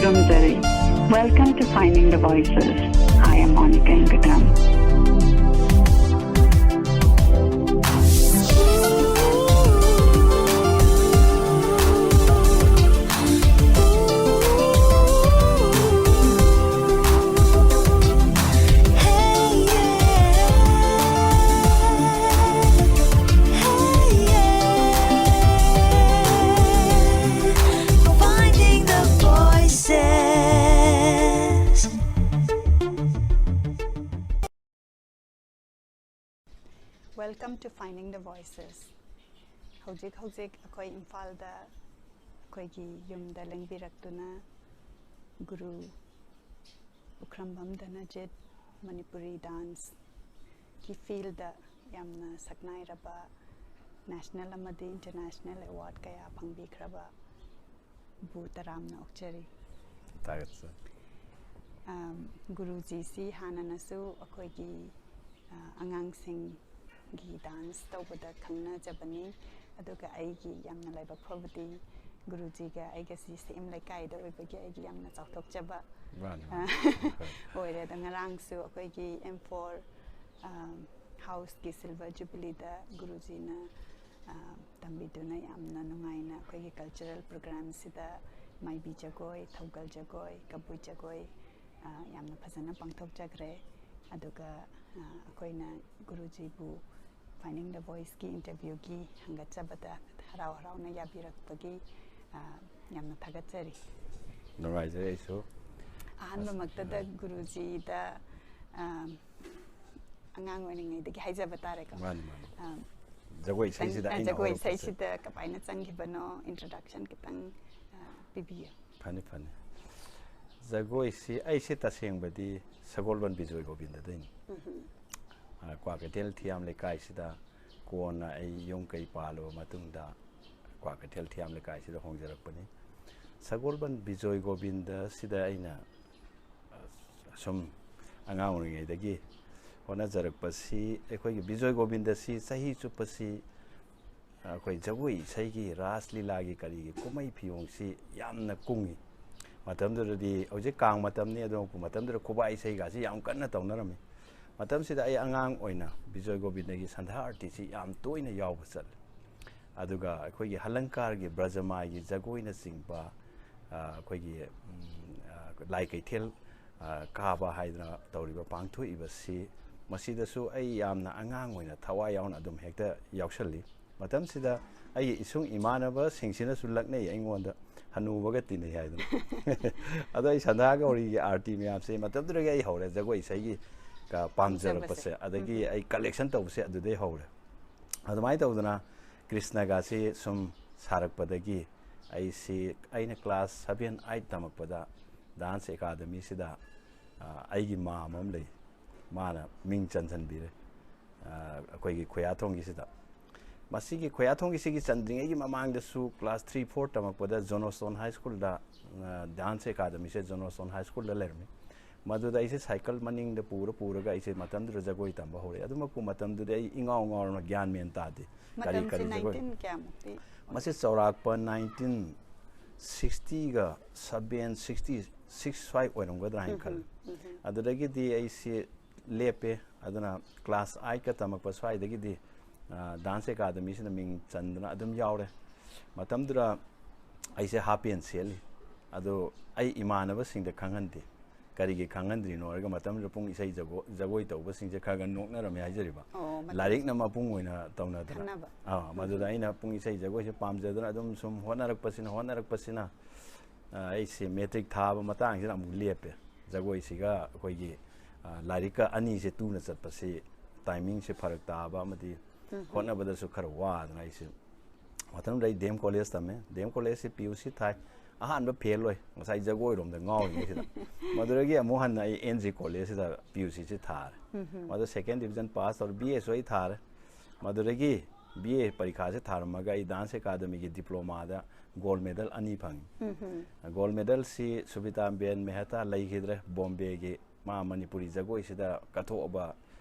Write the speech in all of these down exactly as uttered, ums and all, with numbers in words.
Welcome to Finding the Voices. I am Monica Ingadam. Welcome to Finding the Voices. ꯍꯧꯖꯤꯛ ꯍꯧꯖꯤꯛ ꯑꯩꯈꯣꯏ ꯏꯝꯐꯥꯜꯗ ꯑꯩꯈꯣꯏꯒꯤ ꯌꯨꯝꯗ ꯂꯦꯡꯕꯤꯔꯛꯇꯨꯅ ꯒꯨꯔꯨ ꯎꯈ꯭ꯔꯝꯕꯝ ꯙꯅꯖꯤꯠ ꯃꯅꯤꯄꯨꯔꯤ ꯗꯥꯟꯁꯀꯤ ꯐꯤꯜꯗ ꯌꯥꯝꯅ ꯁꯛꯅꯥꯏꯔꯕ, ꯅꯦꯁꯅꯦꯜ ꯑꯃꯗꯤ ꯏꯟꯇꯔꯅꯦꯁꯅꯦꯜ ꯑꯦꯋꯥꯔꯗ ꯀꯌꯥ ꯐꯪꯕꯤꯈ꯭ꯔꯕ ꯕꯨ ꯇꯔꯥꯝꯅ ꯑꯣꯛꯆꯔꯤ꯫ ꯊꯥꯒꯠꯆꯔꯤ꯫ ꯑꯝ, ꯒꯨꯔꯨꯖꯤꯁꯤ ꯍꯥꯟꯅꯅꯁꯨ ꯑꯩꯈꯣꯏꯒꯤ, ꯑ, ꯑꯉꯥꯡꯁꯤꯡꯒꯤ ꯗꯥꯟꯁ ꯇꯧꯕꯗ ꯈꯪꯅꯖꯕꯅꯤ꯫ ꯑꯗꯨꯒ ꯑꯩꯒꯤ ꯌꯥꯝꯅ ꯂꯥꯏꯕꯛ ꯐꯕꯗꯤ ꯒꯨꯔꯨꯖꯤꯒ ꯑꯩꯒꯁꯤ ꯁꯦꯝ ꯂꯩꯀꯥꯏꯗ ꯑꯣꯏꯕꯒꯤ ꯑꯩꯒꯤ ꯌꯥꯝꯅ ꯆꯥꯎꯊꯣꯛꯆꯕ, ꯃꯥꯅꯤ, ꯑ, ꯃꯥꯅꯤ꯫ ꯑꯣꯏꯔꯦ꯫ ꯑꯗ ꯉꯔꯥꯡꯁꯨ ꯑꯩꯈꯣꯏꯒꯤ ꯑꯦꯝ ꯐꯣꯔ, ꯑ, ꯍꯥꯎꯁꯀꯤ ꯁꯤꯜꯚꯔ ꯖꯨꯕꯤꯂꯤꯗ ꯒꯨꯔꯨꯖꯤꯅ, ꯑ, ꯇꯝꯕꯤꯗꯨꯅ ꯌꯥꯝꯅ ꯅꯨꯡꯉꯥꯏꯅ ꯑꯩꯈꯣꯏꯒꯤ ꯀꯜꯆꯔꯦꯜ ꯄ꯭ꯔꯣꯒ꯭ꯔꯥꯝꯁꯤꯗ ꯃꯥꯏꯕꯤ ꯖꯒꯣꯏ, ꯊꯧꯒꯜ ꯖꯒꯣꯏ, ꯀꯕꯨꯏ ꯖꯒꯣꯏ, ꯑ, ꯌꯥꯝꯅ ꯐꯖꯅ ꯄꯥꯡꯊꯣꯛꯆꯈ꯭ꯔꯦ꯫ ꯑꯗꯨꯒ, ꯑ, ꯑꯩꯈꯣꯏꯅ ꯒꯨꯔꯨꯖꯤꯕꯨ Finding the Voiceꯀꯤ ꯏꯟꯇꯔꯚ꯭ꯌꯨꯒꯤ ꯍꯪꯒꯠꯆꯕꯗ ꯍꯔꯥꯎ ꯍꯔꯥꯎꯅ ꯌꯥꯕꯤꯔꯛꯄꯒꯤ, ꯑ, ꯌꯥꯝꯅ ꯊꯥꯒꯠꯆꯔꯤ꯫ ꯅꯨꯡꯉꯥꯏꯖꯔꯦ ꯑꯩꯁꯨ꯫ ꯑꯍꯥꯟꯕꯃꯛꯇꯗ ꯑꯁ, ꯒꯨꯔꯨꯖꯤꯗ, ꯑ, ꯑꯉꯥꯡ ꯑꯣꯏꯔꯤꯉꯩꯗꯒꯤ ꯍꯥꯏꯖꯕ ꯇꯥꯔꯦꯀꯣ꯫ ꯃꯥꯅꯤ, ꯃꯥꯅꯤ꯫ ꯑ, ꯖꯒꯣꯏ ꯈꯤꯇꯪ, ꯏꯁꯩꯁꯤꯗ ꯑ, ꯑꯩꯅ ꯖꯒꯣꯏ ꯍꯧꯔꯛꯄꯁꯦ꯫ ꯏꯁꯩꯁꯤꯗ ꯀꯃꯥꯏꯅ ꯆꯪꯈꯤꯕꯅꯣ, ꯏꯟꯇ꯭ꯔꯣꯗꯛꯁꯟ ꯈꯤꯇꯪ, ꯑ, ꯄꯤꯕꯤꯌꯨ꯫ ꯐꯅꯤ, ꯐꯅꯤ꯫ ꯖꯒꯣꯏꯁꯤ ꯑꯩꯁꯦ ꯇꯁꯦꯡꯕꯗꯤ ꯁꯒꯣꯜꯕꯟ ꯕꯤꯖꯣꯏ ꯒꯣꯕꯤꯟꯗꯗꯩꯅꯤ꯫ ꯎꯝꯍꯨꯝ꯫ ꯑ, ꯀ꯭ꯋꯥꯀꯩꯊꯦꯜ ꯊꯤꯌꯥꯝ ꯂꯩꯀꯥꯏꯁꯤꯗ ꯀꯣꯟꯅ ꯑꯩ ꯌꯨꯝ ꯀꯩ ꯄꯥꯜꯂꯕ ꯃꯇꯨꯡꯗ ꯀ꯭ꯋꯥꯀꯩꯊꯦꯜ ꯊꯤꯌꯥꯝ ꯂꯩꯀꯥꯏꯁꯤꯗ ꯍꯣꯡꯖꯔꯛꯄꯅꯤ꯫ ꯁꯒꯣꯜꯕꯟ ꯕꯤꯖꯣꯏ ꯒꯣꯕꯤꯟꯗꯁꯤꯗ ꯑꯩꯅ, ꯑ, ꯁꯨꯝ ꯑꯉꯥꯡ ꯑꯣꯏꯔꯤꯉꯩꯗꯒꯤ ꯍꯣꯠꯅꯖꯔꯛꯄꯁꯤ, ꯑꯩꯈꯣꯏꯒꯤ ꯕꯤꯖꯣꯏ ꯒꯣꯕꯤꯟꯗꯁꯤ ꯆꯍꯤ ꯆꯨꯞꯄꯁꯤ ꯑꯩꯈꯣꯏ ꯖꯒꯣꯏ ꯏꯁꯩꯒꯤ, ꯔꯥꯁ ꯂꯤꯂꯥꯒꯤ, ꯀꯔꯤꯒꯤ ꯀꯨꯝꯍꯩ ꯐꯤꯌꯣꯡꯁꯤ ꯌꯥꯝꯅ ꯀꯨꯡꯏ꯫ ꯃꯇꯝꯗꯨꯗꯗꯤ ꯍꯧꯖꯤꯛ ꯀꯥꯡ ꯃꯇꯝꯅꯤ, ꯑꯗꯨ ꯃꯇꯝꯗꯨꯗ ꯈꯨꯕꯥꯛ ꯏꯁꯩꯒꯁꯤ ꯌꯥꯝ ꯀꯟꯅ ꯇꯧꯅꯔꯝꯃꯤ꯫ ꯃꯇꯝꯁꯤꯗ ꯑꯩ ꯑꯉꯥꯡ ꯑꯣꯏꯅ ꯕꯤꯖꯣꯏ ꯒꯣꯕꯤꯟꯗꯒꯤ ꯁꯟꯙꯥ ꯑꯥꯔꯇꯤꯁꯤ ꯌꯥꯝ ꯇꯣꯏꯅ ꯌꯥꯎꯕ ꯆꯠꯂꯤ꯫ ꯑꯗꯨꯒ ꯑꯩꯈꯣꯏꯒꯤ ꯍꯂꯪꯀꯥꯔꯒꯤ ꯕ꯭ꯔꯖꯃꯥꯏꯒꯤ ꯖꯒꯣꯏꯅꯆꯤꯡꯕ, ꯑ, ꯑꯩꯈꯣꯏꯒꯤ, ꯎꯝ, ꯑ, ꯂꯥꯏ ꯀꯩꯊꯦꯜ, ꯑ, ꯀꯥꯕ ꯍꯥꯏꯗꯅ ꯇꯧꯔꯤꯕ, ꯄꯥꯡꯊꯣꯛꯏꯕꯁꯤ, ꯃꯁꯤꯗꯁꯨ ꯑꯩ ꯌꯥꯝꯅ ꯑꯉꯥꯡ ꯑꯣꯏꯅ ꯊꯋꯥꯏ ꯌꯥꯎꯅ ꯑꯗꯨꯝ ꯍꯦꯛꯇ ꯌꯥꯎꯁꯜꯂꯤ꯫ ꯃꯇꯝꯁꯤꯗ ꯑꯩꯒꯤ ꯏꯁꯨꯡ ꯏꯃꯥꯟꯅꯕꯁꯤꯡꯁꯤꯅꯁꯨ ꯂꯛꯅꯩ ꯑꯩꯉꯣꯟꯗ, "ꯍꯅꯨꯕꯒ ꯇꯤꯟꯅꯩ" ꯍꯥꯏꯗꯅ꯫ ꯑꯗꯣ ꯑꯩ ꯁꯟꯙꯥ ꯒꯧꯔꯤꯒꯤ ꯑꯥꯔꯇꯤ ꯃꯌꯥꯝꯁꯦ ꯃꯇꯝꯗꯨꯗꯒꯤ ꯑꯩ ꯍꯧꯔꯦ, ꯖꯒꯣꯏ ꯏꯁꯩꯒꯤ ꯀ-, ꯄꯥꯝꯖꯔꯛꯄꯁꯦ, ꯄꯥꯝꯖꯕꯁꯦ꯫ ꯑꯗꯒꯤ ꯎꯝ꯫ ꯑꯩ ꯀꯂꯦꯛꯁꯟ ꯇꯧꯕꯁꯦ ꯑꯗꯨꯗꯩ ꯍꯧꯔꯦ꯫ ꯑꯗꯨꯃꯥꯏꯅ ꯇꯧꯗꯅ ꯀ꯭ꯔꯤꯁꯅꯒꯥꯁꯤ ꯁꯨꯝ ꯁꯥꯔꯛꯄꯗꯒꯤ ꯑꯩꯁꯤ, ꯑꯩꯅ ꯀ꯭ꯂꯥꯁ ꯁꯚꯦꯟ ꯑꯩꯠ ꯇꯝꯃꯛꯄꯗ ꯗꯥꯟꯁ ꯑꯦꯀꯥꯗꯃꯤꯁꯤꯗ, ꯑ, ꯑꯩꯒꯤ ꯃꯥꯝ ꯑꯃ ꯂꯩ, ꯃꯥꯅ ꯃꯤꯡ ꯆꯟꯁꯤꯟꯕꯤꯔꯦ, ꯑ, ꯑꯩꯈꯣꯏꯒꯤ ꯈꯨꯌꯥꯊꯣꯡꯒꯤꯁꯤꯗ꯫ ꯃꯁꯤꯒꯤ ꯈꯨꯌꯥꯊꯣꯡꯒꯤꯁꯤꯒꯤ ꯆꯟꯗ꯭ꯔꯤꯉꯩꯒꯤ ꯃꯃꯥꯡꯗꯁꯨ ꯀ꯭ꯂꯥꯁ ꯊ꯭ꯔꯤ ꯐꯣꯔ ꯇꯝꯃꯛꯄꯗ ꯖꯣꯅꯣꯁꯇꯣꯟ ꯍꯥꯏ ꯁ꯭ꯀꯨꯜꯗ, ꯑ, ꯗꯥꯟꯁ ꯑꯦꯀꯥꯗꯃꯤꯁꯦ ꯖꯣꯅꯣꯁꯇꯣꯟ ꯍꯥꯏ ꯁ꯭ꯀꯨꯜꯗ ꯂꯩꯔꯝꯃꯤ꯫ ꯃꯗꯨꯗ ꯑꯩꯁꯦ ꯁꯥꯏꯀꯜ ꯃꯅꯤꯡꯗ ꯄꯨꯔ ꯄꯨꯔꯒ ꯑꯩꯁꯦ ꯃꯇꯝꯗꯨꯗ ꯖꯒꯣꯏ ꯇꯝꯕ ꯍꯧꯔꯛꯑꯦ꯫ ꯑꯗꯨꯃꯛꯄꯨ ꯃꯇꯝꯗꯨꯗꯤ ꯑꯩ ꯏꯉꯥꯎ ꯉꯥꯎꯔꯅ ꯒ꯭ꯌꯥꯟ ꯃꯦꯟ ꯇꯥꯗꯦ꯫ ꯀꯔꯤ ꯃꯇꯝꯁꯦ ꯀꯔꯤ ꯖꯒꯣꯏ? ꯅꯥꯏꯟꯇꯤꯟ ꯀꯌꯥꯃꯨꯛꯇꯤ? ꯃꯁꯤ ꯆꯥꯎꯔꯥꯛꯄ ꯅꯥꯏꯟꯇꯤꯟ ꯁꯤꯛꯁꯇꯤꯒ ꯁꯚꯦꯟ, ꯁꯤꯛꯁꯇꯤ ꯁꯤꯛꯁ ꯁ꯭ꯋꯥꯏ ꯑꯣꯏꯔꯝꯒꯗ꯭ꯔꯥ ꯍꯥꯏꯅ ꯎꯝ, ꯈꯜꯂꯤ꯫ ꯎꯝ, ꯎꯝ꯫ ꯑꯗꯨꯗꯒꯤꯗꯤ ꯑꯩꯁꯤ ꯂꯦꯞꯄꯦ꯫ ꯑꯗꯨꯅ ꯀ꯭ꯂꯥꯁ ꯑꯥꯏꯠꯀ ꯇꯝꯃꯛꯄ ꯁ꯭ꯋꯥꯏꯗꯒꯤꯗꯤ, ꯑ, ꯗꯥꯟꯁ ꯑꯦꯀꯥꯗꯃꯤꯁꯤꯗ ꯃꯤꯡ ꯆꯟꯗꯅ ꯑꯗꯨꯝ ꯌꯥꯎꯔꯦ꯫ ꯃꯇꯝꯗꯨꯗ ꯑꯩꯁꯦ ꯍꯥꯞ ꯄꯦꯟ ꯁꯦꯠꯂꯤ꯫ ꯑꯗꯣ ꯑꯩ ꯏꯃꯥꯟꯅꯕꯁꯤꯡꯗ ꯈꯪꯍꯟꯗꯦ꯫ ꯀꯔꯤꯒꯤ ꯈꯪꯍꯟꯗ꯭ꯔꯤꯅꯣ ꯍꯥꯏꯔꯒ, ꯃꯇꯝꯗꯨꯗ ꯄꯨꯡ ꯏꯁꯩ ꯖꯒꯣ-, ꯖꯒꯣꯏ ꯇꯧꯕꯁꯤꯡꯁꯦ ꯈꯔ ꯈꯔ ꯅꯣꯛꯅꯔꯝꯃꯤ ꯍꯥꯏꯖꯔꯤꯕ꯫ ꯑꯣ, ꯃꯇꯝ ꯂꯥꯏꯔꯤꯛꯅ ꯃꯄꯨꯡ ꯑꯣꯏꯅ ꯇꯧꯅꯗꯅ꯫ ꯈꯟꯅꯕ꯫ ꯑꯥ, ꯃꯗꯨꯗ ꯎꯝ꯫ ꯑꯩꯅ ꯄꯨꯡ ꯏꯁꯩ ꯖꯒꯣꯏꯁꯦ ꯄꯥꯝꯖꯗꯨꯅ ꯑꯗꯨꯝ ꯁꯨꯝ ꯍꯣꯠꯅꯔꯛꯄꯁꯤꯅ, ꯍꯣꯠꯅꯔꯛꯄꯁꯤꯅ, ꯑ, ꯑꯩꯁꯦ ꯃꯦꯇ꯭ꯔꯤꯛ ꯊꯥꯕ ꯃꯇꯥꯡꯁꯤꯗ ꯑꯃꯨꯛ ꯂꯦꯞꯄꯦ꯫ ꯖꯒꯣꯏꯁꯤꯒ ꯑꯩꯈꯣꯏꯒꯤ, ꯑ, ꯂꯥꯏꯔꯤꯛꯀ ꯑꯅꯤꯁꯦ ꯇꯨꯅ ꯆꯠꯄꯁꯤ, ꯇꯥꯏꯃꯤꯡꯁꯦ ꯐꯔꯛ ꯇꯥꯕ ꯑꯃꯗꯤ ꯎꯝ꯫ ꯍꯣꯠꯅꯕꯗꯁꯨ ꯈꯔ ꯋꯥꯗꯅ ꯑꯩꯁꯦ ꯃꯊꯪꯗ ꯑꯩ ꯗꯤ ꯑꯦꯝ ꯀꯣꯂꯦꯖ ꯇꯝꯃꯦ꯫ ꯗꯤ ꯑꯦꯝ ꯀꯣꯂꯦꯖꯁꯤ ꯄꯤ ꯌꯨ ꯁꯤ ꯊꯥꯏ꯫ ꯑꯍꯥꯟꯕ ꯐꯦꯜ ꯑꯣꯏ꯫ ꯉꯁꯥꯏ ꯖꯒꯣꯏꯔꯣꯝꯗ ꯉꯥꯎꯔꯤꯉꯩꯁꯤꯗ꯫ ꯃꯗꯨꯗꯒꯤ ꯑꯃꯨꯛ ꯍꯟꯅ ꯑꯩ ꯑꯦꯟ ꯖꯤ ꯀꯣꯂꯦꯖꯁꯤꯗ ꯄꯤ ꯌꯨ ꯁꯤꯁꯤ ꯊꯥꯔꯦ꯫ ꯎꯝ꯫ ꯃꯗꯨ ꯁꯦꯀꯦꯟ ꯗꯤꯕꯤꯖꯟ ꯄꯥꯁ ꯇꯧꯔꯦ꯫ ꯕꯤ ꯑꯦꯁꯨ ꯑꯩ ꯊꯥꯔꯦ꯫ ꯃꯗꯨꯗꯒꯤ ꯕꯤ ꯑꯦ ꯄꯔꯤꯈꯥꯁꯦ ꯊꯥꯔꯝꯃꯒ ꯑꯩ ꯗꯥꯟꯁ ꯑꯦꯀꯥꯗꯃꯤꯒꯤ ꯗꯤꯄ꯭ꯂꯣꯃꯥꯗ ꯒꯣꯜ ꯃꯦꯗꯜ ꯑꯅꯤ ꯐꯪꯉꯤ꯫ ꯎꯝ꯫ ꯒꯣꯜ ꯃꯦꯗꯜꯁꯤ ꯁꯨꯕꯤꯇꯥ ꯕꯦꯟ ꯃꯦꯍꯇꯥ ꯂꯩꯈꯤꯗ꯭ꯔꯦ, ꯕꯣꯝꯕꯦꯒꯤ, ꯃꯥ ꯃꯅꯤꯄꯨꯔꯤ ꯖꯒꯣꯏꯁꯤꯗ ꯀꯠꯊꯣꯛꯑꯕ,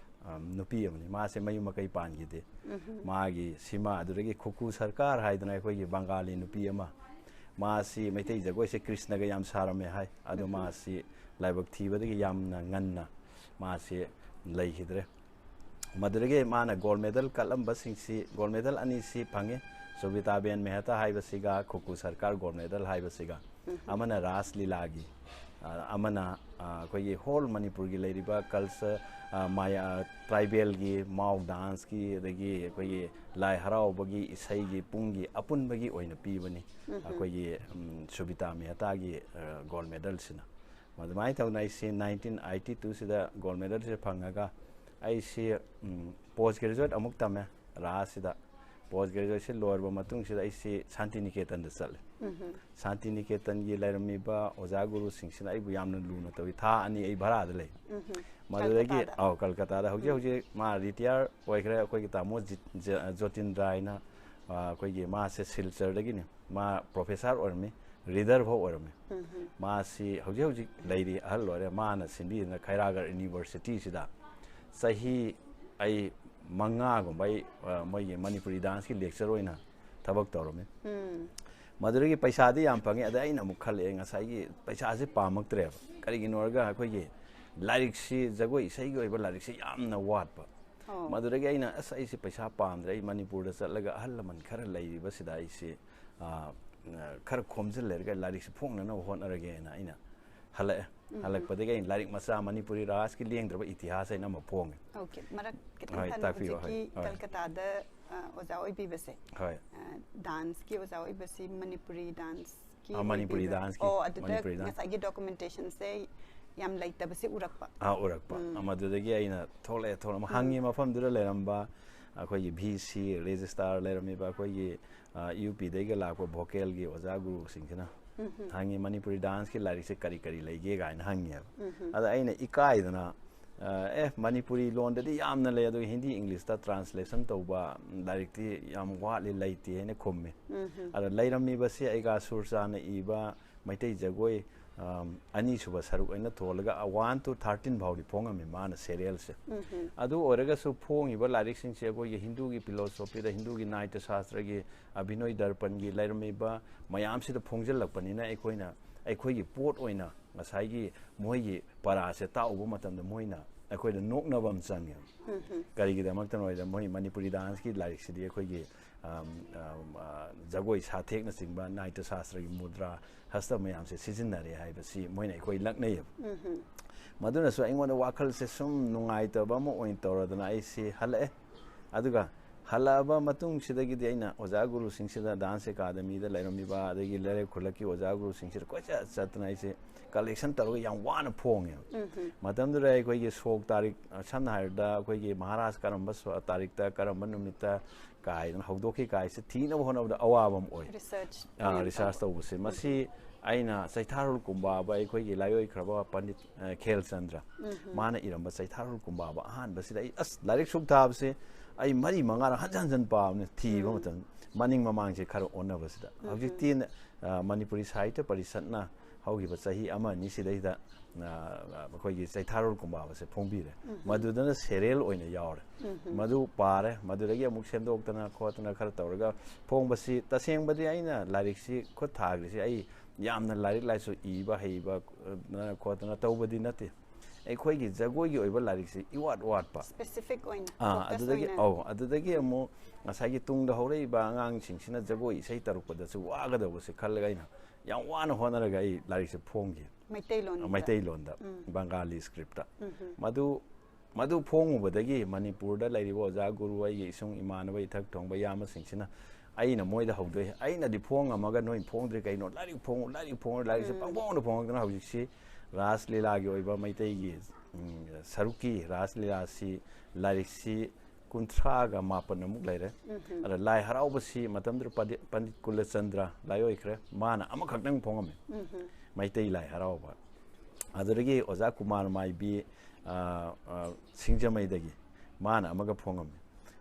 ꯑꯝ, ꯅꯨꯄꯤ ꯑꯃꯅꯤ꯫ ꯃꯥꯁꯦ ꯃꯌꯨꯝ ꯃꯀꯩ ꯄꯥꯟꯈꯤꯗꯦ꯫ ꯎꯝ꯫ ꯃꯥꯒꯤ ꯁꯤꯃꯥ, ꯑꯗꯨꯗꯒꯤ ꯈꯨꯀꯨ ꯁꯔꯀꯥꯔ ꯍꯥꯏꯗꯅ ꯑꯩꯈꯣꯏꯒꯤ ꯕꯪꯒꯥꯂꯤ ꯅꯨꯄꯤ ꯑꯃ, ꯃꯥꯁꯤ ꯃꯩꯇꯩ ꯖꯒꯣꯏꯁꯦ ꯀ꯭ꯔꯤꯁꯅꯒ ꯌꯥꯝ ꯁꯥꯔꯝꯃꯦ ꯍꯥꯏ꯫ ꯑꯗꯣ ꯃꯥꯁꯤ ꯂꯥꯏꯕꯛ ꯊꯤꯕꯗꯒꯤ ꯌꯥꯝꯅ ꯉꯟꯅ ꯃꯥꯁꯤ ꯂꯩꯈꯤꯗ꯭ꯔꯦ꯫ ꯃꯗꯨꯗꯒꯤ ꯃꯥꯅ ꯒꯣꯜ ꯃꯦꯗꯜ ꯀꯠꯂꯝꯕꯁꯤꯡꯁꯤ, ꯒꯣꯜ ꯃꯦꯗꯜ ꯑꯅꯤꯁꯤ ꯐꯪꯉꯤ꯫ ꯁꯨꯕꯤꯇꯥꯕꯦꯟ ꯃꯦꯍꯇꯥ ꯍꯥꯏꯕꯁꯤꯒ ꯈꯨꯀꯨ ꯁꯔꯀꯥꯔ ꯒꯣꯜ ꯃꯦꯗꯜ ꯍꯥꯏꯕꯁꯤꯒ꯫ ꯑꯃꯅ ꯔꯥꯁ ꯂꯤꯂꯥꯒꯤ, ꯑ, ꯑꯃꯅ, ꯑ, ꯑꯩꯈꯣꯏꯒꯤ ꯍꯣꯜ ꯃꯅꯤꯄꯨꯔꯒꯤ ꯂꯩꯔꯤꯕ ꯀꯜꯆꯔ, ꯑ, ꯃꯥꯌꯥ, ꯇ꯭ꯔꯥꯏꯕꯦꯜꯒꯤ ꯃꯥꯎ ꯗꯥꯟꯁꯀꯤ, ꯑꯗꯒꯤ ꯑꯩꯈꯣꯏꯒꯤ ꯂꯥꯏ ꯍꯔꯥꯎꯕꯒꯤ ꯏꯁꯩꯒꯤ ꯄꯨꯡꯒꯤ ꯑꯄꯨꯟꯕꯒꯤ ꯑꯣꯏꯅ ꯄꯤꯕꯅꯤ꯫ ꯑꯩꯈꯣꯏꯒꯤ, ꯎꯝ, ꯁꯨꯕꯤꯇꯥ ꯃꯦꯍꯇꯥꯒꯤ, ꯑ, ꯒꯣꯜ ꯃꯦꯗꯜꯁꯤꯅ꯫ ꯑꯗꯨꯃꯥꯏꯅ ꯇꯧꯗꯅ ꯑꯩꯁꯤ ꯅꯥꯏꯟꯇꯤꯟ ꯑꯩꯠꯇꯤ ꯇꯨꯁꯤꯗ ꯒꯣꯜ ꯃꯦꯗꯜꯁꯦ ꯐꯪꯉꯒ ꯑꯩꯁꯤ, ꯎꯝ, ꯄꯣꯁ ꯒ꯭ꯔꯦꯖꯨꯋꯦꯠ ꯑꯃꯨꯛ ꯇꯝꯃꯦ ꯔꯥꯁꯁꯤꯗ꯫ ꯄꯣꯁ ꯒ꯭ꯔꯦꯖꯨꯋꯦꯠꯁꯤ ꯂꯣꯏꯔꯕ ꯃꯇꯨꯡꯁꯤꯗ ꯑꯩꯁꯤ ꯁꯥꯟꯇꯤꯅꯤꯀꯦꯇꯟꯗ ꯆꯠꯂꯦ꯫ ꯁꯥꯟꯇꯤꯅꯤꯀꯦꯇꯟꯒꯤ ꯂꯩꯔꯝꯃꯤꯕ ꯑꯣꯖꯥ ꯒꯨꯔꯨꯁꯤꯡꯁꯤꯅ ꯑꯩꯕꯨ ꯌꯥꯝꯅ ꯂꯨꯅ ꯇꯧꯏ꯫ ꯊꯥ ꯑꯅꯤ ꯑꯩ ꯚꯔꯥꯗ ꯂꯩ꯫ ꯃꯗꯨꯗꯒꯤ, ꯀꯜꯀꯇꯥꯗ꯫ ꯑꯧ, ꯀꯜꯀꯇꯥꯗ꯫ ꯍꯧꯖꯤꯛ ꯍꯧꯖꯤꯛ ꯃꯥ ꯔꯤꯇꯤꯌꯥꯔ ꯑꯣꯏꯈ꯭ꯔꯦ꯫ ꯑꯩꯈꯣꯏꯒꯤ ꯇꯥꯃꯣ ꯖꯤꯠ-, ꯖ-, ꯖꯣꯇꯤꯟꯗ꯭ꯔ ꯍꯥꯏꯅ, ꯑ, ꯑꯩꯈꯣꯏꯒꯤ ꯃꯥꯁꯦ ꯁꯤꯜꯆꯔꯗꯒꯤꯅꯤ꯫ ꯃꯥ ꯄ꯭ꯔꯣꯐꯦꯁꯔ ꯑꯣꯏꯔꯝꯃꯤ, ꯔꯤꯗꯔ ꯐꯥꯎ ꯑꯣꯏꯔꯝꯃꯤ꯫ ꯃꯥꯁꯤ ꯍꯧꯖꯤꯛ ꯍꯧꯖꯤꯛ ꯂꯩꯔꯤ, ꯑꯍꯜ ꯑꯣꯏꯔꯦ꯫ ꯃꯥꯅ ꯁꯤꯟꯕꯤꯗꯨꯅ ꯈꯩꯔꯥꯒꯔ ꯌꯨꯅꯤꯚꯔꯁꯤꯇꯤꯁꯤꯗ ꯆꯍꯤ ꯑꯩ ꯃꯉꯥꯒꯨꯝꯕ ꯑꯩ, ꯑ, ꯃꯣꯏꯒꯤ ꯃꯅꯤꯄꯨꯔꯤ ꯗꯥꯟꯁꯀꯤ ꯂꯦꯛꯆꯔ ꯑꯣꯏꯅ ꯊꯕꯛ ꯇꯧꯔꯝꯃꯤ꯫ ꯃꯗꯨꯗꯒꯤ ꯄꯩꯁꯥꯗꯤ ꯌꯥꯝ ꯐꯪꯉꯤ꯫ ꯑꯗ ꯑꯩꯅ ꯑꯃꯨꯛ ꯈꯜꯂꯛꯑꯦ, ꯉꯁꯥꯏꯒꯤ ꯄꯩꯁꯥꯁꯦ ꯄꯥꯝꯃꯛꯇ꯭ꯔꯦꯕ꯫ ꯀꯔꯤꯒꯤꯅꯣ ꯍꯥꯏꯔꯒ ꯑꯩꯈꯣꯏꯒꯤ ꯂꯥꯏꯔꯤꯛꯁꯤ, ꯖꯒꯣꯏ ꯏꯁꯩꯒꯤ ꯑꯣꯏꯕ ꯂꯥꯏꯔꯤꯛꯁꯤ ꯌꯥꯝꯅ ꯋꯥꯠꯄ꯫ ꯑꯣ꯫ ꯃꯗꯨꯗꯒꯤ ꯑꯩꯅ, "ꯑꯁ, ꯑꯩꯁꯤ ꯄꯩꯁꯥ ꯄꯥꯝꯗ꯭ꯔꯦ, ꯑꯩ ꯃꯅꯤꯄꯨꯔꯗ ꯆꯠꯂꯒ ꯑꯍꯜ ꯂꯃꯟ ꯈꯔ ꯂꯩꯔꯤꯕꯁꯤꯗ ꯑꯩꯁꯤ, ꯑ, ꯈꯔ ꯈꯣꯝꯖꯤꯜꯂꯦꯔꯒ ꯂꯥꯏꯔꯤꯛꯁꯤ ꯐꯣꯡꯅꯅꯕ ꯍꯣꯠꯅꯔꯒꯦꯅ" ꯑꯩꯅ ꯍꯜꯂꯛꯑꯦ꯫ ꯍꯜꯂꯛꯄꯗꯒꯤ ꯑꯩꯅ ꯂꯥꯏꯔꯤꯛ ꯃꯆꯥ, ꯃꯅꯤꯄꯨꯔꯤ ꯔꯥꯖꯀꯤ ꯂꯦꯡꯗ꯭ꯔꯕ ꯏꯇꯤꯍꯥꯁ ꯍꯥꯏꯅ ꯑꯃ ꯐꯣꯡꯉꯦ꯫ ꯑꯣꯀꯦ, ꯃꯔꯛ ꯈꯤꯇꯪ ꯍꯣꯏ, ꯊꯟꯅ ꯇꯥꯛꯄꯤꯌꯣ, ꯍꯧꯖꯤꯛꯀꯤ ꯍꯣꯏ, ꯍꯣꯏ꯫ ꯀꯜꯀꯇꯥꯗ, ꯑ, ꯑꯣꯖꯥ ꯑꯣꯏꯕꯤꯕꯁꯦ, ꯍꯣꯏ꯫ ꯑ, ꯗꯥꯟꯁꯀꯤ ꯑꯣꯖꯥ ꯑꯣꯏꯕꯁꯤ ꯃꯅꯤꯄꯨꯔꯤ ꯗꯥꯟꯁꯀꯤ ꯑ, ꯃꯅꯤꯄꯨꯔꯤ ꯑꯣꯏꯕꯤꯕ꯭ꯔꯥ? ꯗꯥꯟꯁꯀꯤ, ꯑꯣ, ꯑꯗꯨꯗ ꯃꯅꯤꯄꯨꯔꯤ ꯗꯥꯟꯁ꯫ ꯉꯁꯥꯏꯒꯤ ꯗꯣꯀꯨꯃꯦꯟꯇꯦꯁꯟꯁꯦ ꯌꯥꯝ ꯂꯩꯇꯕꯁꯦ ꯎꯔꯛꯄ꯫ ꯑꯥ, ꯎꯔꯛꯄ꯫ ꯃꯗꯨꯗꯒꯤ ꯑꯩꯅ ꯊꯣꯛꯂꯛꯑꯦ, ꯊꯣꯛꯂꯛꯑꯦ꯫ ꯍꯪꯉꯤ ꯃꯐꯝꯗꯨꯗ ꯂꯩꯔꯝꯕ ꯑꯩꯈꯣꯏꯒꯤ ꯚꯤ ꯁꯤ ꯔꯦꯖꯤꯁꯇꯥꯔ ꯂꯩꯔꯝꯃꯤꯕ ꯑꯩꯈꯣꯏꯒꯤ, ꯑ, ꯌꯨ ꯄꯤꯗꯩꯒ ꯂꯥꯛꯄ ꯚꯣꯀꯦꯜꯒꯤ ꯑꯣꯖꯥ ꯒꯨꯔꯨꯁꯤꯡꯁꯤꯅ ꯍꯪꯉꯤ, "ꯃꯅꯤꯄꯨꯔꯤ ꯗꯥꯟꯁꯀꯤ ꯂꯥꯏꯔꯤꯛꯁꯦ ꯀꯔꯤ ꯀꯔꯤ ꯂꯩꯒꯦ?" ꯀꯥꯏꯅ ꯍꯪꯉꯦꯕ꯫ ꯑꯗ ꯑꯩꯅ ꯏꯀꯥꯏꯗꯅ, ꯑ, "ꯑꯦ, ꯃꯅꯤꯄꯨꯔꯤ ꯂꯣꯟꯗꯗꯤ ꯌꯥꯝꯅ ꯂꯩ, ꯑꯗꯨꯒ ꯍꯤꯟꯗꯤ ꯏꯪꯂꯤꯁꯇ ꯇ꯭ꯔꯥꯟꯁꯂꯦꯁꯟ ꯇꯧꯕ ꯂꯥꯏꯔꯤꯛꯇꯤ ꯌꯥꯝ ꯋꯥꯠꯂꯤ, ꯂꯩꯇꯦ" ꯍꯥꯏꯅ ꯈꯨꯝꯃꯤ꯫ ꯑꯗ ꯂꯩꯔꯝꯃꯤꯕꯁꯤ ꯑꯩꯒ ꯁꯨꯔꯆꯥꯟꯅ ꯏꯕ ꯃꯩꯇꯩ ꯖꯒꯣꯏ, ꯑꯅꯤꯁꯨꯕ ꯁꯔꯨꯛ ꯑꯩꯅ ꯊꯣꯜꯂꯒ ꯋꯥꯟ ꯇꯨ ꯊꯥꯔꯇꯤꯟ ꯐꯥꯎꯗꯤ ꯐꯣꯡꯉꯝꯃꯤ ꯃꯥꯅ ꯁꯦꯔꯤꯌꯦꯜꯁꯦ꯫ ꯑꯗꯨ ꯑꯣꯏꯔꯒꯁꯨ ꯐꯣꯡꯉꯤꯕ ꯂꯥꯏꯔꯤꯛꯁꯤꯡꯁꯦ ꯑꯩꯈꯣꯏꯒꯤ ꯍꯤꯟꯗꯨꯒꯤ ꯐꯤꯂꯣꯁꯣꯐꯤꯗ, ꯍꯤꯟꯗꯨꯒꯤ ꯅꯥꯏꯇ ꯁꯥꯁꯇ꯭ꯔꯒꯤ, ꯑꯚꯤꯅꯣꯏ ꯗꯔꯄꯟꯒꯤ ꯂꯩꯔꯝꯃꯤꯕ ꯃꯌꯥꯝꯁꯤꯗ ꯐꯣꯡꯖꯤꯜꯂꯛꯄꯅꯤꯅ ꯑꯩꯈꯣꯏꯅ, ꯑꯩꯈꯣꯏꯒꯤ ꯄꯣꯠ ꯑꯣꯏꯅ ꯉꯁꯥꯏꯒꯤ ꯃꯣꯏꯒꯤ ꯄꯔꯥꯁꯦ ꯇꯥꯛꯎꯕ ꯃꯇꯝꯗ ꯃꯣꯏꯅ ꯑꯩꯈꯣꯏꯗ ꯅꯣꯛꯅꯕ ꯑꯃ ꯆꯪꯉꯦꯕ꯫ ꯀꯔꯤꯒꯤꯗꯃꯛꯇꯅꯣ ꯍꯥꯏꯗ ꯃꯣꯏ ꯃꯅꯤꯄꯨꯔꯤ ꯗꯥꯟꯁꯀꯤ ꯂꯥꯏꯔꯤꯛꯁꯤꯗꯤ ꯑꯩꯈꯣꯏꯒꯤ, ꯑꯝ, ꯑꯝ, ꯑ, ꯖꯒꯣꯏ ꯁꯥꯊꯦꯛꯅꯆꯤꯡꯕ ꯅꯥꯏꯇ ꯁꯥꯁꯇ꯭ꯔꯒꯤ ꯃꯨꯗ꯭ꯔꯥ, ꯍꯁꯇ ꯃꯌꯥꯝꯁꯦ ꯁꯤꯖꯤꯟꯅꯔꯦ ꯍꯥꯏꯕꯁꯤ ꯃꯣꯏꯅ ꯑꯩꯈꯣꯏ ꯂꯛꯅꯩꯌꯦꯕ꯫ ꯃꯗꯨꯅꯁꯨ ꯑꯩꯉꯣꯟꯗ ꯋꯥꯈꯜꯁꯦ ꯁꯨꯝ ꯅꯨꯡꯉꯥꯏꯇꯕ ꯑꯃ ꯑꯣꯏꯅ ꯇꯧꯔꯗꯅ ꯑꯩꯁꯤ ꯍꯜꯂꯛꯑꯦ꯫ ꯑꯗꯨꯒ ꯍꯜꯂꯛꯑꯕ ꯃꯇꯨꯡꯁꯤꯗꯒꯤꯗꯤ ꯑꯩꯅ ꯑꯣꯖꯥ ꯒꯨꯔꯨꯁꯤꯡꯁꯤꯗ, ꯗꯥꯟꯁ ꯑꯦꯀꯥꯗꯃꯤꯗ ꯂꯩꯔꯝꯃꯤꯕ ꯑꯗꯒꯤ ꯂꯩꯔꯛ ꯈꯨꯜꯂꯛꯀꯤ ꯑꯣꯖꯥ ꯒꯨꯔꯨꯁꯤꯡꯁꯤꯗ ꯀꯣꯏꯆꯠ ꯆꯠꯇꯅ ꯑꯩꯁꯦ ꯀꯂꯦꯛꯁꯟ ꯇꯧꯔꯒ ꯌꯥꯝ ꯋꯥꯅ ꯐꯣꯡꯉꯦꯕ꯫ ꯃꯇꯝꯗꯨꯗ ꯑꯩꯈꯣꯏꯒꯤ ꯁꯣꯛ ꯇꯥꯔꯤꯛ, ꯑ, ꯁꯝꯅ ꯍꯥꯏꯔꯕꯗ ꯑꯩꯈꯣꯏꯒꯤ ꯃꯍꯥꯔꯥꯖ ꯀꯔꯝꯕ ꯁꯣ-, ꯇꯥꯔꯤꯛꯇ ꯀꯔꯝꯕ ꯅꯨꯃꯤꯠꯇ ꯀꯥꯏꯗꯅ ꯍꯧꯗꯣꯛꯈꯤ ꯀꯥꯏꯁꯦ ꯊꯤꯅꯕ ꯍꯣꯠꯅꯕꯗ ꯑꯋꯥꯕ ꯑꯃ ꯑꯣꯏ꯫ ꯔꯤꯁꯔꯆ ꯑꯥ, ꯔꯤꯁꯥꯔꯆ ꯇꯧꯕꯁꯦ ꯃꯁꯤ ꯑꯩꯅ ꯆꯩꯊꯥꯔꯣꯜ ꯀꯨꯝꯕꯥꯕ, ꯑꯩꯈꯣꯏꯒꯤ ꯂꯥꯏꯑꯣꯏꯈ꯭ꯔꯕ ꯄꯟꯗꯤꯠ, ꯑ, ꯈꯦꯜꯆꯟꯗ꯭ꯔ, ꯃꯥꯅ ꯏꯔꯝꯕ ꯆꯩꯊꯥꯔꯣꯜ ꯀꯨꯝꯕꯥꯕ ꯑꯍꯥꯟꯕꯁꯤꯗ ꯑꯩ ꯑꯁ ꯂꯥꯏꯔꯤꯛ ꯁꯨꯛ ꯊꯥꯕꯁꯦ ꯑꯩ ꯃꯔꯤ ꯃꯉꯥꯔꯛ ꯍꯟꯖꯟ ꯍꯟꯖꯟ ꯄꯥꯕꯅꯦ ꯊꯤꯕ ꯃꯇꯝ꯫ ꯃꯅꯤꯡ ꯃꯃꯥꯡꯁꯦ ꯈꯔ ꯑꯣꯟꯅꯕꯁꯤꯗ ꯍꯧꯖꯤꯛꯇꯤ, ꯑ, ꯃꯅꯤꯄꯨꯔꯤ ꯁꯥꯍꯤꯇ꯭ꯌ ꯄꯔꯤꯁꯠꯅ ꯍꯧꯈꯤꯕ ꯆꯍꯤ ꯑꯃ ꯑꯅꯤ ꯁꯤꯗꯩꯗ, ꯑ, ꯑ, ꯑꯩꯈꯣꯏꯒꯤ ꯆꯩꯊꯥꯔꯣꯜ ꯀꯨꯝꯕꯥꯕꯁꯦ ꯐꯣꯡꯕꯤꯔꯦ꯫ ꯃꯗꯨꯗꯅ ꯁꯦꯔꯤꯌꯦꯜ ꯑꯣꯏꯅ ꯌꯥꯎꯔꯦ꯫ ꯃꯗꯨ ꯄꯥꯔꯦ꯫ ꯃꯗꯨꯗꯒꯤ ꯑꯃꯨꯛ ꯁꯦꯝꯗꯣꯛꯇꯅ ꯈꯣꯠꯇꯅ ꯈꯔ ꯇꯧꯔꯒ ꯐꯣꯡꯕꯁꯤ, ꯇꯁꯦꯡꯕꯗꯤ ꯑꯩꯅ ꯂꯥꯏꯔꯤꯛꯁꯤ ꯈꯨꯠ ꯊꯥꯈ꯭ꯔꯤꯁꯤ ꯑꯩ ꯌꯥꯝꯅ ꯂꯥꯏꯔꯤꯛ ꯂꯥꯏꯁꯨ ꯏꯕ ꯍꯩꯕ, ꯑ, ꯈꯣꯠꯇꯅ ꯇꯧꯕꯗꯤ ꯅꯠꯇꯦ꯫ ꯑꯩꯈꯣꯏꯒꯤ ꯖꯒꯣꯏꯒꯤ ꯑꯣꯏꯕ ꯂꯥꯏꯔꯤꯛꯁꯤ ꯏꯋꯥꯠ ꯋꯥꯠꯄ꯫ ꯁ꯭ꯄꯦꯁꯤꯐꯤꯛ ꯑꯣꯏꯅ ꯑꯥ, ꯐꯣꯀꯁ ꯑꯗꯨꯗꯒꯤ, ꯑꯣꯏꯅ ꯑꯧ, ꯑꯗꯨꯗꯒꯤ ꯑꯃꯨꯛ ꯉꯁꯥꯏꯒꯤ ꯇꯨꯡꯗ ꯍꯧꯔꯛꯏꯕ ꯑꯉꯥꯡꯁꯤꯡꯁꯤꯅ ꯖꯒꯣꯏ ꯏꯁꯩ ꯇꯧꯔꯛꯄꯗꯁꯨ ꯋꯥꯒꯗꯧꯕꯁꯦ ꯈꯜꯂꯒ ꯑꯩꯅ ꯌꯥꯝ ꯋꯥꯅ ꯍꯣꯠꯅꯔꯒ ꯑꯩ ꯂꯥꯏꯔꯤꯛꯁꯦ ꯐꯣꯡꯈꯤ꯫ ꯃꯩꯇꯩꯂꯣꯟꯗ ꯃꯩꯇꯩꯂꯣꯟꯗ, ꯕꯪꯒꯥꯂꯤ ꯁ꯭ꯀ꯭ꯔꯤꯞꯇ꯫ ꯃꯗꯨ, ꯃꯗꯨ ꯐꯣꯡꯉꯨꯕꯗꯒꯤ ꯃꯅꯤꯄꯨꯔꯗ ꯂꯩꯔꯤꯕ ꯑꯣꯖꯥ ꯒꯨꯔꯨ, ꯑꯩꯒꯤ ꯏꯁꯨꯡ ꯏꯃꯥꯟꯅꯕ, ꯏꯊꯛ ꯊꯣꯡꯕ ꯏꯌꯥꯝꯕꯁꯤꯡꯁꯤꯅ ꯑꯩꯅ ꯃꯣꯏꯗ ꯍꯧꯗꯣꯛꯏ, "ꯑꯩꯅꯗꯤ ꯐꯣꯡꯉꯝꯃꯒ ꯅꯣꯏ ꯐꯣꯡꯗ꯭ꯔꯤ ꯀꯩꯅꯣ? ꯂꯥꯏꯔꯤꯛ ꯐꯣꯡꯉꯨ, ꯂꯥꯏꯔꯤꯛ ꯐꯣꯡꯉꯨ, ꯂꯥꯏꯔꯤꯛꯁꯦ ꯄꯪꯐꯣꯡꯗ ꯐꯣꯡꯉꯛꯇꯅ ꯍꯧꯖꯤꯛꯁꯤ ꯔꯥꯁ ꯂꯤꯂꯥꯒꯤ ꯑꯣꯏꯕ ꯃꯩꯇꯩꯒꯤ, ꯎꯝ, ꯁꯔꯨꯛꯀꯤ ꯔꯥꯁ ꯂꯤꯂꯥꯁꯤ, ꯂꯥꯏꯔꯤꯛꯁꯤ ꯀꯨꯟꯊ꯭ꯔꯥꯒ ꯃꯥꯄꯟ ꯑꯃꯨꯛ ꯂꯩꯔꯦ꯫ ꯑꯗ ꯂꯥꯏ ꯍꯔꯥꯎꯕꯁꯤ ꯃꯇꯝꯗꯨꯗ ꯄꯟꯗꯤꯠ, ꯄꯟꯗꯤꯠ ꯀꯨꯂꯆꯟꯗ꯭ꯔ ꯂꯥꯏꯑꯣꯏꯈ꯭ꯔꯦ, ꯃꯥꯅ ꯑꯃꯈꯛꯇꯪ ꯐꯣꯡꯉꯝꯃꯤ, ꯃꯩꯇꯩ ꯂꯥꯏ ꯍꯔꯥꯎꯕ꯫ ꯑꯗꯨꯗꯒꯤ ꯑꯣꯖꯥ ꯀꯨꯃꯥꯔ ꯃꯥꯏꯕꯤ, ꯑ, ꯑ, ꯁꯤꯡꯖꯃꯩꯗꯒꯤ ꯃꯥꯅ ꯑꯃꯒ ꯐꯣꯡꯉꯝꯃꯤ꯫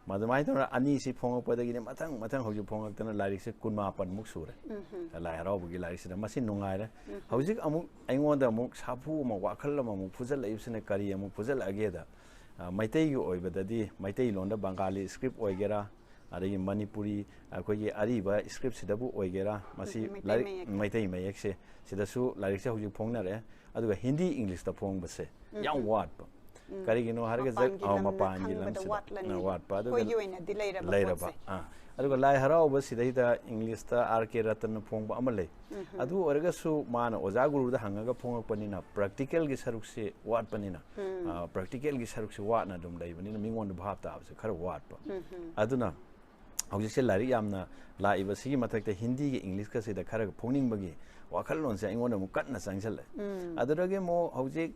ꯃꯗꯨꯃꯥꯏꯅ ꯇꯧꯅ ꯑꯅꯤꯁꯤ ꯐꯣꯡꯉꯛꯄꯗꯒꯤꯗꯤ ꯃꯊꯪ ꯃꯊꯪ ꯍꯧꯖꯤꯛ ꯐꯣꯡꯉꯛꯇꯅ ꯂꯥꯏꯔꯤꯛꯁꯦ ꯀꯨꯟ ꯃꯥꯄꯟꯃꯨꯛ ꯁꯨꯔꯦ꯫ ꯂꯥꯏ ꯍꯔꯥꯎꯕꯒꯤ ꯂꯥꯏꯔꯤꯛꯁꯤꯗ꯫ ꯃꯁꯤ ꯅꯨꯡꯉꯥꯏꯔꯦ꯫ ꯍꯧꯖꯤꯛ ꯑꯃꯨꯛ ꯑꯩꯉꯣꯟꯗ ꯑꯃꯨꯛ ꯁꯥꯐꯨ ꯑꯃ, ꯋꯥꯈꯜ ꯑꯃꯃꯨꯛ ꯐꯨꯖꯜꯂꯛꯏꯕꯁꯤꯅ ꯀꯔꯤ ꯑꯃꯨꯛ ꯐꯨꯖꯜꯂꯛꯑꯒꯦꯗ, ꯑ, ꯃꯩꯇꯩꯒꯤ ꯑꯣꯏꯕꯗꯗꯤ ꯃꯩꯇꯩꯂꯣꯟꯗ ꯕꯪꯒꯥꯂꯤ script ꯑꯣꯏꯒꯦꯔꯥ, ꯑꯗꯒꯤ ꯃꯅꯤꯄꯨꯔꯤ ꯑꯩꯈꯣꯏꯒꯤ ꯑꯔꯤꯕ scriptꯁꯤꯗꯕꯨ ꯑꯣꯏꯒꯦꯔꯥ, ꯃꯁꯤ ꯃꯩꯇꯩ ꯂꯥꯏꯔꯤꯛ, ꯃꯌꯦꯛ꯫ ꯃꯩꯇꯩ ꯃꯌꯦꯛꯁꯦ ꯁꯤꯗꯁꯨ ꯂꯥꯏꯔꯤꯛꯁꯦ ꯍꯧꯖꯤꯛ ꯐꯣꯡꯅꯔꯦ꯫ ꯑꯗꯨꯒ ꯍꯤꯟꯗꯤ, Englishꯇ ꯐꯣꯡꯕꯁꯦ ꯌꯥꯝ ꯋꯥꯠꯄ꯫ ꯀꯔꯤꯒꯤꯅꯣ ꯍꯥꯏꯔꯒ ꯖ-, ꯃꯄꯥꯟꯒꯤ ꯑ, ꯂꯝꯅ ꯃꯄꯥꯟꯒꯤ ꯈꯪꯕꯗ ꯂꯝꯁꯤꯗ, ꯋꯥꯠꯂꯅꯤ꯫ ꯑ, ꯋꯥꯠꯄ꯫ ꯑꯗꯨꯒ ꯑꯩꯈꯣꯏꯒꯤ ꯑꯣꯏꯅꯗꯤ ꯂꯩꯔꯕ ꯂꯩꯔꯕ, ꯄꯣꯠꯁꯦ꯫ ꯑ, ꯑꯗꯨꯒ ꯂꯥꯏ ꯍꯔꯥꯎꯕꯁꯤꯗꯩꯗ Englishꯇ ꯑꯥꯔ ꯀꯦ ꯔꯇꯟꯅ ꯐꯣꯡꯕ ꯑꯃ ꯂꯩ꯫ ꯑꯗꯨ ꯑꯣꯏꯔꯒꯁꯨ ꯃꯥꯅ ꯑꯣꯖꯥ ꯒꯨꯔꯨꯗ ꯍꯪꯉꯒ ꯐꯣꯡꯉꯛꯄꯅꯤꯅ practicalꯒꯤ ꯁꯔꯨꯛꯁꯤ ꯋꯥꯠꯄꯅꯤꯅ, ꯑ, practicalꯒꯤ ꯁꯔꯨꯛꯁꯤ ꯋꯥꯠꯅ ꯑꯗꯨꯝ ꯂꯩꯕꯅꯤꯅ ꯃꯤꯉꯣꯟꯗ ꯚꯥꯞ ꯇꯥꯕꯁꯦ ꯈꯔ ꯋꯥꯠꯄ꯫ ꯑꯗꯨꯅ ꯍꯧꯖꯤꯛꯁꯦ ꯂꯥꯏꯔꯤꯛ ꯌꯥꯝꯅ ꯂꯥꯛꯏꯕ ꯁꯤꯒꯤ ꯃꯊꯛꯇ ꯍꯤꯟꯗꯤꯒ Englishꯀꯁꯤꯗ ꯈꯔꯒ ꯐꯣꯡꯅꯤꯡꯕꯒꯤ ꯋꯥꯈꯜꯂꯣꯟꯁꯦ ꯑꯩꯉꯣꯟꯗ ꯑꯃꯨꯛ ꯀꯟꯅ ꯆꯪꯁꯤꯜꯂꯛꯑꯦ꯫ ꯑꯗꯨꯗꯒꯤ ꯑꯃꯨꯛ ꯍꯧꯖꯤꯛ,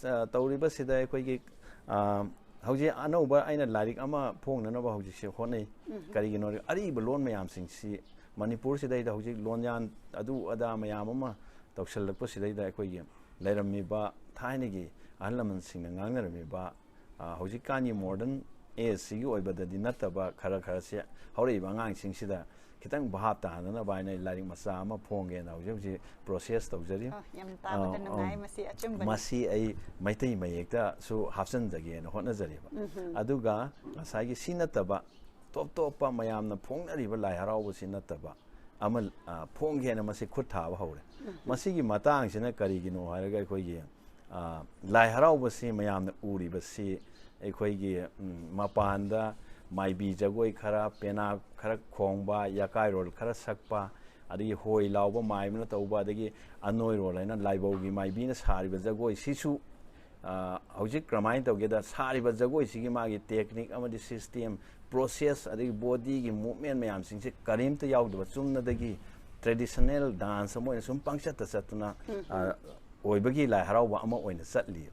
ꯑ, ꯇꯧꯔꯤꯕꯁꯤꯗ ꯑꯩꯈꯣꯏꯒꯤ, ꯑ, ꯍꯧꯖꯤꯛ ꯑꯅꯧꯕ ꯑꯩꯅ ꯂꯥꯏꯔꯤꯛ ꯑꯃ ꯐꯣꯡꯅꯅꯕ ꯍꯧꯖꯤꯛꯁꯦ ꯍꯣꯠꯅꯩ꯫ ꯀꯔꯤꯒꯤꯅꯣ ꯍꯥꯏꯔꯒ ꯑꯔꯤꯕ ꯂꯣꯟ ꯃꯌꯥꯝꯁꯤꯡꯁꯤ ꯃꯅꯤꯄꯨꯔꯁꯤꯗꯩꯗ ꯍꯧꯖꯤꯛ ꯂꯣꯟꯌꯥꯟ ꯑꯗꯨ ꯑꯗꯥ ꯃꯌꯥꯝ ꯑꯃ ꯇꯧꯁꯜꯂꯛꯄꯁꯤꯗꯩꯗ ꯑꯩꯈꯣꯏꯒꯤ ꯂꯩꯔꯝꯃꯤꯕ ꯊꯥꯏꯅꯒꯤ ꯑꯍꯜ ꯂꯃꯟꯁꯤꯡꯅ ꯉꯥꯡꯅꯔꯝꯃꯤꯕ, ꯑ, ꯍꯧꯖꯤꯛꯀꯥꯟꯒꯤ modern ageꯁꯤꯒꯤ ꯑꯣꯏꯕꯗꯗꯤ ꯅꯠꯇꯕ ꯈꯔ ꯈꯔꯁꯦ ꯍꯧꯔꯛꯏꯕ ꯑꯉꯥꯡꯁꯤꯡꯁꯤꯗ ꯈꯤꯇꯪ ꯚꯥꯞ ꯇꯥꯅꯅꯕ ꯍꯥꯏꯅ ꯑꯩ ꯂꯥꯏꯔꯤꯛ ꯃꯆꯥ ꯑꯃ ꯐꯣꯡꯒꯦꯅ ꯍꯧꯖꯤꯛ ꯍꯧꯖꯤꯛ process ꯇꯧꯖꯔꯤ꯫ ꯑ, ꯌꯥꯝ ꯇꯥꯕꯗ ꯑ, ꯅꯨꯡꯉꯥꯏ꯫ ꯑ, ꯃꯁꯤ ꯑꯆꯨꯝꯕꯅꯤ꯫ ꯃꯁꯤ ꯑꯩ ꯃꯩꯇꯩ ꯃꯌꯦꯛꯇꯁꯨ ꯍꯥꯞꯆꯤꯟꯖꯒꯦꯅ ꯍꯣꯠꯅꯖꯔꯤꯕ꯫ ꯑꯗꯨꯒ ꯉꯁꯥꯏꯒꯤ ꯁꯤ ꯅꯠꯇꯕ ꯇꯣꯞ ꯇꯣꯞꯄ ꯃꯌꯥꯝꯅ ꯐꯣꯡꯅꯔꯤꯕ ꯂꯥꯏ ꯍꯔꯥꯎꯕꯁꯤ ꯅꯠꯇꯕ ꯑꯃ, ꯑ, ꯐꯣꯡꯒꯦꯅ ꯃꯁꯤ ꯈꯨꯠ ꯊꯥꯕ ꯍꯧꯔꯦ꯫ ꯃꯁꯤꯒꯤ ꯃꯇꯥꯡꯁꯤꯅ ꯀꯔꯤꯒꯤꯅꯣ ꯍꯥꯏꯔꯒ ꯑꯩꯈꯣꯏꯒꯤ, ꯑ, ꯂꯥꯏ ꯍꯔꯥꯎꯕꯁꯤ ꯃꯌꯥꯝꯅ ꯎꯔꯤꯕꯁꯤ ꯑꯩꯈꯣꯏꯒꯤ, ꯎꯝ, ꯃꯄꯥꯟꯗ ꯃꯥꯏꯕꯤ ꯖꯒꯣꯏ ꯈꯔ, ꯄꯦꯅꯥ ꯈꯔ ꯈꯣꯡꯕ, ꯌꯥꯀꯥꯏꯔꯣꯜ ꯈꯔ ꯁꯛꯄ, ꯑꯗꯒꯤ ꯍꯣꯏ ꯂꯥꯎꯕ ꯃꯥꯏꯕꯅ ꯇꯧꯕ, ꯑꯗꯒꯤ ꯑꯅꯣꯏꯔꯣꯜ ꯍꯥꯏꯅ ꯂꯥꯏꯕꯧꯒꯤ ꯃꯥꯏꯕꯤꯅ ꯁꯥꯔꯤꯕ ꯖꯒꯣꯏ, ꯁꯤꯁꯨ, ꯑ, ꯍꯧꯖꯤꯛ ꯀꯔꯝꯍꯥꯏꯅ ꯇꯧꯒꯦꯗ, ꯁꯥꯔꯤꯕ ꯖꯒꯣꯏꯁꯤꯒꯤ ꯃꯥꯒꯤ technique ꯑꯃꯗꯤ system, process, ꯑꯗꯒꯤ bodyꯒꯤ movement ꯃꯌꯥꯝꯁꯤꯡꯁꯦ ꯀꯔꯤꯝꯇ ꯌꯥꯎꯗꯕ, ꯆꯨꯝꯅꯗꯒꯤ traditional dance ꯑꯃ ꯑꯣꯏꯅ ꯁꯨꯝ ꯄꯪꯆꯠꯇ ꯆꯠꯇꯨꯅ, ꯑ, ꯑꯣꯏꯕꯒꯤ ꯂꯥꯏ ꯍꯔꯥꯎꯕ ꯑꯃ ꯑꯣꯏꯅ ꯆꯠꯂꯤ꯫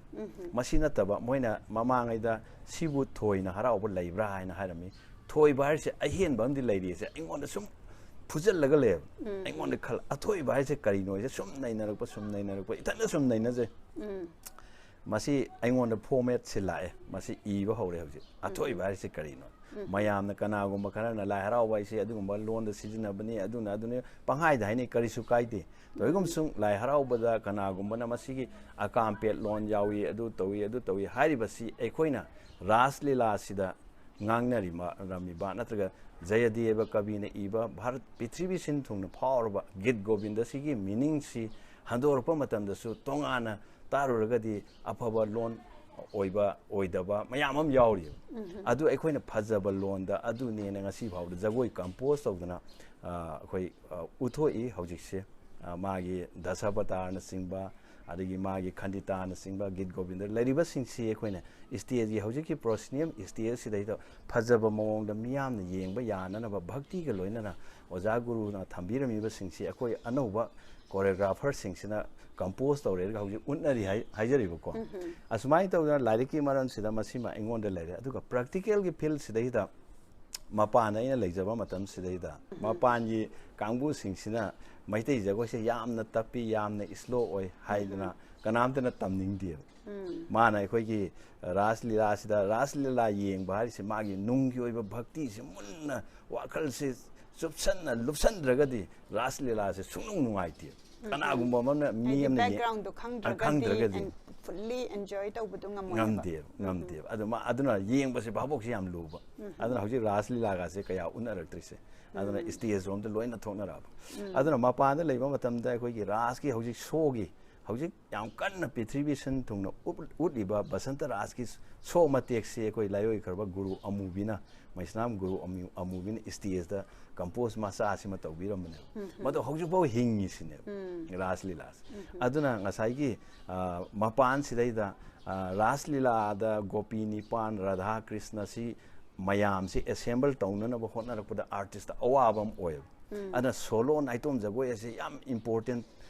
ꯃꯁꯤ ꯅꯠꯇꯕ ꯃꯣꯏꯅ ꯃꯃꯥꯡꯉꯩꯗ ꯁꯤꯕꯨ ꯊꯣꯏꯅ ꯍꯔꯥꯎꯕ ꯂꯩꯕ꯭ꯔꯥ ꯍꯥꯏꯅ ꯍꯥꯏꯔꯝꯃꯤ꯫ ꯊꯣꯏꯕ ꯍꯥꯏꯔꯤꯁꯦ ꯑꯍꯦꯟꯕ ꯑꯃꯗꯤ ꯂꯩꯔꯤꯁꯦ ꯑꯩꯉꯣꯟꯗ ꯁꯨꯝ ꯐꯨꯖꯜꯂꯒ ꯂꯩꯌꯦꯕ꯫ ꯑꯩꯉꯣꯟꯗ ꯈꯜ-, ꯑꯊꯣꯏꯕ ꯍꯥꯏꯁꯦ ꯀꯔꯤꯅꯣ ꯍꯥꯏꯁꯦ ꯁꯨꯝ ꯅꯩꯅꯔꯛꯄ, ꯁꯨꯝ ꯅꯩꯅꯔꯛꯄ, ꯏꯊꯟꯗ ꯁꯨꯝ ꯅꯩꯅꯖꯩ꯫ ꯃꯁꯤ ꯑꯩꯉꯣꯟꯗ formatꯁꯤ ꯂꯥꯛꯑꯦ, ꯃꯁꯤ ꯏꯕ ꯍꯧꯔꯦ ꯍꯧꯖꯤꯛ꯫ ꯑꯊꯣꯏꯕ ꯍꯥꯏꯁꯦ ꯀꯔꯤꯅꯣ? ꯃꯌꯥꯝꯅ, ꯀꯅꯥꯒꯨꯝꯕ ꯈꯔꯅ ꯂꯥꯏ ꯍꯔꯥꯎꯕ ꯍꯥꯏꯁꯦ ꯑꯗꯨꯒꯨꯝꯕ ꯂꯣꯟꯗ ꯁꯤꯖꯤꯟꯅꯕꯅꯤ, ꯑꯗꯨꯅ ꯑꯗꯨꯅꯤ ꯄꯪꯍꯥꯏꯗ ꯍꯥꯏꯅꯩ, ꯀꯔꯤꯁꯨ ꯀꯥꯏꯗꯦ꯫ ꯇꯧꯏꯒꯨꯝꯕꯁꯨꯡ ꯂꯥꯏ ꯍꯔꯥꯎꯕꯗ ꯀꯅꯥꯒꯨꯝꯕꯅ ꯃꯁꯤꯒꯤ ꯑꯀꯥꯝꯄꯦꯠ ꯂꯣꯟ ꯌꯥꯎꯏ, ꯑꯗꯨ ꯇꯧꯏ, ꯑꯗꯨ ꯇꯧꯏ ꯍꯥꯏꯔꯤꯕꯁꯤ ꯑꯩꯈꯣꯏꯅ ꯔꯥꯁ ꯂꯤꯂꯥꯁꯤꯗ ꯉꯥꯡꯅꯔꯤꯕ, ꯔꯝꯃꯤꯕ, ꯅꯠꯇ꯭ꯔꯒ ꯖꯌꯗꯦꯕ ꯀꯕꯤꯅ ꯏꯕ ꯚꯥꯔꯠ ꯄ꯭ꯔꯤꯊꯤꯕꯤ ꯁꯤꯟ ꯊꯨꯡꯅ ꯐꯥꯎꯔꯕ ꯒꯤꯠ ꯒꯣꯕꯤꯟꯗꯁꯤꯒꯤ ꯃꯤꯅꯤꯡꯁꯤ ꯍꯟꯗꯣꯔꯛꯄ ꯃꯇꯝꯗꯁꯨ ꯇꯣꯉꯥꯟꯅ ꯇꯥꯔꯨꯔꯒꯗꯤ ꯑꯐꯕ ꯂꯣꯟ ꯑꯣꯏꯕ ꯑꯣꯏꯗꯕ ꯃꯌꯥꯝ ꯑꯃ ꯌꯥꯎꯔꯤꯕ꯫ ꯑꯗꯨ ꯑꯩꯈꯣꯏꯅ ꯐꯖꯕ ꯂꯣꯟꯗ ꯑꯗꯨꯅꯦꯅ ꯉꯁꯤ ꯐꯥꯎꯗ ꯖꯒꯣꯏ ꯀꯝꯄꯣꯖ ꯇꯧꯗꯅ, ꯑ, ꯑꯩꯈꯣꯏ, ꯑ, ꯎꯠꯊꯣꯛꯏ꯫ ꯍꯧꯖꯤꯛꯁꯦ, ꯑ, ꯃꯥꯒꯤ ꯗꯁꯥꯕꯇꯥꯔꯅꯆꯤꯡꯕ, ꯑꯗꯒꯤ ꯃꯥꯒꯤ ꯈꯟꯗꯤꯇꯥꯅꯆꯤꯡꯕ ꯒꯤꯠ ꯒꯣꯕꯤꯟꯗ ꯂꯩꯔꯤꯕꯁꯤꯡꯁꯤ ꯑꯩꯈꯣꯏꯅ ꯁ꯭ꯇꯦꯖꯀꯤ, ꯍꯧꯖꯤꯛꯀꯤ ꯄ꯭ꯔꯣꯁꯤꯅꯤꯌꯝ ꯁ꯭ꯇꯦꯖꯁꯤꯗꯩꯗ ꯐꯖꯕ ꯃꯑꯣꯡꯗ ꯃꯤꯌꯥꯝꯅ ꯌꯦꯡꯕ ꯌꯥꯅꯅꯕ ꯚꯛꯇꯤꯒ ꯂꯣꯏꯅꯅ ꯑꯣꯖꯥ ꯒꯨꯔꯨꯅ ꯊꯝꯕꯤꯔꯝꯃꯤꯕꯁꯤꯡꯁꯤ ꯑꯩꯈꯣꯏ ꯑꯅꯧꯕ ꯀꯣꯔꯤꯌꯣꯒ꯭ꯔꯥꯐꯔꯁꯤꯡꯁꯤꯅ ꯀꯝꯄꯣꯖ ꯇꯧꯔꯦꯒ ꯍꯧꯖꯤꯛ ꯎꯠꯅꯔꯤ ꯍꯥꯏ-, ꯍꯥꯏꯖꯔꯤꯕꯀꯣ꯫ ꯑꯁꯨꯃꯥꯏꯅ ꯇꯧꯗꯅ ꯂꯥꯏꯔꯤꯛꯀꯤ ꯃꯔꯝꯁꯤꯗ ꯃꯁꯤꯃ ꯑꯩꯉꯣꯟꯗ ꯂꯩꯔꯦ꯫ ꯑꯗꯨꯒ ꯄ꯭ꯔꯦꯛꯇꯤꯀꯦꯜꯒꯤ ꯐꯤꯜꯁꯤꯗꯩꯗ ꯃꯄꯥꯟ ꯑꯩꯅ ꯂꯩꯖꯕ ꯃꯇꯝꯁꯤꯗꯩꯗ ꯃꯄꯥꯟꯒꯤ ꯀꯥꯡꯕꯨꯁꯤꯡꯁꯤꯅ ꯃꯩꯇꯩ ꯖꯒꯣꯏꯁꯦ ꯌꯥꯝꯅ ꯇꯞꯄꯤ, ꯌꯥꯝꯅ ꯁ꯭ꯂꯣ ꯑꯣꯏ ꯍꯥꯏꯗꯅ ꯀꯅꯥꯝꯇꯅ ꯇꯝꯅꯤꯡꯗꯦꯕ꯫ ꯃꯥꯅ ꯑꯩꯈꯣꯏꯒꯤ ꯔꯥꯁ ꯂꯤꯂꯥꯁꯤꯗ, ꯔꯥꯁ ꯂꯤꯂꯥ ꯌꯦꯡꯕ ꯍꯥꯏꯔꯤꯁꯦ ꯃꯥꯒꯤ ꯅꯨꯡꯒꯤ ꯑꯣꯏꯕ ꯚꯛꯇꯤꯁꯤ ꯃꯨꯟꯅ, ꯋꯥꯈꯜꯁꯦ ꯆꯨꯞꯁꯟꯅ ꯂꯨꯞꯁꯟꯗ꯭ꯔꯒꯗꯤ ꯔꯥꯁ ꯂꯤꯂꯥꯁꯦ ꯁꯨꯡꯅꯨꯡ ꯅꯨꯡꯉꯥꯏꯇꯦ꯫ ꯀꯅꯥꯒꯨꯝꯕ ꯑꯃꯅ, ꯃꯤ ꯍꯥꯏꯗꯤ ꯑꯃꯅ ꯌꯦꯡ-, ꯕꯦꯛꯒ꯭ꯔꯥꯎꯟꯗꯣ ꯑ, ꯈꯪꯗ꯭ꯔꯒꯗꯤ ꯈꯪꯗ꯭ꯔꯒꯗꯤ and fully enjoy ꯇꯧꯕꯗꯣ ꯉꯝꯃꯣꯏꯕ꯫ ꯉꯝꯗꯦꯕ, ꯉꯝꯗꯦꯕ꯫ ꯑꯗꯨ ꯃꯥ-, ꯑꯗꯨꯅ ꯌꯦꯡꯕꯁꯦ ꯚꯥꯕꯣꯛꯁꯦ ꯌꯥꯝ ꯂꯨꯕ꯫ ꯑꯗꯨꯅ ꯍꯧꯖꯤꯛ ꯔꯥꯁ ꯂꯤꯂꯥꯒꯁꯦ ꯀꯌꯥ ꯎꯠꯅꯔꯛꯇ꯭ꯔꯤꯁꯦ꯫ ꯑꯗꯨꯅ ꯁ꯭ꯇꯦꯖ ꯔꯣꯝꯗ ꯂꯣꯏꯅ ꯊꯣꯛꯅꯔꯛꯑꯕ꯫ ꯑꯗꯨꯅ ꯃꯄꯥꯟꯗ ꯂꯩꯕ ꯃꯇꯝꯗ ꯑꯩꯈꯣꯏꯒꯤ ꯔꯥꯁꯀꯤ ꯍꯧꯖꯤꯛ ꯁꯣꯒꯤ, ꯍꯧꯖꯤꯛ ꯌꯥꯝ ꯀꯟꯅ ꯄ꯭ꯔꯤꯊꯤꯕꯤ ꯁꯤꯟ ꯊꯨꯡꯅ ꯎꯠ-, ꯎꯠꯂꯤꯕ ꯕꯁꯟꯇ ꯔꯥꯁꯀꯤ ꯁꯣ ꯃꯇꯦꯛꯁꯦ ꯑꯩꯈꯣꯏ ꯂꯥꯏꯑꯣꯏꯈ꯭ꯔꯕ ꯒꯨꯔꯨ ꯑꯃꯨꯕꯤꯅ, ꯃꯩꯁꯅꯥꯝ ꯒꯨꯔꯨ ꯑꯃꯨ-, ꯑꯃꯨꯕꯤꯅ ꯁ꯭ꯇꯦꯖꯇ ꯀꯝꯄꯣꯖ ꯃꯆꯥ ꯑꯁꯤꯃ ꯇꯧꯕꯤꯔꯝꯕꯅꯦꯕ꯫ ꯃꯗꯣ ꯍꯧꯖꯤꯛꯐꯥꯎ ꯍꯤꯡꯉꯤꯁꯤꯅꯦꯕ ꯔꯥꯁ ꯂꯤꯂꯥꯁꯦ꯫ ꯑꯗꯨꯅ ꯉꯁꯥꯏꯒꯤ, ꯑ, ꯃꯄꯥꯟꯁꯤꯗꯩꯗ, ꯑ, ꯔꯥꯁ ꯂꯤꯂꯥꯗ ꯒꯣꯄꯤ ꯅꯤꯄꯥꯟ, ꯔꯥꯙꯥ ꯀ꯭ꯔꯤꯁꯅ ꯁꯤ ꯃꯌꯥꯝꯁꯤ ꯑꯦꯁꯦꯝꯕꯜ ꯇꯧꯅꯅꯕ ꯍꯣꯠꯅꯔꯛꯄꯗ ꯑꯥꯔꯇꯤꯁꯇ ꯑꯋꯥꯕ ꯑꯃ ꯑꯣꯏꯌꯦꯕ꯫ ꯑꯗꯨꯅ ꯁꯣꯂꯣ ꯅꯥꯏꯇꯣꯝ ꯖꯒꯣꯏ ꯑꯁꯤ ꯌꯥꯝ ꯏꯝꯄꯣꯔꯇꯦꯟ,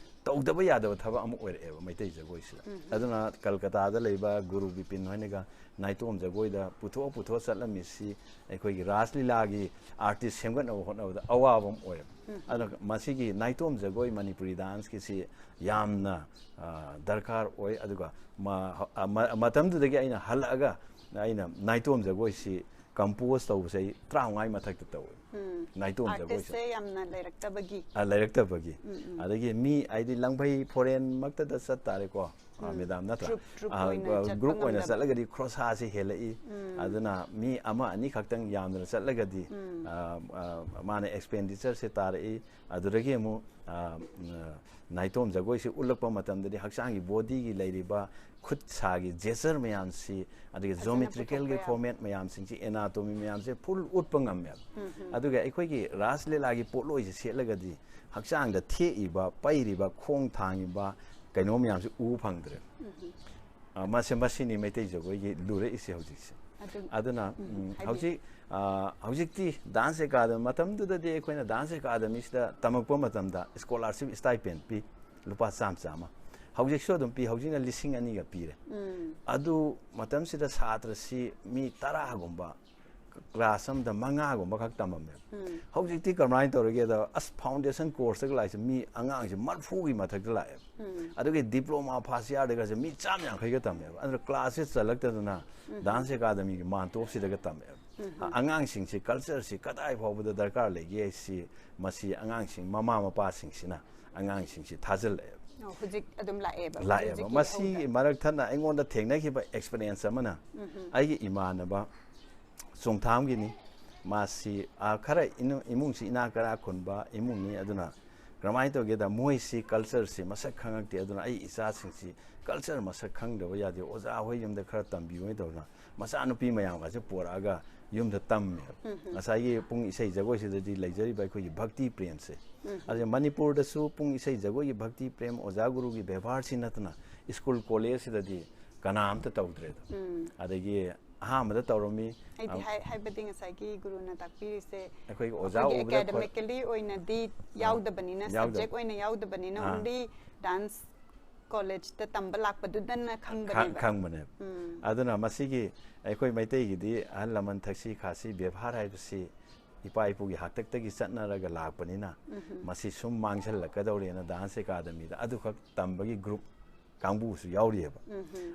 ꯇꯧꯗꯕ ꯌꯥꯗꯕ ꯊꯕꯛ ꯑꯃ ꯑꯣꯏꯔꯛꯑꯦꯕ ꯃꯩꯇꯩ ꯖꯒꯣꯏꯁꯤꯗ꯫ ꯑꯗꯨꯅ ꯀꯜꯀꯇꯥꯗ ꯂꯩꯕ ꯒꯨꯔꯨ ꯕꯤꯄꯤꯟ ꯍꯣꯏꯅꯒ ꯅꯥꯏꯇꯣꯝ ꯖꯒꯣꯏꯗ ꯄꯨꯊꯣꯛꯑ ꯄꯨꯊꯣꯛꯑ ꯆꯠꯂꯝꯃꯤꯁꯤ ꯑꯩꯈꯣꯏꯒꯤ ꯔꯥꯁ ꯂꯤꯂꯥꯒꯤ ꯑꯥꯔꯇꯤꯁ ꯁꯦꯝꯒꯠꯅꯕ ꯍꯣꯠꯅꯕꯗ ꯑꯋꯥꯕ ꯑꯃ ꯑꯣꯏꯔꯦ꯫ ꯑꯗꯨꯅ ꯃꯁꯤꯒꯤ ꯅꯥꯏꯇꯣꯝ ꯖꯒꯣꯏ, ꯃꯅꯤꯄꯨꯔꯤ ꯗꯥꯟꯁꯀꯤꯁꯤ ꯌꯥꯝꯅ, ꯑ, ꯗꯔꯀꯥꯔ ꯑꯣꯏ꯫ ꯑꯗꯨꯒ ꯃ-, ꯑ, ꯃ-, ꯃꯇꯝꯗꯨꯗꯒꯤ ꯑꯩꯅ ꯍꯜꯂꯛꯑꯒ ꯑꯩꯅ ꯅꯥꯏꯇꯣꯝ ꯖꯒꯣꯏꯁꯤ ꯀꯝꯄꯣꯖ ꯇꯧꯕꯁꯦ ꯑꯩ ꯇꯔꯥꯃꯉꯥꯒꯤ ꯃꯊꯛꯇ ꯇꯧꯋꯦ꯫ ꯅꯥꯏꯇꯣꯝ ꯖꯒꯣꯏꯁꯦ꯫ ꯑꯥꯔꯇꯤꯁꯁꯦ ꯌꯥꯝꯅ ꯂꯩꯔꯛꯇꯕꯒꯤ꯫ ꯑ, ꯂꯩꯔꯛꯇꯕꯒꯤ꯫ ꯑꯗꯒꯤ ꯃꯤ ꯍꯥꯏꯗꯤ ꯂꯪꯐꯩ ꯐꯣꯔꯦꯟ ꯃꯛꯇꯗ ꯆꯠ ꯇꯥꯔꯦꯀꯣ, ꯑ, ꯃꯦꯗꯥꯝ ꯅꯠꯇ꯭ꯔꯥ? ꯒ꯭ꯔꯨꯞ, ꯒ꯭ꯔꯨꯞ ꯑ, ꯑꯣꯏꯅ ꯑ, ꯆꯠꯄ ꯒ꯭ꯔꯨꯞ ꯑꯣꯏꯅ ꯉꯝꯗꯕ꯫ ꯆꯠꯂꯒꯗꯤ ꯈ꯭ꯔꯣꯁꯥꯁꯦ ꯍꯦꯜꯂꯛꯏ꯫ ꯑꯗꯨꯅ ꯃꯤ ꯑꯃ ꯑꯅꯤ ꯈꯛꯇꯪ ꯌꯥꯝꯗꯅ ꯆꯠꯂꯒꯗꯤ, ꯑ, ꯑ, ꯃꯥꯅ ꯑꯦꯛꯁꯄꯦꯟꯗꯤꯆꯔꯁꯦ ꯇꯥꯔꯛꯏ꯫ ꯑꯗꯨꯗꯒꯤ ꯑꯃꯨꯛ, ꯑ, ꯑ, ꯅꯥꯏꯇꯣꯝ ꯖꯒꯣꯏꯁꯤ ꯎꯠꯂꯛꯄ ꯃꯇꯝꯗꯗꯤ ꯍꯛꯆꯥꯡꯒꯤ ꯕꯣꯗꯤꯒꯤ ꯂꯩꯔꯤꯕ ꯈꯨꯠ ꯁꯥꯒꯤ ꯖꯦꯁꯆꯔ ꯃꯌꯥꯝꯁꯤ, ꯑꯗꯒꯤ ꯐꯖꯅ ꯖꯣꯃꯦꯇ꯭ꯔꯤꯀꯦꯜꯒꯤ ꯄꯨꯊꯣꯛꯄ ꯌꯥꯕ꯫ ꯐꯣꯔꯃꯦꯠ ꯃꯌꯥꯝꯁꯤꯡꯁꯤ, ꯑꯦꯅꯥꯇꯣꯃꯤ ꯃꯌꯥꯝꯁꯦ ꯐꯨꯜ ꯎꯠꯄ ꯉꯝꯃꯦꯕ꯫ ꯑꯗꯨꯒ ꯑꯩꯈꯣꯏꯒꯤ ꯔꯥꯁ ꯂꯤꯂꯥꯒꯤ ꯄꯣꯠꯂꯣꯏꯁꯦ ꯁꯦꯠꯂꯒꯗꯤ ꯍꯛꯆꯥꯡꯗ ꯊꯦꯛꯏꯕ, ꯄꯩꯔꯤꯕ, ꯈꯣꯡ ꯊꯥꯡꯉꯤꯕ ꯀꯩꯅꯣ ꯃꯌꯥꯝꯁꯦ ꯎꯕ ꯐꯪꯗ꯭ꯔꯦ꯫ ꯑ, ꯃꯁꯤ, ꯃꯁꯤꯅꯤ ꯃꯩꯇꯩ ꯖꯒꯣꯏꯒꯤ ꯂꯨꯔꯛꯏꯁꯦ ꯍꯧꯖꯤꯛꯁꯦ꯫ ꯑꯗꯨ ꯑꯗꯨꯅ ꯎꯝ, ꯎꯝ, ꯍꯥꯏꯕꯤꯌꯨ꯫ ꯍꯧꯖꯤꯛ, ꯑ, ꯍꯧꯖꯤꯛꯇꯤ ꯗꯥꯟꯁ ꯑꯦꯀꯥꯗꯃꯤ, ꯃꯇꯝꯗꯨꯗꯗꯤ ꯑꯩꯈꯣꯏꯅ ꯗꯥꯟꯁ ꯑꯦꯀꯥꯗꯃꯤꯁꯤꯗ ꯇꯝꯃꯛꯄ ꯃꯇꯝꯗ ꯁ꯭ꯀꯣꯂꯥꯔꯁꯤꯞ ꯁ꯭ꯇꯥꯏꯄꯦꯟ ꯄꯤ, ꯂꯨꯄꯥ ꯆꯥꯝꯃ ꯆꯥꯝꯃ꯫ ꯍꯧꯖꯤꯛꯁꯨ ꯑꯗꯨꯝ ꯄꯤ, ꯍꯧꯖꯤꯛꯅ ꯂꯤꯁꯤꯡ ꯑꯅꯤꯒ ꯄꯤꯔꯦ꯫ ꯎꯝ꯫ ꯑꯗꯨ ꯃꯇꯝꯁꯤꯗ ꯁꯥꯇ꯭ꯔꯁꯤ ꯃꯤ ꯇꯔꯥꯒꯨꯝꯕ, ꯀ꯭ꯂꯥꯁ ꯑꯃꯗ ꯃꯉꯥꯒꯨꯝꯕ ꯈꯛ ꯇꯝꯃꯝꯃꯦꯕ꯫ ꯎꯝ꯫ ꯍꯧꯖꯤꯛꯇꯤ ꯀꯃꯥꯏꯅ ꯇꯧꯔꯒꯦꯗ, ꯑꯁ, ꯐꯥꯎꯟꯗꯦꯁꯟ ꯀꯣꯔꯁꯇꯒ ꯂꯥꯛꯏꯁꯦ ꯃꯤ ꯑꯉꯥꯡꯁꯦ ꯃꯔꯐꯨꯒꯤ ꯃꯊꯛꯇ ꯂꯥꯛꯑꯦꯕ꯫ ꯎꯝ꯫ ꯑꯗꯨꯒꯤ ꯗꯤꯄ꯭ꯂꯣꯃꯥ ꯐꯥꯔꯁ ꯏꯌꯥꯔꯗꯒꯁꯦ ꯃꯤ ꯆꯥꯝ ꯌꯥꯡꯈꯩꯒ ꯇꯝꯃꯦꯕ꯫ ꯑꯗꯨꯅ ꯀ꯭ꯂꯥꯁꯁꯦ ꯆꯜꯂꯛꯇꯗꯅ ꯗꯥꯟꯁ ꯑꯦꯀꯥꯗꯃꯤꯒꯤ ꯃꯥꯟꯇꯣꯞꯁꯤꯗꯒ ꯇꯝꯃꯦꯕ꯫ ꯑꯉꯥꯡꯁꯤꯡꯁꯤ ꯀꯜꯆꯔꯁꯤ ꯀꯗꯥꯏ ꯐꯥꯎꯕꯗ ꯗꯔꯀꯥꯔ ꯂꯩꯒꯦ ꯍꯥꯏꯁꯤ ꯃꯁꯤ ꯑꯉꯥꯡꯁꯤꯡ, ꯃꯃꯥ ꯃꯄꯥꯁꯤꯡꯁꯤꯅ ꯑꯉꯥꯡꯁꯤꯡꯁꯤ ꯊꯥꯖꯤꯜꯂꯛꯑꯦꯕ꯫ ꯑꯣ, ꯍꯧꯖꯤꯛ ꯑꯗꯨꯝ ꯂꯥꯛꯑꯦꯕ꯫ ꯂꯥꯛꯑꯦꯕ꯫ ꯍꯧꯖꯤꯛꯀꯤ ꯃꯁꯤ ꯍꯧꯗ-꯫ ꯃꯔꯛ ꯊꯠꯅ ꯑꯩꯉꯣꯟꯗ ꯊꯦꯡꯅꯈꯤꯕ ꯑꯦꯛꯁꯄꯤꯔꯤꯌꯦꯟꯁ ꯑꯃꯅ, ꯑꯩꯒꯤ ꯏꯃꯥꯟꯅꯕ ꯆꯣꯡꯊꯥꯝꯒꯤꯅꯤ꯫ ꯃꯥꯁꯤ, ꯑ, ꯈꯔ ꯏꯅꯨ-, ꯏꯃꯨꯡꯁꯤ ꯏꯅꯥꯛ ꯀꯔꯥ ꯈꯨꯟꯕ ꯏꯃꯨꯡꯅꯤ꯫ ꯑꯗꯨꯅ ꯀꯔꯝꯍꯥꯏꯅ ꯇꯧꯒꯦꯗ, ꯃꯣꯏꯁꯤ ꯀꯜꯆꯔꯁꯤ ꯃꯁꯛ ꯈꯪꯉꯛꯇꯦ꯫ ꯑꯗꯨꯅ ꯑꯩ ꯏꯆꯥꯁꯤꯡꯁꯤ ꯀꯜꯆꯔ ꯃꯁꯛ ꯈꯪꯗꯕ ꯌꯥꯗꯦ, ꯑꯣꯖꯥ ꯍꯣꯏ ꯌꯨꯝꯗ ꯈꯔ ꯇꯝꯕꯤꯌꯨ ꯍꯥꯏꯅ ꯇꯧꯗꯅ ꯃꯆꯥꯅꯨꯄꯤ ꯃꯌꯥꯝꯒꯁꯦ ꯄꯨꯔꯛꯑꯒ ꯌꯨꯝꯗ ꯇꯝꯃꯦꯕ꯫ ꯉꯁꯥꯏꯒꯤ ꯄꯨꯡ ꯏꯁꯩ ꯖꯒꯣꯏꯁꯤꯗꯗꯤ ꯂꯩꯖꯔꯤꯕ ꯑꯩꯈꯣꯏꯒꯤ ꯚꯛꯇꯤ ꯄ꯭ꯔꯦꯝꯁꯦ꯫ ꯑꯗꯨꯅ ꯃꯅꯤꯄꯨꯔꯗꯁꯨ ꯄꯨꯡ ꯏꯁꯩ ꯖꯒꯣꯏꯒꯤ ꯚꯛꯇꯤ ꯄ꯭ꯔꯦꯝ, ꯑꯣꯖꯥ ꯒꯨꯔꯨꯒꯤ ꯕꯦꯕꯥꯔꯁꯤ ꯅꯠꯇꯅ ꯁ꯭ꯀꯨꯜ ꯀꯣꯂꯦꯖꯁꯤꯗꯗꯤ ꯀꯅꯥꯝꯇ ꯇꯧꯗ꯭ꯔꯦꯗꯣ꯫ ꯑꯗꯒꯤ ꯑꯍꯥꯟꯕꯗ ꯇꯧꯔꯝꯃꯤ꯫ ꯑꯩꯗꯤ ꯍꯥꯏ-, ꯍꯥꯏꯕꯗꯤ ꯉꯁꯥꯏꯒꯤ ꯒꯨꯔꯨꯅ ꯇꯥꯛꯄꯤꯔꯤꯁꯦ ꯑꯩꯈꯣꯏꯒꯤ ꯑꯣꯖꯥ ꯑꯩꯈꯣꯏꯒꯤ ꯎꯕꯗ ꯈꯣꯏ-, ꯑꯦꯀꯥꯗꯃꯤꯀꯦꯂꯤ ꯑꯣꯏꯅꯗꯤ ꯑꯥ, ꯌꯥꯎꯗꯕꯅꯤꯅ, ꯌꯥꯎꯗꯕ-, ꯁꯕꯖꯦꯛ ꯑꯣꯏꯅ ꯌꯥꯎꯗꯕꯅꯤꯅ, ꯑꯥ꯫ ꯑꯣꯟꯂꯤ ꯗꯥꯟꯁ ꯀꯣꯂꯦꯖꯇ ꯇꯝꯕ ꯂꯥꯛꯄꯗꯨꯗꯅ ꯈ-, ꯈꯪꯕꯅꯦꯕ꯫ ꯈꯪꯕꯅꯦꯕ꯫ ꯎꯝ꯫ ꯑꯗꯨꯅ ꯃꯁꯤꯒꯤ ꯑꯩꯈꯣꯏ ꯃꯩꯇꯩꯒꯤꯗꯤ ꯑꯍꯜ ꯂꯃꯟ ꯊꯛꯁꯤ ꯈꯥꯁꯤ ꯕꯦꯕꯥꯔ ꯍꯥꯏꯕꯁꯤ ꯏꯄꯥ ꯏꯄꯨꯒꯤ ꯍꯥꯛꯇꯛꯇꯒꯤ ꯆꯠꯅꯔꯒ ꯂꯥꯛꯄꯅꯤꯅ ꯃꯁꯤ ꯁꯨꯝ ꯃꯥꯡꯁꯤꯜꯂꯛꯀꯗꯧꯔꯦꯅ ꯗꯥꯟꯁ ꯑꯦꯀꯥꯗꯃꯤꯗ ꯑꯗꯨꯈꯛ ꯇꯝꯕꯒꯤ ꯒ꯭ꯔꯨꯞ ꯀꯥꯡꯕꯨꯁꯨ ꯌꯥꯎꯔꯤꯑꯕ꯫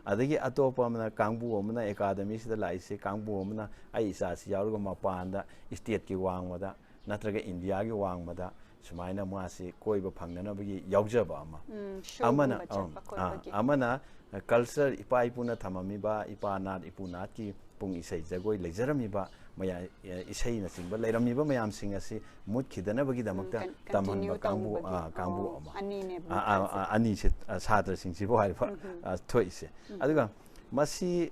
ꯑꯗꯒꯤ ꯑꯇꯣꯞꯄ ꯑꯃꯅ, ꯀꯥꯡꯕꯨ ꯑꯃꯅ, ꯑꯦꯀꯥꯗꯃꯤꯁꯤꯗ ꯂꯥꯛꯏꯁꯦ ꯀꯥꯡꯕꯨ ꯑꯃꯅ ꯑꯩ ꯏꯆꯥꯁꯤ ꯌꯥꯎꯔꯒ ꯃꯄꯥꯟꯗ, ꯁ꯭ꯇꯦꯠꯀꯤ ꯋꯥꯡꯃꯗ ꯅꯠꯇ꯭ꯔꯒ ꯏꯟꯗꯤꯌꯥꯒꯤ ꯋꯥꯡꯃꯗ ꯁꯨꯃꯥꯏꯅ ꯃꯥꯁꯤ ꯀꯣꯏꯕ ꯐꯪꯅꯅꯕꯒꯤ ꯌꯥꯎꯖꯕ ꯑꯃ꯫ ꯎꯝ, ꯑꯃꯅ ꯁꯣꯒꯨꯝꯕ ꯆꯠꯄ ꯑ, ꯈꯣꯠꯄꯒꯤ꯫ ꯑ, ꯑꯃꯅ ꯀꯜꯆꯔ, ꯏꯄꯥ ꯏꯄꯨꯅ ꯊꯝꯃꯝꯃꯤꯕ, ꯏꯄꯥ ꯅꯥꯠ ꯏꯄꯨ ꯅꯥꯠꯀꯤ ꯄꯨꯡ ꯏꯁꯩ ꯖꯒꯣꯏ ꯂꯩꯖꯔꯝꯃꯤꯕ ꯃꯌꯥ-, ꯏꯁꯩꯅꯆꯤꯡꯕ ꯂꯩꯔꯝꯃꯤꯕ ꯃꯌꯥꯝꯁꯤꯡ ꯑꯁꯤ ꯃꯨꯠꯈꯤꯗꯅꯕꯒꯤꯗꯃꯛꯇ ꯎꯝ, ꯀꯟ-, ꯇꯝꯍꯟꯕ continue ꯀꯥꯡꯕꯨ, ꯇꯧꯕꯒꯤ꯫ ꯑ, ꯀꯥꯡꯕꯨ ꯑꯣ, ꯑꯃ꯫ ꯑꯅꯤꯅꯦꯕ ꯑ, ꯑ, ꯃꯈꯜꯁꯦ꯫ ꯑ, ꯑꯅꯤꯁꯦ, ꯑ, ꯁꯥꯇ꯭ꯔꯁꯤꯡꯁꯤꯕꯨ ꯍꯥꯏꯕ, ꯑ, ꯊꯣꯛꯏꯁꯦ꯫ ꯑꯗꯨꯒ ꯃꯁꯤ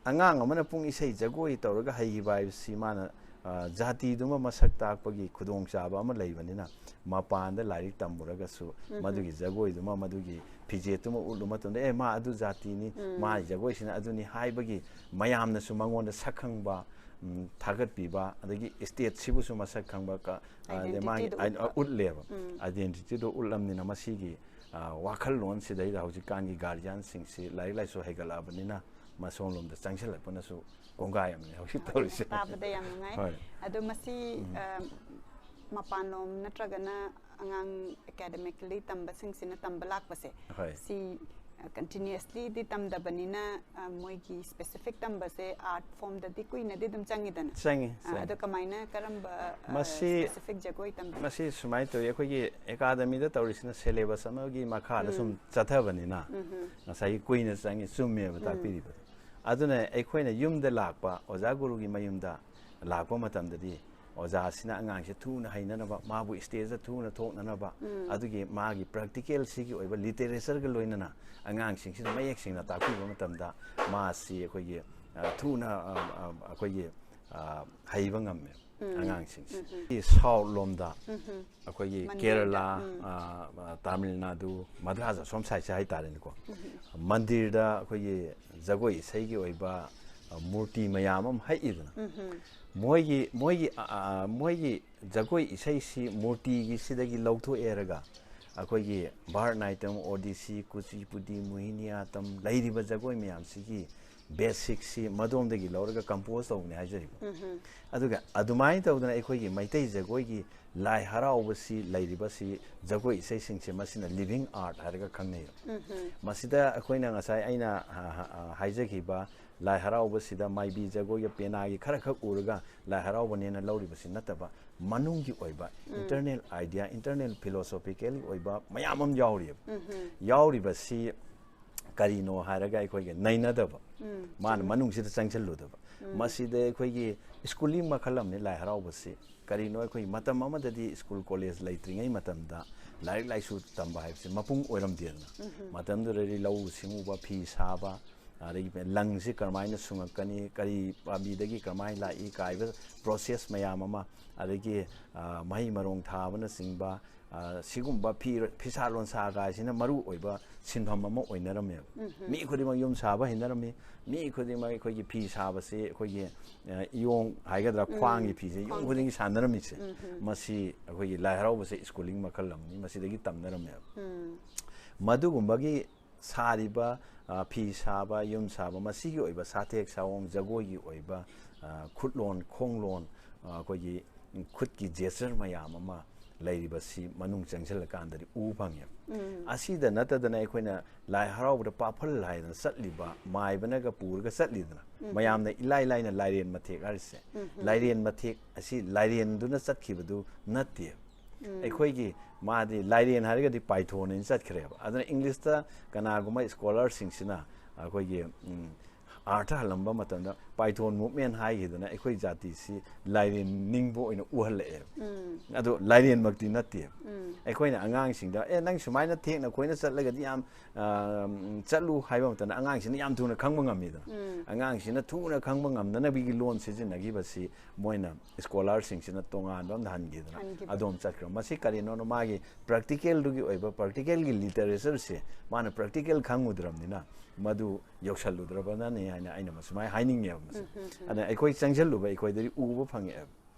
ꯑꯉꯥꯡ ꯑꯃꯅ ꯄꯨꯡ ꯏꯁꯩ ꯖꯒꯣꯏ ꯇꯧꯔꯒ ꯍꯩꯈꯤꯕ ꯍꯥꯏꯕꯁꯤ ꯃꯥꯅ, ꯑ, ꯖꯥꯇꯤꯗꯨꯃ ꯃꯁꯛ ꯇꯥꯛꯄꯒꯤ ꯈꯨꯗꯣꯡꯆꯥꯕ ꯑꯃ ꯂꯩꯕꯅꯤꯅ, ꯃꯄꯥꯟꯗ ꯂꯥꯏꯔꯤꯛ ꯇꯝꯃꯨꯔꯒꯁꯨ ꯃꯗꯨꯒꯤ ꯖꯒꯣꯏꯗꯨꯃ, ꯃꯗꯨꯒꯤ ꯐꯤꯖꯦꯠꯇꯨꯃ ꯎꯠꯂꯨ ꯃꯇꯝꯗ, "ꯑꯦ, ꯃꯥ ꯑꯗꯨ ꯖꯥꯇꯤꯅꯤ, ꯃꯥꯒꯤ ꯖꯒꯣꯏꯁꯤꯅ ꯑꯗꯨꯅꯤ" ꯍꯥꯏꯕꯒꯤ ꯃꯌꯥꯝꯅꯁꯨ ꯃꯉꯣꯟꯗ ꯁꯛ ꯈꯪꯕ, ꯎꯝ, ꯊꯥꯒꯠꯄꯤꯕ, ꯑꯗꯒꯤ ꯁ꯭ꯇꯦꯠꯁꯤꯕꯨꯁꯨ ꯃꯁꯛ ꯈꯪꯕ ꯀ-, ꯑ, ꯑꯗꯩ ꯃꯥꯒꯤ Identityꯗꯨ ꯑ, ꯎꯠꯄ꯫ ꯎꯠꯂꯦꯕ꯫ Identityꯗꯨ ꯎꯠꯂꯝꯅꯤꯅ ꯃꯁꯤꯒꯤ, ꯑ, ꯋꯥꯈꯜꯂꯣꯟꯁꯤꯗꯩꯗ ꯍꯧꯖꯤꯛꯀꯥꯟꯒꯤ ꯒꯥꯔꯖꯤꯌꯥꯟꯁꯤꯡꯁꯤ ꯂꯥꯏꯔꯤꯛ ꯂꯥꯏꯁꯨ ꯍꯩꯒꯠꯂꯛꯑꯕꯅꯤꯅ ꯃꯁꯣꯝꯂꯣꯝꯗ ꯆꯪꯁꯤꯜꯂꯛꯄꯅꯁꯨ ꯀꯣꯡꯒꯥꯏ ꯑꯃꯅꯤ ꯍꯧꯖꯤꯛ ꯇꯧꯔꯤꯁꯦ꯫ ꯇꯥꯕꯗ ꯌꯥꯝ ꯅꯨꯡꯉꯥꯏ꯫ ꯍꯣꯏ꯫ ꯑꯗꯣ ꯃꯁꯤ, ꯑ, ꯃꯄꯥꯟꯂꯣꯝ ꯅꯠꯇ꯭ꯔꯒꯅ ꯑꯉꯥꯡ academically ꯇꯝꯕꯁꯤꯡꯁꯤꯅ ꯇꯝꯕ ꯂꯥꯛꯄꯁꯦ, ꯍꯣꯏ꯫ ꯁꯤ, ꯑ, continuouslyꯗꯤ ꯇꯝꯗꯕꯅꯤꯅ, ꯑ, ꯃꯣꯏꯒꯤ specific ꯇꯝꯕꯁꯦ art formꯗꯗꯤ ꯀꯨꯏꯅꯗꯤ ꯑꯗꯨꯝ ꯆꯪꯉꯤꯗꯅ꯫ ꯆꯪꯉꯤ, ꯑ, ꯆꯪꯉꯤ꯫ ꯑꯗꯣ ꯀꯃꯥꯏꯅ, ꯀꯔꯝꯕ, ꯑ, ꯃꯁꯤ, specific ꯖꯒꯣꯏ ꯇꯝꯕꯤ? ꯃꯁꯤ ꯁꯨꯃꯥꯏꯅ ꯇꯧꯏ, ꯑꯩꯈꯣꯏꯒꯤ academyꯗ ꯇꯧꯔꯤꯁꯤꯅ syllabus ꯑꯃꯒꯤ ꯃꯈꯥꯗ ꯁꯨꯝ ꯆꯠꯊꯕꯅꯤꯅ ꯉꯁꯥꯏꯒꯤ ꯀꯨꯏꯅ ꯆꯪꯉꯤ, ꯆꯨꯝꯃꯦꯕ ꯇꯥꯛꯄꯤꯔꯤꯕꯗꯣ꯫ ꯑꯗꯨꯅ ꯑꯩꯈꯣꯏꯅ ꯌꯨꯝꯗ ꯂꯥꯛꯄ, ꯑꯣꯖꯥ ꯒꯨꯔꯨꯒꯤ ꯃꯌꯨꯝꯗ ꯂꯥꯛꯄ ꯃꯇꯝꯗꯗꯤ ꯑꯣꯖꯥꯁꯤꯅ ꯑꯉꯥꯡꯁꯦ ꯊꯨꯅ ꯍꯩꯅꯅꯕ, ꯃꯥꯕꯨ stageꯇ ꯊꯨꯅ ꯊꯣꯛꯅꯅꯕ, ꯑꯗꯨꯒꯤ ꯃꯥꯒꯤ practicalꯁꯤꯒꯤ ꯑꯣꯏꯕ literatureꯒ ꯂꯣꯏꯅꯅ ꯑꯉꯥꯡꯁꯤꯡꯁꯤꯗ ꯃꯌꯦꯛ ꯁꯦꯡꯅ ꯇꯥꯛꯄꯤꯕ ꯃꯇꯝꯗ ꯃꯥꯁꯤ ꯑꯩꯈꯣꯏꯒꯤ, ꯑ, ꯊꯨꯅ, ꯑ, ꯑ, ꯑꯩꯈꯣꯏꯒꯤ, ꯑ, ꯍꯩꯕ ꯉꯝꯃꯦ ꯑꯉꯥꯡꯁꯤꯡꯁꯦ꯫ South ꯂꯣꯝꯗ ꯑꯩꯈꯣꯏꯒꯤ ꯃꯟꯗꯤꯔꯗ, ꯀꯦꯔꯂꯥ, ꯎꯝ꯫ ꯑ, ꯑ, ꯇꯥꯃꯤꯜ ꯅꯥꯗꯨ, ꯃꯗ꯭ꯔꯥꯁ ꯑꯁꯣꯝ sideꯁꯦ ꯍꯥꯏꯇꯥꯔꯦꯅꯦꯀꯣ꯫ ꯃꯟꯗꯤꯔꯗ ꯑꯩꯈꯣꯏꯒꯤ ꯖꯒꯣꯏ ꯏꯁꯩꯒꯤ ꯑꯣꯏꯕ, ꯑ, ꯃꯨꯔꯇꯤ ꯃꯌꯥꯝ ꯑꯃ ꯍꯛꯏꯗꯅ꯫ ꯃꯣꯏꯒꯤ, ꯃꯣꯏꯒꯤ, ꯑ, ꯑ, ꯃꯣꯏꯒꯤ ꯖꯒꯣꯏ ꯏꯁꯩꯁꯤ ꯃꯨꯔꯇꯤꯒꯤꯁꯤꯗꯒꯤ ꯂꯧꯊꯣꯛꯑꯦꯔꯒ ꯑꯩꯈꯣꯏꯒꯤ ꯚꯥꯔꯠꯅꯥꯇ꯭ꯌꯝ, ꯑꯣꯗꯤꯁꯤ, ꯀꯨꯆꯤꯄꯨꯗꯤ, ꯃꯣꯍꯤꯅꯤꯌꯥꯇꯝ ꯂꯩꯔꯤꯕ ꯖꯒꯣꯏ ꯃꯌꯥꯝꯁꯤꯒꯤ ꯕꯦꯁꯤꯛꯁꯤ ꯃꯗꯣꯝꯗꯒꯤ ꯂꯧꯔꯒ ꯀꯝꯄꯣꯖ ꯇꯧꯕꯅꯤ ꯍꯥꯏꯖꯔꯤꯕ꯫ ꯑꯗꯨꯒ ꯑꯗꯨꯃꯥꯏꯅ ꯇꯧꯗꯅ ꯑꯩꯈꯣꯏꯒꯤ ꯃꯩꯇꯩ ꯖꯒꯣꯏꯒꯤ ꯂꯥꯏ ꯍꯔꯥꯎꯕꯁꯤ ꯂꯩꯔꯤꯕꯁꯤ ꯖꯒꯣꯏ ꯏꯁꯩꯁꯤꯡꯁꯦ ꯃꯁꯤꯅ ꯂꯤꯚꯤꯡ ꯑꯥꯔꯠ ꯍꯥꯏꯔꯒ ꯈꯪꯅꯩ꯫ ꯃꯁꯤꯗ ꯑꯩꯈꯣꯏꯅ ꯉꯁꯥꯏ ꯑꯩꯅ, ꯑ, ꯑ, ꯍꯥꯏꯖꯈꯤꯕ ꯂꯥꯏ ꯍꯔꯥꯎꯕꯁꯤꯗ ꯃꯥꯏꯕꯤ ꯖꯒꯣꯏꯒ ꯄꯦꯅꯥꯒꯤ ꯈꯔ ꯈꯛ ꯎꯔꯒ ꯂꯥꯏ ꯍꯔꯥꯎꯕꯅꯦꯅ ꯂꯧꯔꯤꯕꯁꯤ ꯅꯠꯇꯕ, ꯃꯅꯨꯡꯒꯤ ꯑꯣꯏꯕ ꯏꯟꯇꯔꯅꯦꯜ ꯑꯥꯏꯗꯤꯌꯥ, ꯏꯟꯇꯔꯅꯦꯜ ꯐꯤꯂꯣꯁꯣꯐꯤꯀꯦꯜꯒꯤ ꯑꯣꯏꯕ ꯃꯌꯥꯝ ꯑꯃ ꯌꯥꯎꯔꯤꯑꯕ꯫ ꯌꯥꯎꯔꯤꯕꯁꯤ ꯀꯔꯤꯅꯣ ꯍꯥꯏꯔꯒ ꯑꯩꯈꯣꯏꯒꯤ ꯅꯩꯅꯗꯕ, ꯃꯥꯅ ꯃꯅꯨꯡꯁꯤꯗ ꯆꯪꯁꯤꯜꯂꯨꯗꯕ꯫ ꯃꯁꯤꯗ ꯑꯩꯈꯣꯏꯒꯤ ꯁ꯭ꯀꯨꯂꯤꯡ ꯃꯈꯜ ꯑꯃꯅꯤ ꯂꯥꯏ ꯍꯔꯥꯎꯕꯁꯤ꯫ ꯀꯔꯤꯅꯣ, ꯑꯩꯈꯣꯏ ꯃꯇꯝ ꯑꯃꯗꯗꯤ ꯁ꯭ꯀꯨꯜ ꯀꯣꯂꯦꯖ ꯂꯩꯇ꯭ꯔꯤꯉꯩ ꯃꯇꯝꯗ ꯂꯥꯏꯔꯤꯛ ꯂꯥꯏꯁꯨ ꯇꯝꯕ ꯍꯥꯏꯕꯁꯤ ꯃꯄꯨꯡ ꯑꯣꯏꯔꯝꯗꯦꯗꯅ꯫ ꯃꯇꯝꯗꯨꯗꯗꯤ ꯂꯧꯎ ꯁꯤꯡꯎꯕ, ꯐꯤ ꯁꯥꯕ, ꯑꯗꯒꯤ ꯂꯪꯁꯤ ꯀꯔꯝꯍꯥꯏꯅ ꯁꯨꯡꯉꯛꯀꯅꯤ, ꯀꯔꯤ ꯄꯥꯝꯕꯤꯗꯒꯤ ꯀꯔꯝꯍꯥꯏꯅ ꯂꯥꯛꯏ ꯀꯥꯏꯕ ꯄ꯭ꯔꯣꯁꯦꯁ ꯃꯌꯥꯝ ꯑꯃ, ꯑꯗꯒꯤ, ꯑ, ꯃꯍꯩ ꯃꯔꯣꯡ ꯊꯥꯕꯅꯆꯤꯡꯕ, ꯑ, ꯁꯤꯒꯨꯝꯕ ꯐꯤ, ꯐꯤꯁꯥ ꯂꯣꯟꯁꯥ ꯀꯥꯏꯁꯤꯅ ꯃꯔꯨ ꯑꯣꯏꯕ ꯁꯤꯟꯐꯝ ꯑꯃ ꯑꯣꯏꯅꯔꯝꯃꯦꯕ꯫ ꯃꯤ ꯈꯨꯗꯤꯡꯃꯛ ꯌꯨꯝ ꯁꯥꯕ ꯍꯩꯅꯔꯝꯃꯤ, ꯃꯤ ꯈꯨꯗꯤꯡꯃꯛ ꯑꯩꯈꯣꯏꯒꯤ ꯐꯤ ꯁꯥꯕꯁꯤ ꯑꯩꯈꯣꯏꯒꯤ, ꯑ, ꯏꯌꯣꯡ ꯍꯥꯏꯒꯗ꯭ꯔꯥ, ꯈ꯭ꯋꯥꯡꯒꯤ ꯐꯤꯁꯦ ꯌꯨꯝ ꯈ꯭ꯋꯥꯡꯒꯤ꯫ ꯈꯨꯗꯤꯡꯒꯤ ꯁꯥꯟꯅꯔꯝꯃꯤꯁꯦ꯫ ꯃꯁꯤ ꯑꯩꯈꯣꯏꯒꯤ ꯂꯥꯏ ꯍꯔꯥꯎꯕꯁꯦ ꯁ꯭ꯀꯨꯂꯤꯡ ꯃꯈꯜ ꯑꯃꯅꯤ, ꯃꯁꯤꯗꯒꯤ ꯇꯝꯅꯔꯝꯃꯦꯕ꯫ ꯃꯗꯨꯒꯨꯝꯕꯒꯤ ꯁꯥꯔꯤꯕ, ꯑ, ꯐꯤ ꯁꯥꯕ, ꯌꯨꯝ ꯁꯥꯕ, ꯃꯁꯤꯒꯤ ꯑꯣꯏꯕ ꯁꯥꯊꯦꯛ ꯁꯥꯑꯣꯡ, ꯖꯒꯣꯏꯒꯤ ꯑꯣꯏꯕ, ꯑ, ꯈꯨꯠꯂꯣꯟ ꯈꯣꯡꯂꯣꯟ, ꯑ, ꯑꯩꯈꯣꯏꯒꯤ ꯈꯨꯠꯀꯤ ꯖꯦꯁꯆꯔ ꯃꯌꯥꯝ ꯑꯃ ꯂꯩꯔꯤꯕꯁꯤ ꯃꯅꯨꯡ ꯆꯪꯁꯤꯜꯂꯀꯥꯟꯗꯗꯤ ꯎꯕ ꯐꯪꯉꯦꯕ꯫ ꯑꯁꯤꯗ ꯅꯠꯇꯗꯅ ꯑꯩꯈꯣꯏꯅ ꯂꯥꯏ ꯍꯔꯥꯎꯕꯗ ꯄꯥꯐꯜ ꯍꯥꯏꯗꯅ ꯆꯠꯂꯤꯕ, ꯃꯥꯏꯕꯅꯒ ꯄꯨꯔꯒ ꯆꯠꯂꯤꯗꯅ, ꯃꯌꯥꯝꯅ ꯏꯂꯥꯏ ꯂꯥꯏꯅ ꯂꯥꯏꯔꯦꯟ ꯃꯊꯦꯛ ꯍꯥꯏꯔꯤꯁꯦ, ꯂꯥꯏꯔꯦꯟ ꯃꯊꯦꯛ ꯑꯁꯤ ꯂꯥꯏꯔꯦꯟꯗꯨꯅ ꯆꯠꯈꯤꯕꯗꯨ ꯅꯠꯇꯦ꯫ ꯑꯩꯈꯣꯏꯒꯤ ꯃꯥꯗꯤ ꯂꯥꯏꯔꯦꯟ ꯍꯥꯏꯔꯒꯗꯤ ꯄꯥꯏꯊꯣꯟ ꯑꯣꯏꯅ ꯆꯠꯈ꯭ꯔꯦꯕ꯫ ꯑꯗꯨꯅ ꯏꯪꯂꯤꯁꯇ ꯀꯅꯥꯒꯨꯝꯕ ꯁ꯭ꯀꯣꯂꯔꯁꯤꯡꯁꯤꯅ ꯑꯩꯈꯣꯏꯒꯤ, ꯎꯝ, ꯑꯥꯔꯊ ꯍꯜꯂꯝꯕ ꯃꯇꯝꯗ ꯄꯥꯏꯊꯣꯟ ꯃꯨꯞꯃꯦꯟ ꯍꯥꯏꯈꯤꯗꯅ ꯑꯩꯈꯣꯏ ꯖꯥꯇꯤꯁꯤ ꯂꯥꯏꯔꯦꯟ ꯅꯤꯡꯕ ꯑꯣꯏꯅ ꯎꯍꯜꯂꯛꯑꯦꯕ꯫ ꯑꯗꯣ ꯂꯥꯏꯔꯦꯟꯃꯛꯇꯤ ꯅꯠꯇꯦꯕ꯫ ꯑꯩꯈꯣꯏꯅ ꯑꯉꯥꯡꯁꯤꯡꯗ, "ꯑꯦ, ꯅꯪ ꯁꯨꯃꯥꯏꯅ ꯊꯦꯛꯅ ꯈꯣꯏꯅ ꯆꯠꯂꯒꯗꯤ ꯌꯥꯝ, ꯑ, ꯆꯠꯂꯨ" ꯍꯥꯏꯕ ꯃꯇꯝꯗ ꯑꯉꯥꯡꯁꯤꯅ ꯌꯥꯝ ꯊꯨꯅ ꯈꯪꯕ ꯉꯝꯃꯤꯗꯅ꯫ ꯑꯉꯥꯡꯁꯤꯅ ꯊꯨꯅ ꯈꯪꯕ ꯉꯝꯅꯅꯕꯒꯤ ꯂꯣꯟ ꯁꯤꯖꯤꯟꯅꯈꯤꯕꯁꯤ ꯃꯣꯏꯅ ꯁ꯭ꯀꯣꯂꯔꯁꯤꯡꯁꯤꯅ ꯇꯣꯉꯥꯟꯕ ꯑꯃꯗ ꯍꯟꯈꯤꯗꯅ ꯍꯟꯈꯤꯕ꯫ ꯑꯗꯣꯝ ꯆꯠꯈ꯭ꯔꯦ꯫ ꯃꯁꯤ ꯀꯔꯤꯅꯣꯅ ꯃꯥꯒꯤ ꯄ꯭ꯔꯦꯛꯇꯤꯀꯦꯜꯗꯨꯒꯤ ꯑꯣꯏꯕ, ꯄ꯭ꯔꯦꯛꯇꯤꯀꯦꯜꯒꯤ ꯂꯤꯇꯔꯦꯆꯔꯁꯦ ꯃꯥꯅ ꯄ꯭ꯔꯦꯛꯇꯤꯀꯦꯜ ꯈꯪꯉꯨꯗ꯭ꯔꯕꯅꯤꯅ ꯃꯗꯨ ꯌꯧꯁꯜꯂꯨꯗ꯭ꯔꯕꯅꯅꯤ ꯍꯥꯏꯅ ꯑꯩꯅ ꯃꯁꯨꯃꯥꯏꯅ ꯍꯥꯏꯅꯤꯡꯉꯦꯕ ꯃꯁꯤ꯫ ꯑꯗꯨꯅ ꯑꯩꯈꯣꯏ ꯆꯪꯁꯤꯜꯂꯨꯕ ꯑꯩꯈꯣꯏꯗꯗꯤ ꯎꯕ ꯐꯪꯉꯛꯑꯦꯕ꯫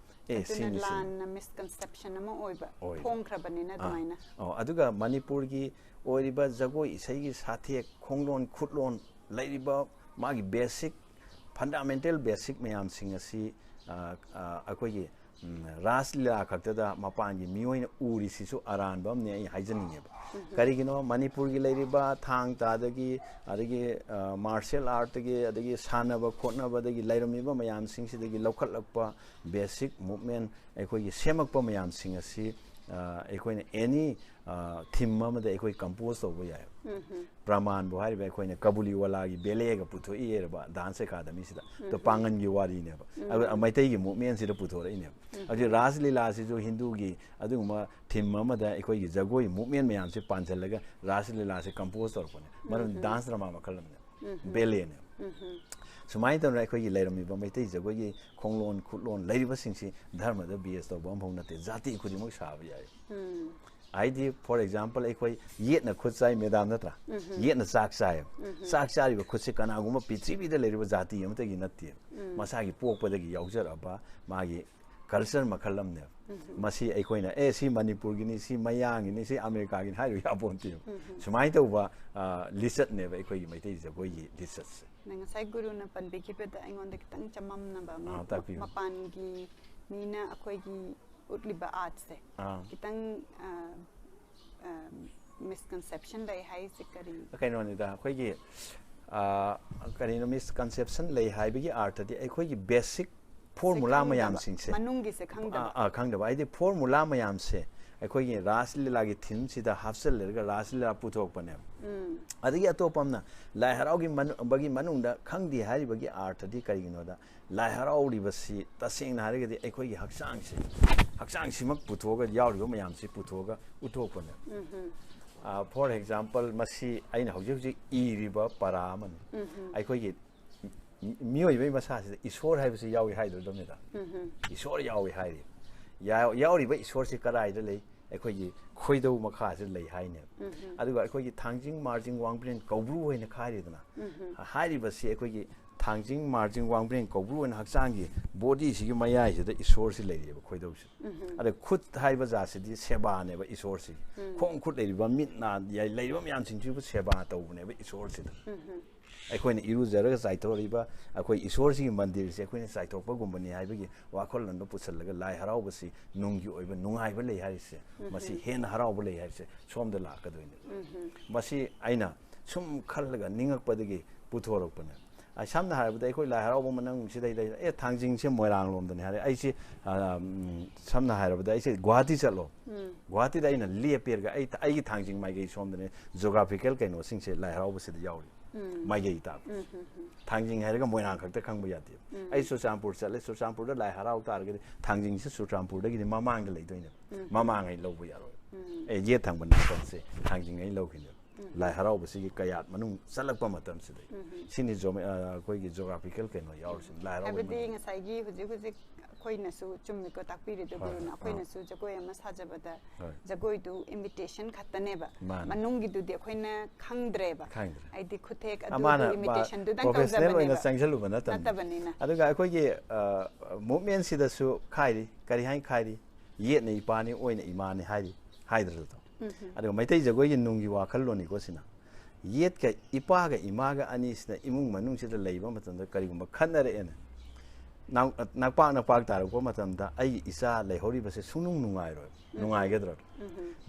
ꯑꯦ, ꯑꯗꯨꯅ ꯁꯤꯅꯤ, ꯁꯤꯅꯤ꯫ ꯂꯥꯟꯅ ꯃꯤꯁꯀꯟꯁꯦꯞꯁꯟ ꯑꯃ ꯑꯣꯏꯕ ꯑꯣꯏꯕ꯫ ꯊꯣꯡꯈ꯭ꯔꯕꯅꯤꯅ ꯑꯥ꯫ ꯑꯗꯨꯃꯥꯏꯅ꯫ ꯑꯣ, ꯑꯗꯨꯒ ꯃꯅꯤꯄꯨꯔꯒꯤ ꯑꯣꯏꯔꯤꯕ ꯖꯒꯣꯏ ꯏꯁꯩꯒꯤ ꯁꯥꯊꯦꯛ, ꯈꯣꯡꯂꯣꯟ, ꯈꯨꯠꯂꯣꯟ, ꯂꯩꯔꯤꯕ ꯃꯥꯒꯤ ꯕꯦꯁꯤꯛ, ꯐꯟꯗꯥꯃꯦꯟꯇꯦꯜ ꯕꯦꯁꯤꯛ ꯃꯌꯥꯝꯁꯤꯡ ꯑꯁꯤ ꯑ, ꯑ, ꯑꯩꯈꯣꯏꯒꯤ ꯎꯝ, ꯔꯥꯁ ꯂꯤꯂꯥ ꯈꯛꯇꯗ ꯃꯄꯥꯟꯒꯤ ꯃꯤꯑꯣꯏꯅ ꯎꯔꯤꯁꯤꯁꯨ ꯑꯔꯥꯟꯕ ꯑꯃꯅꯦ ꯑꯩ ꯍꯥꯏꯖꯅꯤꯡꯉꯦꯕ꯫ ꯀꯔꯤꯒꯤꯅꯣ? ꯃꯅꯤꯄꯨꯔꯒꯤ ꯂꯩꯔꯤꯕ ꯊꯥꯡ ꯇꯥꯗꯒꯤ, ꯑꯗꯒꯤ ꯃꯥꯔꯁꯤꯌꯦꯜ ꯑꯥꯔꯠꯇꯒꯤ, ꯑꯗꯒꯤ ꯁꯥꯟꯅꯕ ꯈꯣꯠꯅꯕꯗꯒꯤ ꯂꯩꯔꯝꯃꯤꯕ ꯃꯌꯥꯝꯁꯤꯡꯁꯤꯗꯒꯤ ꯂꯧꯈꯠꯂꯛꯄ ꯕꯦꯁꯤꯛ ꯃꯨꯞꯃꯦꯟ, ꯑꯩꯈꯣꯏꯒꯤ ꯁꯦꯝꯃꯛꯄ ꯃꯌꯥꯝꯁꯤꯡ ꯑꯁꯤ ꯑ, ꯑꯩꯈꯣꯏꯅ ꯑꯦꯅꯤ ꯊꯤꯝ ꯑꯃꯗ ꯑꯩꯈꯣꯏ ꯀꯝꯄꯣꯖ ꯇꯧꯕ ꯌꯥꯏ꯫ ꯄ꯭ꯔꯃꯥꯟꯕꯨ ꯍꯥꯏꯔꯤꯕ ꯑꯩꯈꯣꯏꯅ ꯀꯕꯨꯂꯤꯋꯥꯂꯥꯒꯤ ꯕꯦꯂꯦꯒ ꯄꯨꯊꯣꯛꯏꯔꯕ ꯗꯥꯟꯁ ꯑꯦꯀꯥꯗꯃꯤꯁꯤꯗ꯫ ꯑꯗꯣ ꯄꯥꯡꯒꯟꯒꯤ ꯋꯥꯔꯤꯅꯦꯕ꯫ ꯑꯗꯣ ꯃꯩꯇꯩꯒꯤ ꯃꯨꯞꯃꯦꯟꯁꯤꯗ ꯄꯨꯊꯣꯔꯛꯏꯅꯦꯕ꯫ ꯍꯧꯖꯤꯛ ꯔꯥꯁ ꯂꯤꯂꯥꯁꯤꯁꯨ ꯍꯤꯟꯗꯨꯒꯤ ꯑꯗꯨꯒꯨꯝꯕ ꯊꯤꯝ ꯑꯃꯗ ꯑꯩꯈꯣꯏꯒꯤ ꯖꯒꯣꯏ ꯃꯨꯞꯃꯦꯟ ꯃꯌꯥꯝꯁꯦ ꯄꯥꯟꯁꯤꯜꯂꯒ ꯔꯥꯁ ꯂꯤꯂꯥꯁꯦ ꯀꯝꯄꯣꯖ ꯇꯧꯔꯛꯄꯅꯦ꯫ ꯃꯔꯝꯗꯤ ꯗꯥꯟꯁ ꯗ꯭ꯔꯃꯥ ꯃꯈꯜ ꯑꯃꯅꯦ꯫ ꯕꯦꯂꯦꯅꯦ꯫ ꯁꯨꯃꯥꯏꯅ ꯇꯧꯗꯅ ꯑꯩꯈꯣꯏꯒꯤ ꯂꯩꯔꯝꯃꯤꯕ ꯃꯩꯇꯩ ꯖꯒꯣꯏꯒꯤ ꯈꯣꯡꯂꯣꯟ ꯈꯨꯠꯂꯣꯟ ꯂꯩꯔꯤꯕꯁꯤꯡꯁꯤ ꯙꯔꯃꯗ ꯕꯦꯁ ꯇꯧꯕ ꯑꯃꯐꯥꯎ ꯅꯠꯇꯦ, ꯖꯥꯇꯤ ꯈꯨꯗꯤꯡꯃꯛ ꯁꯥꯕ ꯌꯥꯏ꯫ ꯍꯥꯏꯗꯤ, ꯐꯣꯔ ꯑꯦꯛꯖꯥꯝꯄꯜ, ꯑꯩꯈꯣꯏ ꯌꯦꯠꯅ ꯈꯨꯠ ꯆꯥꯏ, ꯃꯦꯗꯥꯝ, ꯅꯠꯇ꯭ꯔꯥ? ꯌꯦꯠꯅ ꯆꯥꯛ ꯆꯥꯏ꯫ ꯆꯥꯛ ꯆꯥꯔꯤꯕ ꯈꯨꯠꯁꯦ ꯀꯅꯥꯒꯨꯝꯕ ꯄ꯭ꯔꯤꯊꯤꯕꯤꯗ ꯂꯩꯔꯤꯕ ꯖꯥꯇꯤ ꯑꯃꯠꯇꯒꯤ ꯅꯠꯇꯦ꯫ ꯃꯁꯥꯒꯤ ꯄꯣꯛꯄꯗꯒꯤ ꯌꯥꯎꯖꯔꯛꯑꯕ ꯃꯥꯒꯤ ꯀꯜꯆꯔ ꯃꯈꯜ ꯑꯃꯅꯦꯕ꯫ ꯃꯁꯤ ꯑꯩꯈꯣꯏꯅ, "ꯑꯦ, ꯁꯤ ꯃꯅꯤꯄꯨꯔꯒꯤꯅꯤ, ꯁꯤ ꯃꯌꯥꯡꯒꯤꯅꯤ, ꯁꯤ ꯑꯃꯦꯔꯤꯀꯥꯒꯤꯅꯤ" ꯍꯥꯏꯔꯨ ꯌꯥꯄꯣꯟꯇꯦꯕ꯫ ꯁꯨꯃꯥꯏꯅ ꯇꯧꯕ, ꯑ, ꯂꯤꯆꯠꯅꯦꯕ ꯑꯩꯈꯣꯏꯒꯤ ꯃꯩꯇꯩ ꯖꯒꯣꯏꯒꯤ ꯂꯤꯆꯠꯁꯦ꯫ ꯅꯪ ꯉꯁꯥꯏ ꯒꯨꯔꯨꯅ ꯄꯟꯕꯤꯈꯤꯕꯗ ꯑꯩꯉꯣꯟꯗ ꯈꯤꯇꯪ ꯆꯃꯝꯅꯕ ꯑꯃ, ꯑꯥ, ꯇꯥꯛꯄꯤꯌꯨ꯫ ꯃꯄꯥꯟꯒꯤ ꯃꯤꯅ ꯑꯩꯈꯣꯏꯒꯤ ꯎꯠꯂꯤꯕ ꯑꯥꯔꯠꯁꯦ ꯑꯥ꯫ ꯈꯤꯇꯪ, ꯑ, ꯑ, ꯃꯤꯁꯀꯟꯁꯦꯞꯁꯟ ꯂꯩ ꯍꯥꯏꯁꯦ ꯀꯔꯤ? ꯀꯩꯅꯣꯅꯤꯗ, ꯑꯩꯈꯣꯏꯒꯤ, ꯑ, ꯀꯔꯤꯅꯣ, ꯃꯤꯁꯀꯟꯁꯦꯞꯁꯟ ꯂꯩ ꯍꯥꯏꯕꯒꯤ ꯑꯥꯔꯊꯗꯤ ꯑꯩꯈꯣꯏꯒꯤ ꯕꯦꯁꯤꯛ ꯐꯣꯔꯃꯨꯂꯥ ꯈꯪꯗꯕ, ꯃꯌꯥꯝꯁꯤꯡꯁꯦ, ꯃꯅꯨꯡꯒꯤꯁꯦ ꯈꯪꯗꯕ꯫ ꯑꯥ, ꯑꯥ, ꯈꯪꯗꯕ꯫ ꯍꯥꯏꯗꯤ ꯐꯣꯔꯃꯨꯂꯥ ꯃꯌꯥꯝꯁꯦ ꯑꯩꯈꯣꯏꯒꯤ ꯔꯥꯁ ꯂꯤꯂꯥꯒꯤ ꯊꯤꯝꯁꯤꯗ ꯍꯥꯞꯆꯤꯜꯂꯒ ꯔꯥꯁ ꯂꯤꯂꯥ ꯄꯨꯊꯣꯛꯄꯅꯦꯕ꯫ ꯑꯗꯒꯤ ꯑꯇꯣꯞꯄ ꯑꯃꯅ ꯂꯥꯏ ꯍꯔꯥꯎꯒꯤ ꯃꯅꯨ-, ꯕꯒꯤ ꯃꯅꯨꯡꯗ ꯈꯪꯗꯦ ꯍꯥꯏꯔꯤꯕꯒꯤ ꯑꯥꯔꯊꯗꯤ ꯀꯔꯤꯒꯤꯅꯣꯗ, ꯂꯥꯏ ꯍꯔꯥꯎꯔꯤꯕꯁꯤ ꯇꯁꯦꯡꯅ ꯍꯥꯏꯔꯒꯗꯤ ꯑꯩꯈꯣꯏꯒꯤ ꯍꯛꯆꯥꯡꯁꯦ, ꯍꯛꯆꯥꯡꯁꯤꯃꯛ ꯄꯨꯊꯣꯛꯑꯒ, ꯌꯥꯎꯔꯤꯕ ꯃꯌꯥꯝꯁꯤ ꯄꯨꯊꯣꯛꯑꯒ ꯎꯠꯊꯣꯛꯄꯅꯦꯕ꯫ ꯐꯣꯔ ꯑꯦꯛꯖꯥꯝꯄꯜ, ꯃꯁꯤ ꯑꯩꯅ ꯍꯧꯖꯤꯛ ꯍꯧꯖꯤꯛ ꯏꯔꯤꯕ ꯄꯔꯥ ꯑꯃꯅꯤ꯫ ꯑꯩꯈꯣꯏꯒꯤ ꯃꯤ-, ꯃꯤꯑꯣꯏꯕꯒꯤ ꯃꯁꯥꯁꯤꯗ ꯏꯁꯣꯔ ꯍꯥꯏꯕꯁꯤ ꯌꯥꯎꯏ ꯍꯥꯏꯗꯣꯏꯗꯝꯅꯤꯗ꯫ ꯏꯁꯣꯔ ꯌꯥꯎꯏ ꯍꯥꯏꯔꯤ꯫ ꯌꯥ-, ꯌꯥꯎꯔꯤꯕ ꯏꯁꯣꯔꯁꯤ ꯀꯗꯥꯏꯗ ꯂꯩ? ꯑꯩꯈꯣꯏꯒꯤ ꯈꯣꯏꯗꯧ ꯃꯈꯥꯁꯤꯗ ꯂꯩ ꯍꯥꯏꯅꯦꯕ꯫ ꯑꯗꯨꯒ ꯑꯩꯈꯣꯏꯒꯤ ꯊꯥꯡꯖꯤꯡ, ꯃꯥꯔꯖꯤꯡ, ꯋꯥꯡꯕ꯭ꯔꯦꯟ, ꯀꯧꯕ꯭ꯔꯨ ꯍꯥꯏꯅ ꯈꯥꯏꯔꯤꯗꯅ, ꯍꯥꯏꯔꯤꯕꯁꯤ ꯑꯩꯈꯣꯏꯒꯤ ꯊꯥꯡꯖꯤꯡ, ꯃꯥꯔꯖꯤꯡ, ꯋꯥꯡꯕ꯭ꯔꯦꯡ ꯀꯧꯕ꯭ꯔꯨ ꯑꯣꯏꯅ ꯍꯛꯆꯥꯡꯒꯤ ꯕꯣꯗꯤꯁꯤꯒꯤ ꯃꯌꯥꯏꯁꯤꯗ ꯏꯁꯣꯔꯁꯤ ꯂꯩꯔꯤꯑꯕ, ꯈꯣꯏꯗꯧꯁꯤ꯫ ꯑꯗ ꯈꯨꯠ ꯍꯥꯏꯕ ꯖꯥꯠꯁꯤꯗꯤ ꯁꯦꯕꯥꯅꯦꯕ ꯏꯁꯣꯔꯁꯤ꯫ ꯈꯣꯡ ꯈꯨꯠ ꯂꯩꯔꯤꯕ ꯃꯤꯠ ꯅꯥ ꯌꯥꯏ ꯂꯩꯔꯤꯕ ꯃꯌꯥꯝꯁꯤꯡꯁꯤꯕꯨ ꯁꯦꯕꯥ ꯇꯧꯕꯅꯦꯕ ꯏꯁꯣꯔꯁꯤꯗ꯫ ꯑꯩꯈꯣꯏꯅ ꯏꯔꯨꯖꯔꯒ ꯆꯥꯏꯊꯣꯛꯏꯕ ꯑꯩꯈꯣꯏ ꯏꯁꯣꯔꯁꯤꯒꯤ ꯃꯟꯗꯤꯔꯁꯦ ꯑꯩꯈꯣꯏꯅ ꯆꯥꯏꯊꯣꯛꯄꯒꯨꯝꯕꯅꯤ ꯍꯥꯏꯕꯒꯤ ꯋꯥꯈꯜꯂꯣꯟꯗꯣ ꯄꯨꯁꯜꯂꯒ ꯂꯥꯏ ꯍꯔꯥꯎꯕꯁꯤ ꯅꯨꯡꯒꯤ ꯑꯣꯏꯕ ꯅꯨꯡꯉꯥꯏꯕ ꯂꯩ ꯍꯥꯏꯔꯤꯁꯦ, ꯃꯁꯤ ꯍꯦꯟꯅ ꯍꯔꯥꯎꯕ ꯂꯩ ꯍꯥꯏꯔꯤꯁꯦ ꯁꯣꯝꯗ ꯂꯥꯛꯀꯗꯣꯏꯅꯦ꯫ ꯃꯁꯤ ꯑꯩꯅ ꯁꯨꯝ ꯈꯜꯂꯒ ꯅꯤꯡꯉꯛꯄꯗꯒꯤ ꯄꯨꯊꯣꯔꯛꯄꯅꯦ꯫ ꯑꯩ ꯁꯝꯅ ꯍꯥꯏꯔꯕꯗ ꯑꯩꯈꯣꯏ ꯂꯥꯏ ꯍꯔꯥꯎꯕ ꯃꯅꯨꯡꯁꯤꯗꯩꯗ, "ꯑꯦ, ꯊꯥꯡꯖꯤꯡꯁꯦ ꯃꯣꯏꯔꯥꯡ ꯂꯣꯝꯗꯅꯤ" ꯍꯥꯏꯔꯦ꯫ ꯑꯩꯁꯦ, ꯑ, ꯎꯝ, ꯁꯝꯅ ꯍꯥꯏꯔꯕꯗ ꯑꯩꯁꯦ ꯒꯨꯍꯥꯇꯤ ꯆꯠꯂꯣ꯫ ꯒꯨꯍꯥꯇꯤꯗ ꯑꯩꯅ ꯂꯦꯞꯄꯦꯔꯒ ꯑꯩ, ꯑꯩꯒꯤ ꯊꯥꯡꯖꯤꯡ ꯃꯥꯏꯀꯩ ꯁꯣꯝꯗꯅꯦ꯫ ꯖꯣꯒ꯭ꯔꯥꯐꯤꯀꯦꯜ ꯀꯩꯅꯣꯁꯤꯡꯁꯦ ꯂꯥꯏ ꯍꯔꯥꯎꯕꯁꯤꯗ ꯌꯥꯎꯔꯤ꯫ ꯃꯥꯏꯀꯩ ꯇꯥꯛꯄ꯫ ꯊꯥꯡꯖꯤꯡ ꯍꯥꯏꯔꯒ ꯃꯣꯏꯔꯥꯡ ꯈꯛꯇ ꯈꯪꯕ ꯌꯥꯗꯦ꯫ ꯑꯩ ꯆꯨꯔꯆꯥꯟꯄꯨꯔ ꯆꯠꯂꯦ, ꯆꯨꯔꯆꯥꯟꯄꯨꯔꯗ ꯂꯥꯏ ꯍꯔꯥꯎ ꯇꯥꯔꯒꯗꯤ ꯊꯥꯡꯖꯤꯡꯁꯦ ꯆꯨꯔꯆꯥꯟꯄꯨꯔꯗꯒꯤꯗꯤ ꯃꯃꯥꯡꯗ ꯂꯩꯗꯣꯏꯅꯦꯕ꯫ ꯃꯃꯥꯡ ꯑꯩ ꯂꯧꯕ ꯌꯥꯔꯣꯏ꯫ ꯑꯦ, ꯌꯦꯠ ꯊꯪꯕ ꯅꯥꯀꯟꯁꯦ ꯊꯥꯡꯖꯤꯡ ꯑꯩ ꯂꯧꯈꯤꯅꯦꯕ꯫ ꯂꯥꯏ ꯍꯔꯥꯎꯕꯁꯤꯒꯤ ꯀꯌꯥꯠ ꯃꯅꯨꯡ ꯆꯠꯂꯛꯄ ꯃꯇꯝꯁꯤꯗ꯫ ꯁꯤꯅꯤ ꯖꯣꯃꯦ-, ꯑ, ꯑꯩꯈꯣꯏꯒꯤ ꯖꯣꯒ꯭ꯔꯥꯐꯤꯀꯦꯜ ꯀꯩꯅꯣ ꯌꯥꯎꯔꯤꯁꯤꯅ ꯂꯥꯏ ꯍꯔꯥꯎꯕ ꯍꯥꯏꯕꯗꯤ ꯃꯅꯨꯡ꯫ ꯉꯁꯥꯏꯒꯤ ꯍꯧꯖꯤꯛ ꯍꯧꯖꯤꯛ ꯑꯩꯈꯣꯏꯅꯁꯨ ꯆꯨꯝꯃꯤꯀꯣ ꯇꯥꯛꯄꯤꯔꯤꯗꯣ ꯍꯣꯏ, ꯒꯨꯔꯨꯅ꯫ ꯍꯣꯏ, ꯑꯥ꯫ ꯑꯩꯈꯣꯏꯅꯁꯨ ꯖꯒꯣꯏ ꯑꯃ ꯁꯥꯖꯕꯗ ꯍꯣꯏ꯫ ꯖꯒꯣꯏꯗꯨ ꯏꯃꯤꯇꯦꯁꯟ ꯈꯛꯇꯅꯦꯕ꯫ ꯃꯥꯅꯦ꯫ ꯃꯅꯨꯡꯒꯤꯗꯨꯗꯤ ꯑꯩꯈꯣꯏꯅ ꯈꯪꯗ꯭ꯔꯦꯕ꯫ ꯈꯪꯗ꯭ꯔꯦ꯫ ꯍꯥꯏꯗꯤ ꯈꯨꯊꯦꯛ ꯑꯗꯨ ꯑꯃꯅ ꯑꯗꯨ ꯃꯥ-, ꯏꯃꯤꯇꯦꯁꯟꯗꯨꯗꯪ ꯄ꯭ꯔꯣꯐꯦꯁꯅꯦꯜ ꯑꯣꯏꯅ ꯇꯧꯖꯕꯅꯦꯕ꯫ ꯆꯪꯁꯤꯜꯂꯨꯕ ꯅꯠꯇꯕꯅꯤ꯫ ꯅꯠꯇꯕꯅꯤꯅ꯫ ꯑꯗꯨꯒ ꯑꯩꯈꯣꯏꯒꯤ, ꯑ, ꯃꯨꯚꯃꯦꯟꯁꯤꯗꯁꯨ ꯈꯥꯏꯔꯤ, ꯀꯔꯤ ꯍꯥꯏꯅ ꯈꯥꯏꯔꯤ? ꯌꯦꯠꯅ ꯏꯄꯥꯅꯤ, ꯑꯣꯏꯅ ꯏꯃꯥꯅꯤ ꯍꯥꯏꯔꯤ, ꯍꯥꯏꯗ꯭ꯔꯗꯣ꯫ ꯑꯗꯨꯒ ꯃꯩꯇꯩ ꯖꯒꯣꯏꯒꯤ ꯅꯨꯡꯒꯤ ꯋꯥꯈꯜꯂꯣꯟꯅꯤꯀꯣ ꯁꯤꯅ꯫ ꯌꯦꯠꯀ ꯏꯄꯥꯒ ꯏꯃꯥꯒ ꯑꯅꯤꯁꯤꯅ ꯏꯃꯨꯡ ꯃꯅꯨꯡꯁꯤꯗ ꯂꯩꯕ ꯃꯇꯝꯗ ꯀꯔꯤꯒꯨꯝꯕ ꯈꯠꯅꯔꯛꯑꯦꯅ, ꯅꯥꯎ-, ꯅꯥꯛꯄꯥꯛ ꯅꯥꯛꯄꯥꯛ ꯇꯥꯔꯛꯄ ꯃꯇꯝꯗ ꯑꯩꯒꯤ ꯏꯆꯥ ꯂꯩꯍꯧꯔꯤꯕꯁꯦ ꯁꯨꯡꯅꯨꯡ ꯅꯨꯡꯉꯥꯏꯔꯣꯏ꯫ ꯅꯨꯡꯉꯥꯏꯒꯗ꯭ꯔꯣ?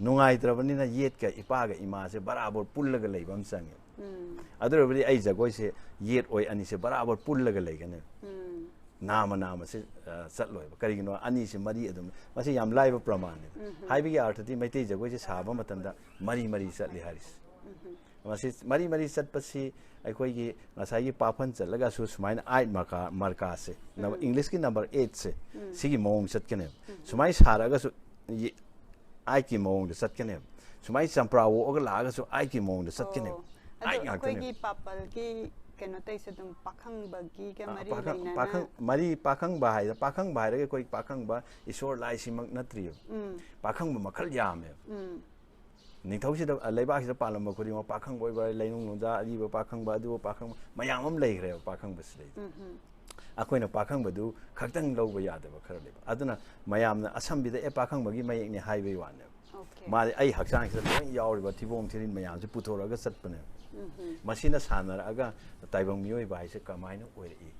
ꯅꯨꯡꯉꯥꯏꯇ꯭ꯔꯕꯅꯤꯅ ꯌꯦꯠꯀ ꯏꯄꯥꯒ ꯏꯃꯥꯁꯦ ꯕꯔꯥꯕꯔ ꯄꯨꯜꯂꯒ ꯂꯩꯕ ꯑꯃ ꯆꯪꯉꯦ꯫ ꯑꯗꯨ ꯑꯣꯏꯔꯕꯗꯤ ꯑꯩ ꯖꯒꯣꯏꯁꯦ ꯌꯦꯠ ꯑꯣꯏ ꯑꯅꯤꯁꯦ ꯕꯔꯥꯕꯔ ꯄꯨꯜꯂꯒ ꯂꯩꯒꯅꯤ꯫ ꯅꯥꯃ ꯅꯥꯃꯁꯦ, ꯑ, ꯆꯠꯂꯣꯏꯕ꯫ ꯀꯔꯤꯒꯤꯅꯣ? ꯑꯅꯤꯁꯦ ꯃꯔꯤ ꯑꯗꯨꯝ, ꯃꯁꯤ ꯌꯥꯝ ꯂꯥꯏꯕ ꯄ꯭ꯔꯃꯥꯟꯅꯤ꯫ ꯍꯥꯏꯕꯒꯤ ꯑꯥꯔꯊꯗꯤ ꯃꯩꯇꯩ ꯖꯒꯣꯏꯁꯦ ꯁꯥꯕ ꯃꯇꯝꯗ ꯃꯔꯤ ꯃꯔꯤ ꯆꯠꯂꯤ ꯍꯥꯏꯔꯤꯁꯦ꯫ ꯃꯁꯤ ꯃꯔꯤ ꯃꯔꯤ ꯆꯠꯄꯁꯤ ꯑꯩꯈꯣꯏꯒꯤ ꯉꯁꯥꯏꯒꯤ ꯄꯥꯐꯟ ꯆꯠꯂꯒꯁꯨ ꯁꯨꯃꯥꯏꯅ ꯑꯥꯏꯠ ꯃꯔꯀꯥ-, ꯃꯔꯀꯥꯁꯦ, ꯅꯝꯕꯔ, ꯏꯪꯂꯤꯁꯀꯤ ꯅꯝꯕꯔ ꯑꯩꯠꯁꯦ, ꯁꯤꯒꯤ ꯃꯑꯣꯡ ꯆꯠꯀꯅꯦꯕ꯫ ꯁꯨꯃꯥꯏꯅ ꯁꯥꯔꯒꯁꯨ ꯌꯦ-, ꯑꯥꯏꯠꯀꯤ ꯃꯑꯣꯡꯗ ꯆꯠꯀꯅꯦꯕ꯫ ꯁꯨꯃꯥꯏꯅ ꯆꯝꯄ꯭ꯔꯥ ꯑꯣꯛꯑꯒ ꯂꯥꯛꯑꯒꯁꯨ ꯑꯥꯏꯠꯀꯤ ꯃꯑꯣꯡꯗ ꯆꯠꯀꯅꯦꯕ꯫ ꯑꯣ꯫ ꯑꯗꯣ ꯑꯥꯏꯠ ꯉꯥꯛꯇꯅꯦꯕ꯫ ꯑꯩꯈꯣꯏꯒꯤ ꯄꯥꯄꯜꯒꯤ ꯀꯩꯅꯣ ꯇꯧꯔꯤꯁꯦ ꯑꯗꯨꯝ ꯄꯥꯈꯪꯕꯒꯤꯒ ꯑꯥ, ꯃꯔꯤ ꯄꯥꯈꯪ-, ꯂꯩꯅꯅ ꯄꯥꯈꯪ-, ꯃꯔꯤ ꯄꯥꯈꯪꯕ ꯍꯥꯏꯗ, ꯄꯥꯈꯪꯕ ꯍꯥꯏꯔꯒ ꯑꯩꯈꯣꯏ ꯄꯥꯈꯪꯕ ꯏꯁꯣꯔ ꯂꯥꯏꯁꯤꯃꯛ ꯅꯠꯇ꯭ꯔꯤꯕ꯫ ꯎꯝ꯫ ꯄꯥꯈꯪꯕ ꯃꯈꯜ ꯌꯥꯝꯃꯦꯕ꯫ ꯎꯝ꯫ ꯅꯤꯡꯊꯧꯁꯤꯗ, ꯑ, ꯂꯩꯕꯥꯛꯁꯤꯗ ꯄꯥꯜꯂꯝꯕ ꯈꯨꯗꯤꯡꯃꯛ, ꯄꯥꯈꯪꯕ ꯑꯣꯏꯕ, ꯂꯩꯅꯨꯡ ꯅꯨꯡꯖꯥ, ꯑꯔꯤꯕ ꯄꯥꯈꯪꯕ, ꯑꯗꯨ ꯄꯥꯈꯪꯕ ꯃꯌꯥꯝ ꯑꯃ ꯂꯩꯈ꯭ꯔꯦꯕ ꯄꯥꯈꯪꯕꯁꯤꯗꯩꯗ꯫ ꯑꯩꯈꯣꯏꯅ ꯄꯥꯈꯪꯕꯗꯨ ꯈꯛꯇꯪ ꯂꯧꯕ ꯌꯥꯗꯕ ꯈꯔ ꯂꯩꯕ꯫ ꯑꯗꯨꯅ ꯃꯌꯥꯝꯅ ꯑꯁꯝꯕꯤꯗ "ꯑꯦ, ꯄꯥꯈꯪꯕꯒꯤ ꯃꯌꯦꯛꯅꯦ" ꯍꯥꯏꯕꯒꯤ ꯋꯥꯅꯦꯕ꯫ Okay. ꯃꯥꯗꯤ ꯑꯩ ꯍꯛꯆꯥꯡꯁꯤꯗ ꯂꯣꯏ ꯌꯥꯎꯔꯤꯕ ꯊꯤꯕꯣꯡ ꯊꯤꯔꯤꯟ ꯃꯌꯥꯝꯁꯦ ꯄꯨꯊꯣꯔꯛꯑꯒ ꯆꯠꯄꯅꯦꯕ꯫ ꯃꯁꯤꯅ ꯁꯥꯟꯅꯔꯛꯑꯒ ꯇꯥꯏꯕꯪ ꯃꯤꯑꯣꯏꯕ ꯍꯥꯏꯁꯦ ꯀꯃꯥꯏꯅ ꯑꯣꯏꯔꯛꯏ,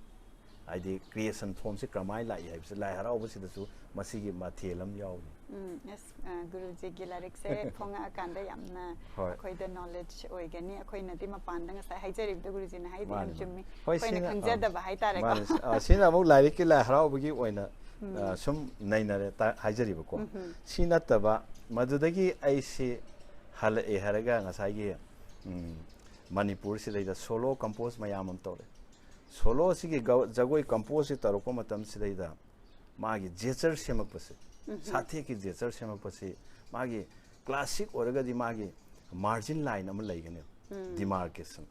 ꯍꯥꯏꯗꯤ creation formꯁꯦ ꯀꯃꯥꯏꯅ ꯂꯥꯛꯏ ꯍꯥꯏꯕꯁꯦ ꯂꯥꯏ ꯍꯔꯥꯎꯕꯁꯤꯗꯁꯨ ꯃꯁꯤꯒꯤ ꯃꯊꯦꯜ ꯑꯃ ꯌꯥꯎꯔꯤ꯫ ꯎꯝ, yes, ꯑ, ꯒꯨꯔꯨꯖꯤꯒꯤ ꯂꯥꯏꯔꯤꯛꯁꯦ ꯐꯣꯡꯉꯛꯑꯀꯥꯟꯗ ꯌꯥꯝꯅ ꯍꯣꯏ꯫ ꯑꯩꯈꯣꯏꯗ knowledge ꯑꯣꯏꯒꯅꯤ꯫ ꯑꯩꯈꯣꯏꯅꯗꯤ ꯃꯄꯥꯟꯗ ꯉꯁꯥꯏ ꯍꯥꯏꯖꯔꯤꯕꯗꯣ ꯒꯨꯔꯨꯖꯤꯅ ꯍꯥꯏꯗꯤ ꯌꯥꯝ ꯃꯥꯅꯤ, ꯃꯥꯅꯤ꯫ ꯆꯨꯝꯃꯤ꯫ ꯍꯣꯏ, ꯑꯩꯈꯣꯏꯅ ꯁꯤꯅ, ꯈꯪꯖꯗꯕ ꯍꯥꯏꯇꯥꯔꯦꯀꯣ꯫ ꯃꯥꯅꯤ꯫ ꯑ, ꯁꯤꯅ ꯑꯃꯨꯛ ꯂꯥꯏꯔꯤꯛꯀꯤ ꯂꯥꯏ ꯍꯔꯥꯎꯕꯒꯤ ꯑꯣꯏꯅ, ꯑ, ꯁꯨꯝ ꯅꯩꯅꯔꯦ ꯇ-, ꯍꯥꯏꯖꯔꯤꯕꯀꯣ꯫ ꯁꯤ ꯅꯠꯇꯕ ꯃꯗꯨꯗꯒꯤ ꯑꯩꯁꯤ ꯍꯜꯂꯛꯑꯦ ꯍꯥꯏꯔꯒ ꯉꯁꯥꯏꯒꯤ, ꯎꯝ, ꯃꯅꯤꯄꯨꯔꯁꯤꯗꯩꯗ solo compose ꯃꯌꯥꯝ ꯑꯃ ꯇꯧꯔꯦ꯫ Solo ꯁꯤꯒꯤ ꯒ-, ꯖꯒꯣꯏ composeꯁꯤ ꯇꯧꯔꯛꯄ ꯃꯇꯝꯁꯤꯗꯩꯗ ꯃꯥꯒꯤ ꯖꯦꯆꯔ ꯁꯦꯝꯃꯛꯄꯁꯦ, ꯁꯥꯊꯦꯛꯀꯤ ꯖꯦꯆꯔ ꯁꯦꯝꯃꯛꯄꯁꯤ, ꯃꯥꯒꯤ classic ꯑꯣꯏꯔꯒꯗꯤ ꯃꯥꯒꯤ margin line ꯑꯃ ꯂꯩꯒꯅꯦꯕ, demarcation꯫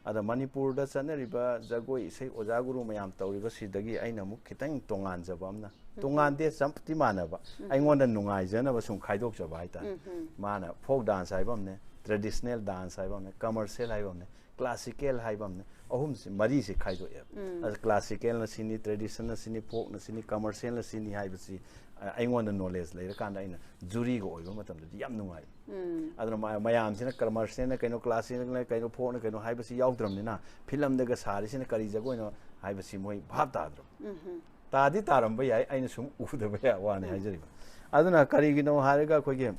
ꯑꯗ ꯃꯅꯤꯄꯨꯔꯗ ꯆꯠꯅꯔꯤꯕ ꯖꯒꯣꯏ ꯏꯁꯩ ꯑꯣꯖꯥ ꯒꯨꯔꯨ ꯃꯌꯥꯝ ꯇꯧꯔꯤꯕꯁꯤꯗꯒꯤ ꯑꯩꯅ ꯑꯃꯨꯛ ꯈꯤꯇꯪ ꯇꯣꯉꯥꯟꯖꯕ ꯑꯃꯅ, ꯇꯣꯉꯥꯟꯗꯦ, ꯆꯞꯇꯤ ꯃꯥꯟꯅꯕ, ꯑꯩꯉꯣꯟꯗ ꯅꯨꯡꯉꯥꯏꯖꯅꯕ ꯁꯨꯝ ꯈꯥꯏꯗꯣꯛꯆꯕ ꯍꯥꯏꯇꯥꯔꯦ꯫ ꯃꯥꯅ folk dance ꯍꯥꯏꯕ ꯑꯃꯅꯦ, traditional dance ꯍꯥꯏꯕ ꯑꯃꯅꯦ, commercial ꯍꯥꯏꯕ ꯑꯃꯅꯦ, classical ꯍꯥꯏꯕ ꯑꯃꯅꯦ, ꯑꯍꯨꯝꯁꯤ, ꯃꯔꯤꯁꯤ ꯈꯥꯏꯗꯣꯛꯑꯦꯕ꯫ ꯑꯗ classicalꯅ ꯁꯤꯅꯤ, traditionꯅ ꯁꯤꯅꯤ, folkꯅ ꯁꯤꯅꯤ, commercialꯅ ꯁꯤꯅꯤ ꯍꯥꯏꯕꯁꯤ, ꯑ, ꯑꯩꯉꯣꯟꯗ knowledge ꯂꯩꯔꯀꯥꯟꯗ ꯑꯩꯅ juryꯒ ꯑꯣꯏꯕ ꯃꯇꯝꯗꯗꯤ ꯌꯥꯝ ꯅꯨꯡꯉꯥꯏ꯫ ꯑꯗꯨꯅ ꯃ-, ꯃꯌꯥꯝꯁꯤꯅ commercialꯅ ꯀꯩꯅꯣ, classicalꯅ ꯀꯩꯅꯣ, folkꯅ ꯀꯩꯅꯣ ꯍꯥꯏꯕꯁꯤ ꯌꯥꯎꯗ꯭ꯔꯕꯅꯤꯅ, filmꯗꯒ ꯁꯥꯔꯤꯁꯤꯅ ꯀꯔꯤ ꯖꯒꯣꯏꯅꯣ ꯍꯥꯏꯕꯁꯤ ꯃꯣꯏ ꯚꯥꯞ ꯇꯥꯗ꯭ꯔꯕ꯫ ꯇꯥꯗꯤ ꯇꯥꯔꯝꯕ ꯌꯥꯏ, ꯑꯩꯅ ꯁꯨꯝ ꯎꯗꯕ ꯌꯥ-, ꯋꯥꯅꯤ ꯍꯥꯏꯖꯔꯤꯕ꯫ ꯑꯗꯨꯅ ꯀꯔꯤꯒꯤꯅꯣ ꯍꯥꯏꯔꯒ ꯑꯩꯈꯣꯏꯒꯤ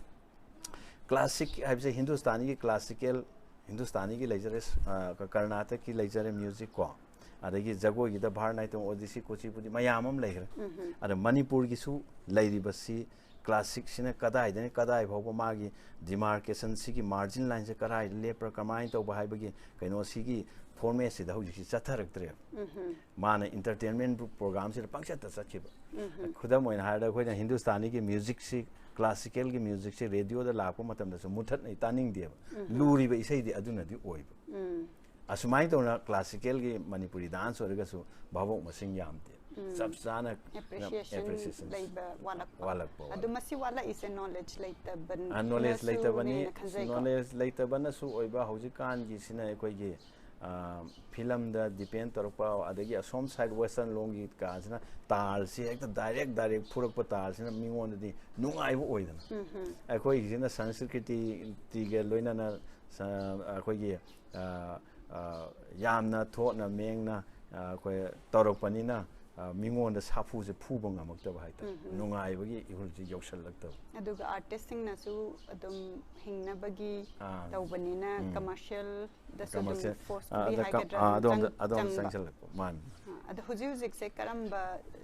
classic ꯍꯥꯏꯕꯁꯦ ꯍꯤꯟꯗꯨꯁꯇꯥꯅꯤꯒꯤ classical, ꯍꯤꯟꯗꯨꯁꯇꯥꯅꯤꯒꯤ ꯂꯩꯖꯔꯦ, ꯑ, ꯀ-, ꯀꯔꯅꯥꯇꯛꯀꯤ ꯂꯩꯖꯔꯦ music ꯀꯣ, ꯑꯗꯒꯤ ꯖꯒꯣꯏꯒꯤꯗ ꯚꯥꯔꯠꯅꯥꯇ꯭ꯌꯝ, ꯑꯣꯗꯤꯁꯤ, ꯀꯨꯆꯤꯄꯨꯗꯤ ꯃꯌꯥꯝ ꯑꯃ ꯂꯩꯈ꯭ꯔꯦ꯫ ꯑꯗ ꯃꯅꯤꯄꯨꯔꯒꯤꯁꯨ ꯂꯩꯔꯤꯕꯁꯤ classicꯁꯤꯅ ꯀꯗꯥꯏꯗꯒꯤ ꯀꯗꯥꯏ ꯐꯥꯎꯕ ꯃꯥꯒꯤ demarcationꯁꯤꯒꯤ margin lineꯁꯦ ꯀꯗꯥꯏꯗ ꯂꯦꯞꯄ꯭ꯔꯥ, ꯀꯃꯥꯏꯅ ꯇꯧꯕ ꯍꯥꯏꯕꯒꯤ ꯀꯩꯅꯣꯁꯤꯒꯤ formatꯁꯤꯗ ꯍꯧꯖꯤꯛꯁꯤ ꯆꯠꯊꯔꯛꯇ꯭ꯔꯦꯕ꯫ ꯃꯥꯅ entertainment programꯁꯤꯗ ꯄꯪꯆꯠꯇ ꯆꯠꯈꯤꯕ꯫ ꯈꯨꯗꯝ ꯑꯣꯏꯅ ꯍꯥꯏꯔꯕꯗ ꯑꯩꯈꯣꯏꯅ ꯍꯤꯟꯗꯨꯁꯇꯥꯅꯤꯒꯤ musicꯁꯤ, classicalꯒꯤ musicꯁꯤ radioꯗ ꯂꯥꯛꯄ ꯃꯇꯝꯗꯁꯨ ꯃꯨꯊꯠꯅ ꯇꯥꯅꯤꯡꯗꯦꯕ꯫ ꯂꯨꯔꯤꯕ ꯏꯁꯩꯗꯤ ꯑꯗꯨꯅꯗꯤ ꯑꯣꯏꯕ꯫ ꯑꯁꯨꯃꯥꯏꯅ ꯇꯧꯅ classicalꯒꯤ ꯃꯅꯤꯄꯨꯔꯤ dance ꯑꯣꯏꯔꯒꯁꯨ ꯚꯥꯕꯣꯛ ꯃꯁꯤꯡ ꯌꯥꯝꯗꯦ꯫ ꯆꯞ ꯆꯥꯅ ꯑꯦꯄ꯭ꯔꯤꯁꯤꯌꯦꯁꯟ appreciation ꯂꯩꯕ ꯋꯥꯠꯂꯛꯄ ꯋꯥꯠꯂꯛꯄ ꯑꯗꯨ ꯃꯁꯤ ꯋꯥꯠꯂꯛꯏꯁꯦ ꯅꯣꯂꯦꯖ ꯂꯩꯇꯕ ꯅꯣꯂꯦꯖ ꯂꯩꯇꯕꯅꯤ ꯅꯣꯂꯦꯖ ꯂꯩꯇꯕꯅꯁꯨ ꯑꯣꯏꯕ ꯍꯧꯖꯤꯛꯀꯥꯟꯒꯤꯁꯤꯅ ꯑꯩꯈꯣꯏꯒꯤ ꯐꯤꯂꯝꯗ ꯗꯤꯄꯦꯟ ꯇꯧꯔꯛꯄ ꯑꯗꯒꯤ ꯑꯁꯣꯝ ꯁꯥꯏꯠ ꯋꯦꯁꯇꯔꯟ ꯂꯣꯝꯒꯤ ꯀꯥꯁꯤꯅ ꯇꯥꯜꯁꯤ ꯍꯦꯛꯇ ꯗꯥꯏꯔꯦꯛ ꯗꯥꯏꯔꯦꯛ ꯐꯨꯔꯛꯄ ꯇꯥꯜꯁꯤꯅ ꯃꯤꯉꯣꯟꯗꯗꯤ ꯅꯨꯡꯉꯥꯏꯕ ꯑꯣꯏꯗꯅ ꯑꯩꯈꯣꯏꯒꯤꯁꯤꯅ ꯁꯪꯁꯀ꯭ꯔꯤꯇꯤꯒ ꯂꯣꯏꯅꯅ ꯑꯩꯈꯣꯏꯒꯤ ꯌꯥꯝꯅ ꯊꯣꯠꯅ ꯃꯦꯡꯅ ꯑꯩꯈꯣꯏ ꯇꯧꯔꯛꯄꯅꯤꯅ ꯃꯤꯉꯣꯟꯗ ꯁꯥꯐꯨꯁꯦ ꯐꯨꯕ ꯉꯝꯃꯛꯇꯕ ꯍꯥꯏꯇꯥꯔꯦ ꯅꯨꯡꯉꯥꯏꯕꯒꯤ ꯏꯍꯨꯜꯁꯦ ꯌꯧꯁꯜꯂꯛꯇꯕ ꯑꯗꯨꯒ ꯑꯥꯔꯇꯤꯁꯁꯤꯡꯅꯁꯨ ꯑꯗꯨꯝ ꯍꯤꯡꯅꯕꯒꯤ ꯇꯧꯕꯅꯤꯅ ꯀꯃꯔꯁꯤꯌꯦꯜꯗꯁꯨ ꯑꯗꯨꯝ ꯐꯣꯔꯁꯐꯨꯂꯤ ꯍꯥꯏꯒꯗ꯭ꯔꯥ ꯑꯗꯣꯝꯗ ꯆꯪꯁꯜꯂꯛꯄ ꯃꯥꯅꯤ ꯑꯗꯣ ꯍꯧꯖꯤꯛ ꯍꯧꯖꯤꯛꯁꯦ ꯀꯔꯝꯕ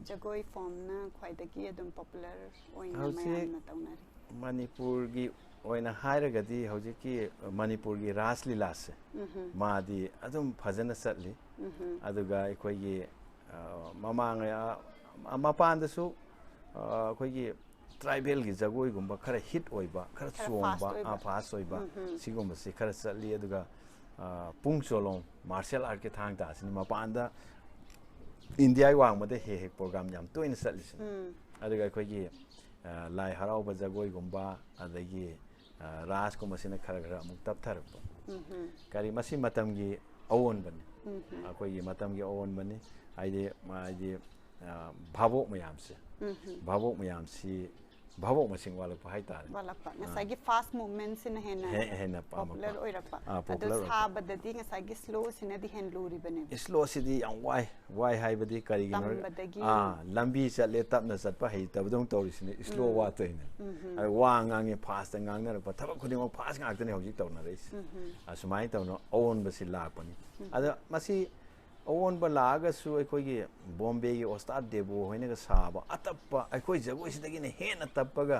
ꯖꯒꯣꯏ ꯐꯣꯝꯅ ꯈ꯭ꯋꯥꯏꯗꯒꯤ ꯑꯗꯨꯝ ꯄꯣꯄꯨꯂꯔ ꯑꯣꯏꯅ ꯃꯌꯥꯝꯅ ꯇꯧꯅꯔꯤ ꯃꯅꯤꯄꯨꯔꯒꯤ ꯑꯣꯏꯅ ꯍꯥꯏꯔꯒꯗꯤ ꯍꯧꯖꯤꯛꯀꯤ ꯃꯅꯤꯄꯨꯔꯒꯤ ꯔꯥꯁ ꯂꯤꯂꯥꯁꯦ ꯃꯥꯗꯤ ꯑꯗꯨꯝ ꯐꯖꯅ ꯆꯠꯂꯤ ꯑꯗꯨꯒ ꯑꯩꯈꯣꯏꯒꯤ ꯃꯃꯥꯡ ꯃꯄꯥꯟꯗꯁꯨ ꯑꯩꯈꯣꯏꯒꯤ ꯇ꯭ꯔꯥꯏꯕꯦꯜꯒꯤ ꯖꯒꯣꯏꯒꯨꯝꯕ ꯈꯔ ꯍꯤꯠ ꯑꯣꯏꯕ ꯈꯔ ꯆꯣꯡꯕ ꯐꯥꯁ ꯑꯣꯏꯕ ꯁꯤꯒꯨꯝꯕꯁꯤ ꯈꯔ ꯆꯠꯂꯤ ꯑꯗꯨꯒ ꯄꯨꯡ ꯆꯣꯂꯣꯝ ꯃꯥꯔꯁꯦꯜ ꯑꯥꯔꯠꯀꯤ ꯊꯥꯡ ꯇꯥ ꯑꯁꯤꯅ ꯃꯄꯥꯟꯗ ꯏꯟꯗꯤꯌꯥꯒꯤ ꯋꯥꯡꯃꯗ ꯍꯦꯛ ꯍꯦꯛ ꯄ꯭ꯔꯣꯒ꯭ꯔꯥꯝ ꯌꯥꯝ ꯇꯣꯏꯅ ꯆꯠꯂꯤꯁꯤꯅꯤ ꯑꯗꯨꯒ ꯑꯩꯈꯣꯏꯒꯤ ꯂꯥꯏ ꯍꯔꯥꯎꯕ ꯖꯒꯣꯏꯒꯨꯝꯕ ꯑꯗꯒꯤ ꯔꯥꯁꯀꯨꯝꯕꯁꯤꯅ ꯈꯔ ꯈꯔ ꯑꯃꯨꯛ ꯇꯞꯊꯔꯛꯄ ꯀꯔꯤ ꯃꯁꯤ ꯃꯇꯝꯒꯤ ꯑꯑꯣꯟꯕꯅꯤ ꯑꯩꯈꯣꯏꯒꯤ ꯃꯇꯝꯒꯤ ꯑꯑꯣꯟꯕꯅꯤ ꯍꯥꯏꯗꯤ ꯍꯥꯏꯗꯤ ꯚꯥꯕꯣꯛ ꯃꯌꯥꯝꯁꯦ ꯚꯥꯕꯣꯛ ꯃꯌꯥꯝꯁꯤ ꯚꯥꯕꯣꯛ ꯃꯁꯤꯡ ꯋꯥꯠꯂꯛꯄ ꯍꯥꯏꯇꯥꯔꯦ ꯋꯥꯠꯂꯛꯄ ꯉꯁꯥꯏꯒꯤ ꯐꯥꯁ ꯃꯨꯚꯃꯦꯟꯁꯤꯅ ꯍꯦꯟꯅ ꯍꯦꯟꯅ ꯄꯣꯄꯨꯂꯔ ꯑꯣꯏꯔꯛꯄ ꯑꯥ, ꯑꯗꯣ popular ꯑꯣꯏꯔꯛꯄ꯫ ꯁꯥꯕꯗꯗꯤ ꯉꯁꯥꯏꯒꯤ ꯁ꯭ꯂꯣꯁꯤꯅꯗꯤ ꯍꯦꯟꯅ ꯂꯨꯔꯤꯕꯅꯦꯕ ꯁ꯭ꯂꯣꯁꯤꯗꯤ ꯌꯥꯝ ꯋꯥꯏ ꯋꯥꯏ ꯍꯥꯏꯕꯗꯤ ꯀꯔꯤꯒꯤꯅꯣ ꯇꯝꯕꯗꯒꯤ ꯑꯥ ꯂꯝꯕꯤ ꯆꯠꯂꯦ ꯇꯞꯅ ꯆꯠꯄ ꯍꯩꯇꯕꯗꯧꯅ ꯇꯧꯔꯤꯁꯤꯅꯦ ꯁ꯭ꯂꯣ ꯋꯥꯠꯇꯣꯏꯅꯦ ꯑꯗ ꯋꯥ ꯉꯥꯡꯉꯦ ꯐꯥꯁꯇ ꯉꯥꯡꯅꯔꯛꯄ ꯊꯕꯛ ꯈꯨꯗꯤꯡꯃꯛ ꯐꯥꯁ ꯉꯥꯛꯇꯅꯦ ꯍꯧꯖꯤꯛ ꯇꯧꯅꯔꯛꯏꯁꯦ ꯑꯁꯨꯃꯥꯏꯅ ꯇꯧꯅ ꯑꯑꯣꯟꯕꯁꯤ ꯂꯥꯛꯄꯅꯤ ꯑꯗ ꯃꯁꯤ ꯑꯑꯣꯟꯕ ꯂꯥꯛꯑꯒꯁꯨ ꯑꯩꯈꯣꯏꯒꯤ ꯕꯣꯝꯕꯦꯒꯤ ꯑꯣꯁꯇꯥꯠ ꯗꯦꯕꯣ ꯍꯣꯏꯅꯒ ꯁꯥꯕ ꯑꯇꯞꯄ ꯑꯩꯈꯣꯏ ꯖꯒꯣꯏꯁꯤꯗꯒꯤꯅ ꯍꯦꯟꯅ ꯇꯞꯄꯒ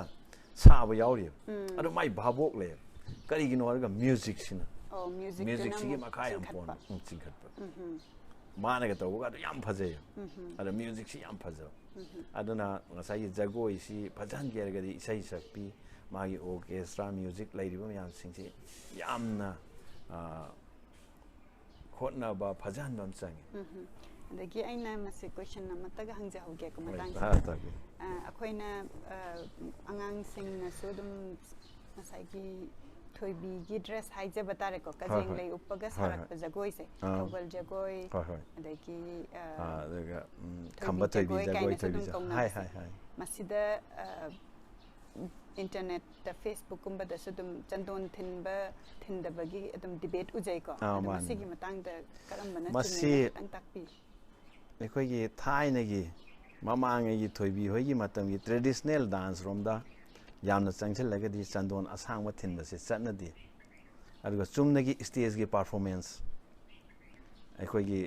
ꯁꯥꯕ ꯌꯥꯎꯔꯤꯕ ꯑꯗꯣ ꯃꯥꯏ ꯚꯥꯕꯣꯛ ꯂꯩꯌꯦꯕ ꯀꯔꯤꯒꯤꯅꯣ ꯍꯥꯏꯔꯒ ꯃ꯭ꯌꯨꯖꯤꯛꯁꯤꯅ ꯑꯣ ꯃ꯭ꯌꯨꯖꯤꯛꯁꯤꯒꯤ ꯃ꯭ꯌꯨꯖꯤꯛꯇꯨꯅ ꯃꯈꯥ ꯌꯥꯝ ꯆꯤꯡꯈꯠꯄ ꯄꯣꯟꯕ ꯎꯝ, ꯆꯤꯡꯈꯠꯄ ꯃꯥꯅꯒ ꯇꯧꯕꯒ ꯑꯗꯨ ꯌꯥꯝ ꯐꯖꯩꯌꯦꯕ ꯑꯗꯣ ꯃ꯭ꯌꯨꯖꯤꯛꯁꯤ ꯌꯥꯝ ꯐꯖꯕ ꯑꯗꯨꯅ ꯉꯁꯥꯏꯒꯤ ꯖꯒꯣꯏꯁꯤ ꯐꯖꯍꯟꯒꯦ ꯍꯥꯏꯔꯒꯗꯤ ꯏꯁꯩ ꯁꯛꯄꯤ ꯃꯥꯒꯤ ꯑꯣꯔꯀꯦꯁꯇ꯭ꯔꯥ ꯃ꯭ꯌꯨꯖꯤꯛ ꯂꯩꯔꯤꯕ ꯃꯌꯥꯝꯁꯤꯡꯁꯤ ꯌꯥꯝꯅ ꯑ, ꯍꯣꯠꯅꯕ ꯐꯖꯍꯟꯕ ꯑꯃ ꯆꯪꯉꯤ ꯑꯗꯒꯤ ꯑꯩꯅ ꯃꯁꯤ question ꯑꯃꯠꯇꯒ ꯍꯪꯖꯍꯧꯒꯦꯀꯣ ꯍꯣꯏ, ꯃꯇꯥꯡꯁꯤꯗ꯫ ꯇꯥ- ꯇꯥꯕꯤꯌꯨ꯫ ꯑ, ꯑꯩꯈꯣꯏꯅ, ꯑ, ꯑꯉꯥꯡꯁꯤꯡꯅꯁꯨ ꯑꯗꯨꯝ ꯉꯁꯥꯏꯒꯤ ꯊꯣꯏꯕꯤꯒꯤ dress ꯍꯥꯏꯖꯕ ꯇꯥꯔꯦꯀꯣ, ꯀꯖꯦꯡ ꯍꯣꯏ꯫ ꯂꯩ ꯎꯞꯄꯒ ꯍꯣꯏ, ꯁꯥꯔꯛꯄ ꯍꯣꯏ꯫ ꯖꯒꯣꯏꯁꯦ, ꯍꯣꯏ, ꯍꯣꯏ꯫ ꯊꯧꯒꯜ ꯖꯒꯣꯏ, ꯍꯣꯏ, ꯍꯣꯏ꯫ ꯑꯗꯒꯤ, ꯑ, ꯑꯥ, ꯑꯗꯨꯒ, ꯎꯝ, ꯊꯣꯏꯕꯤ ꯈꯝꯕ ꯊꯣꯏꯕꯤ ꯖꯒꯣꯏ ꯖꯒꯣꯏ, ꯀꯥꯏꯅꯁꯨ ꯑꯗꯨꯝ ꯊꯣꯏꯕꯤꯁꯦ꯫ ꯀꯧꯅꯕꯁꯦ꯫ ꯍꯥꯏ, ꯍꯥꯏ, ꯍꯥꯏ꯫ ꯃꯁꯤꯗ, ꯑ, internetꯇ, Facebookꯀꯨꯝꯕꯗꯁꯨ ꯑꯗꯨꯝ ꯆꯟꯗꯣꯟ ꯊꯤꯟꯕ ꯊꯤꯟꯗꯕꯒꯤ ꯑꯗꯨꯝ debate ꯎꯖꯩꯀꯣ꯫ ꯑꯥ, ꯑꯗꯣ ꯃꯥꯅꯦ꯫ ꯃꯁꯤꯒꯤ ꯃꯇꯥꯡꯗ ꯀꯔꯝꯕꯅ ꯃꯁꯤ ꯆꯨꯝꯃꯤꯅꯣ ꯈꯤꯇꯪ ꯇꯥꯛꯄꯤꯌꯨ꯫ ꯑꯩꯈꯣꯏꯒꯤ ꯊꯥꯏꯅꯒꯤ ꯃꯃꯥꯡꯉꯩꯒꯤ ꯊꯣꯏꯕꯤ ꯍꯣꯏꯒꯤ ꯃꯇꯝꯒꯤ traditional dance ꯔꯣꯝꯗ ꯌꯥꯝꯅ ꯆꯪꯁꯤꯜꯂꯒꯗꯤ ꯆꯟꯗꯣꯟ ꯑꯁꯥꯡꯕ ꯊꯤꯟꯕꯁꯦ ꯆꯠꯅꯗꯦ꯫ ꯑꯗꯨꯒ ꯆꯨꯝꯅꯒꯤ stageꯀꯤ performance, ꯑꯩꯈꯣꯏꯒꯤ,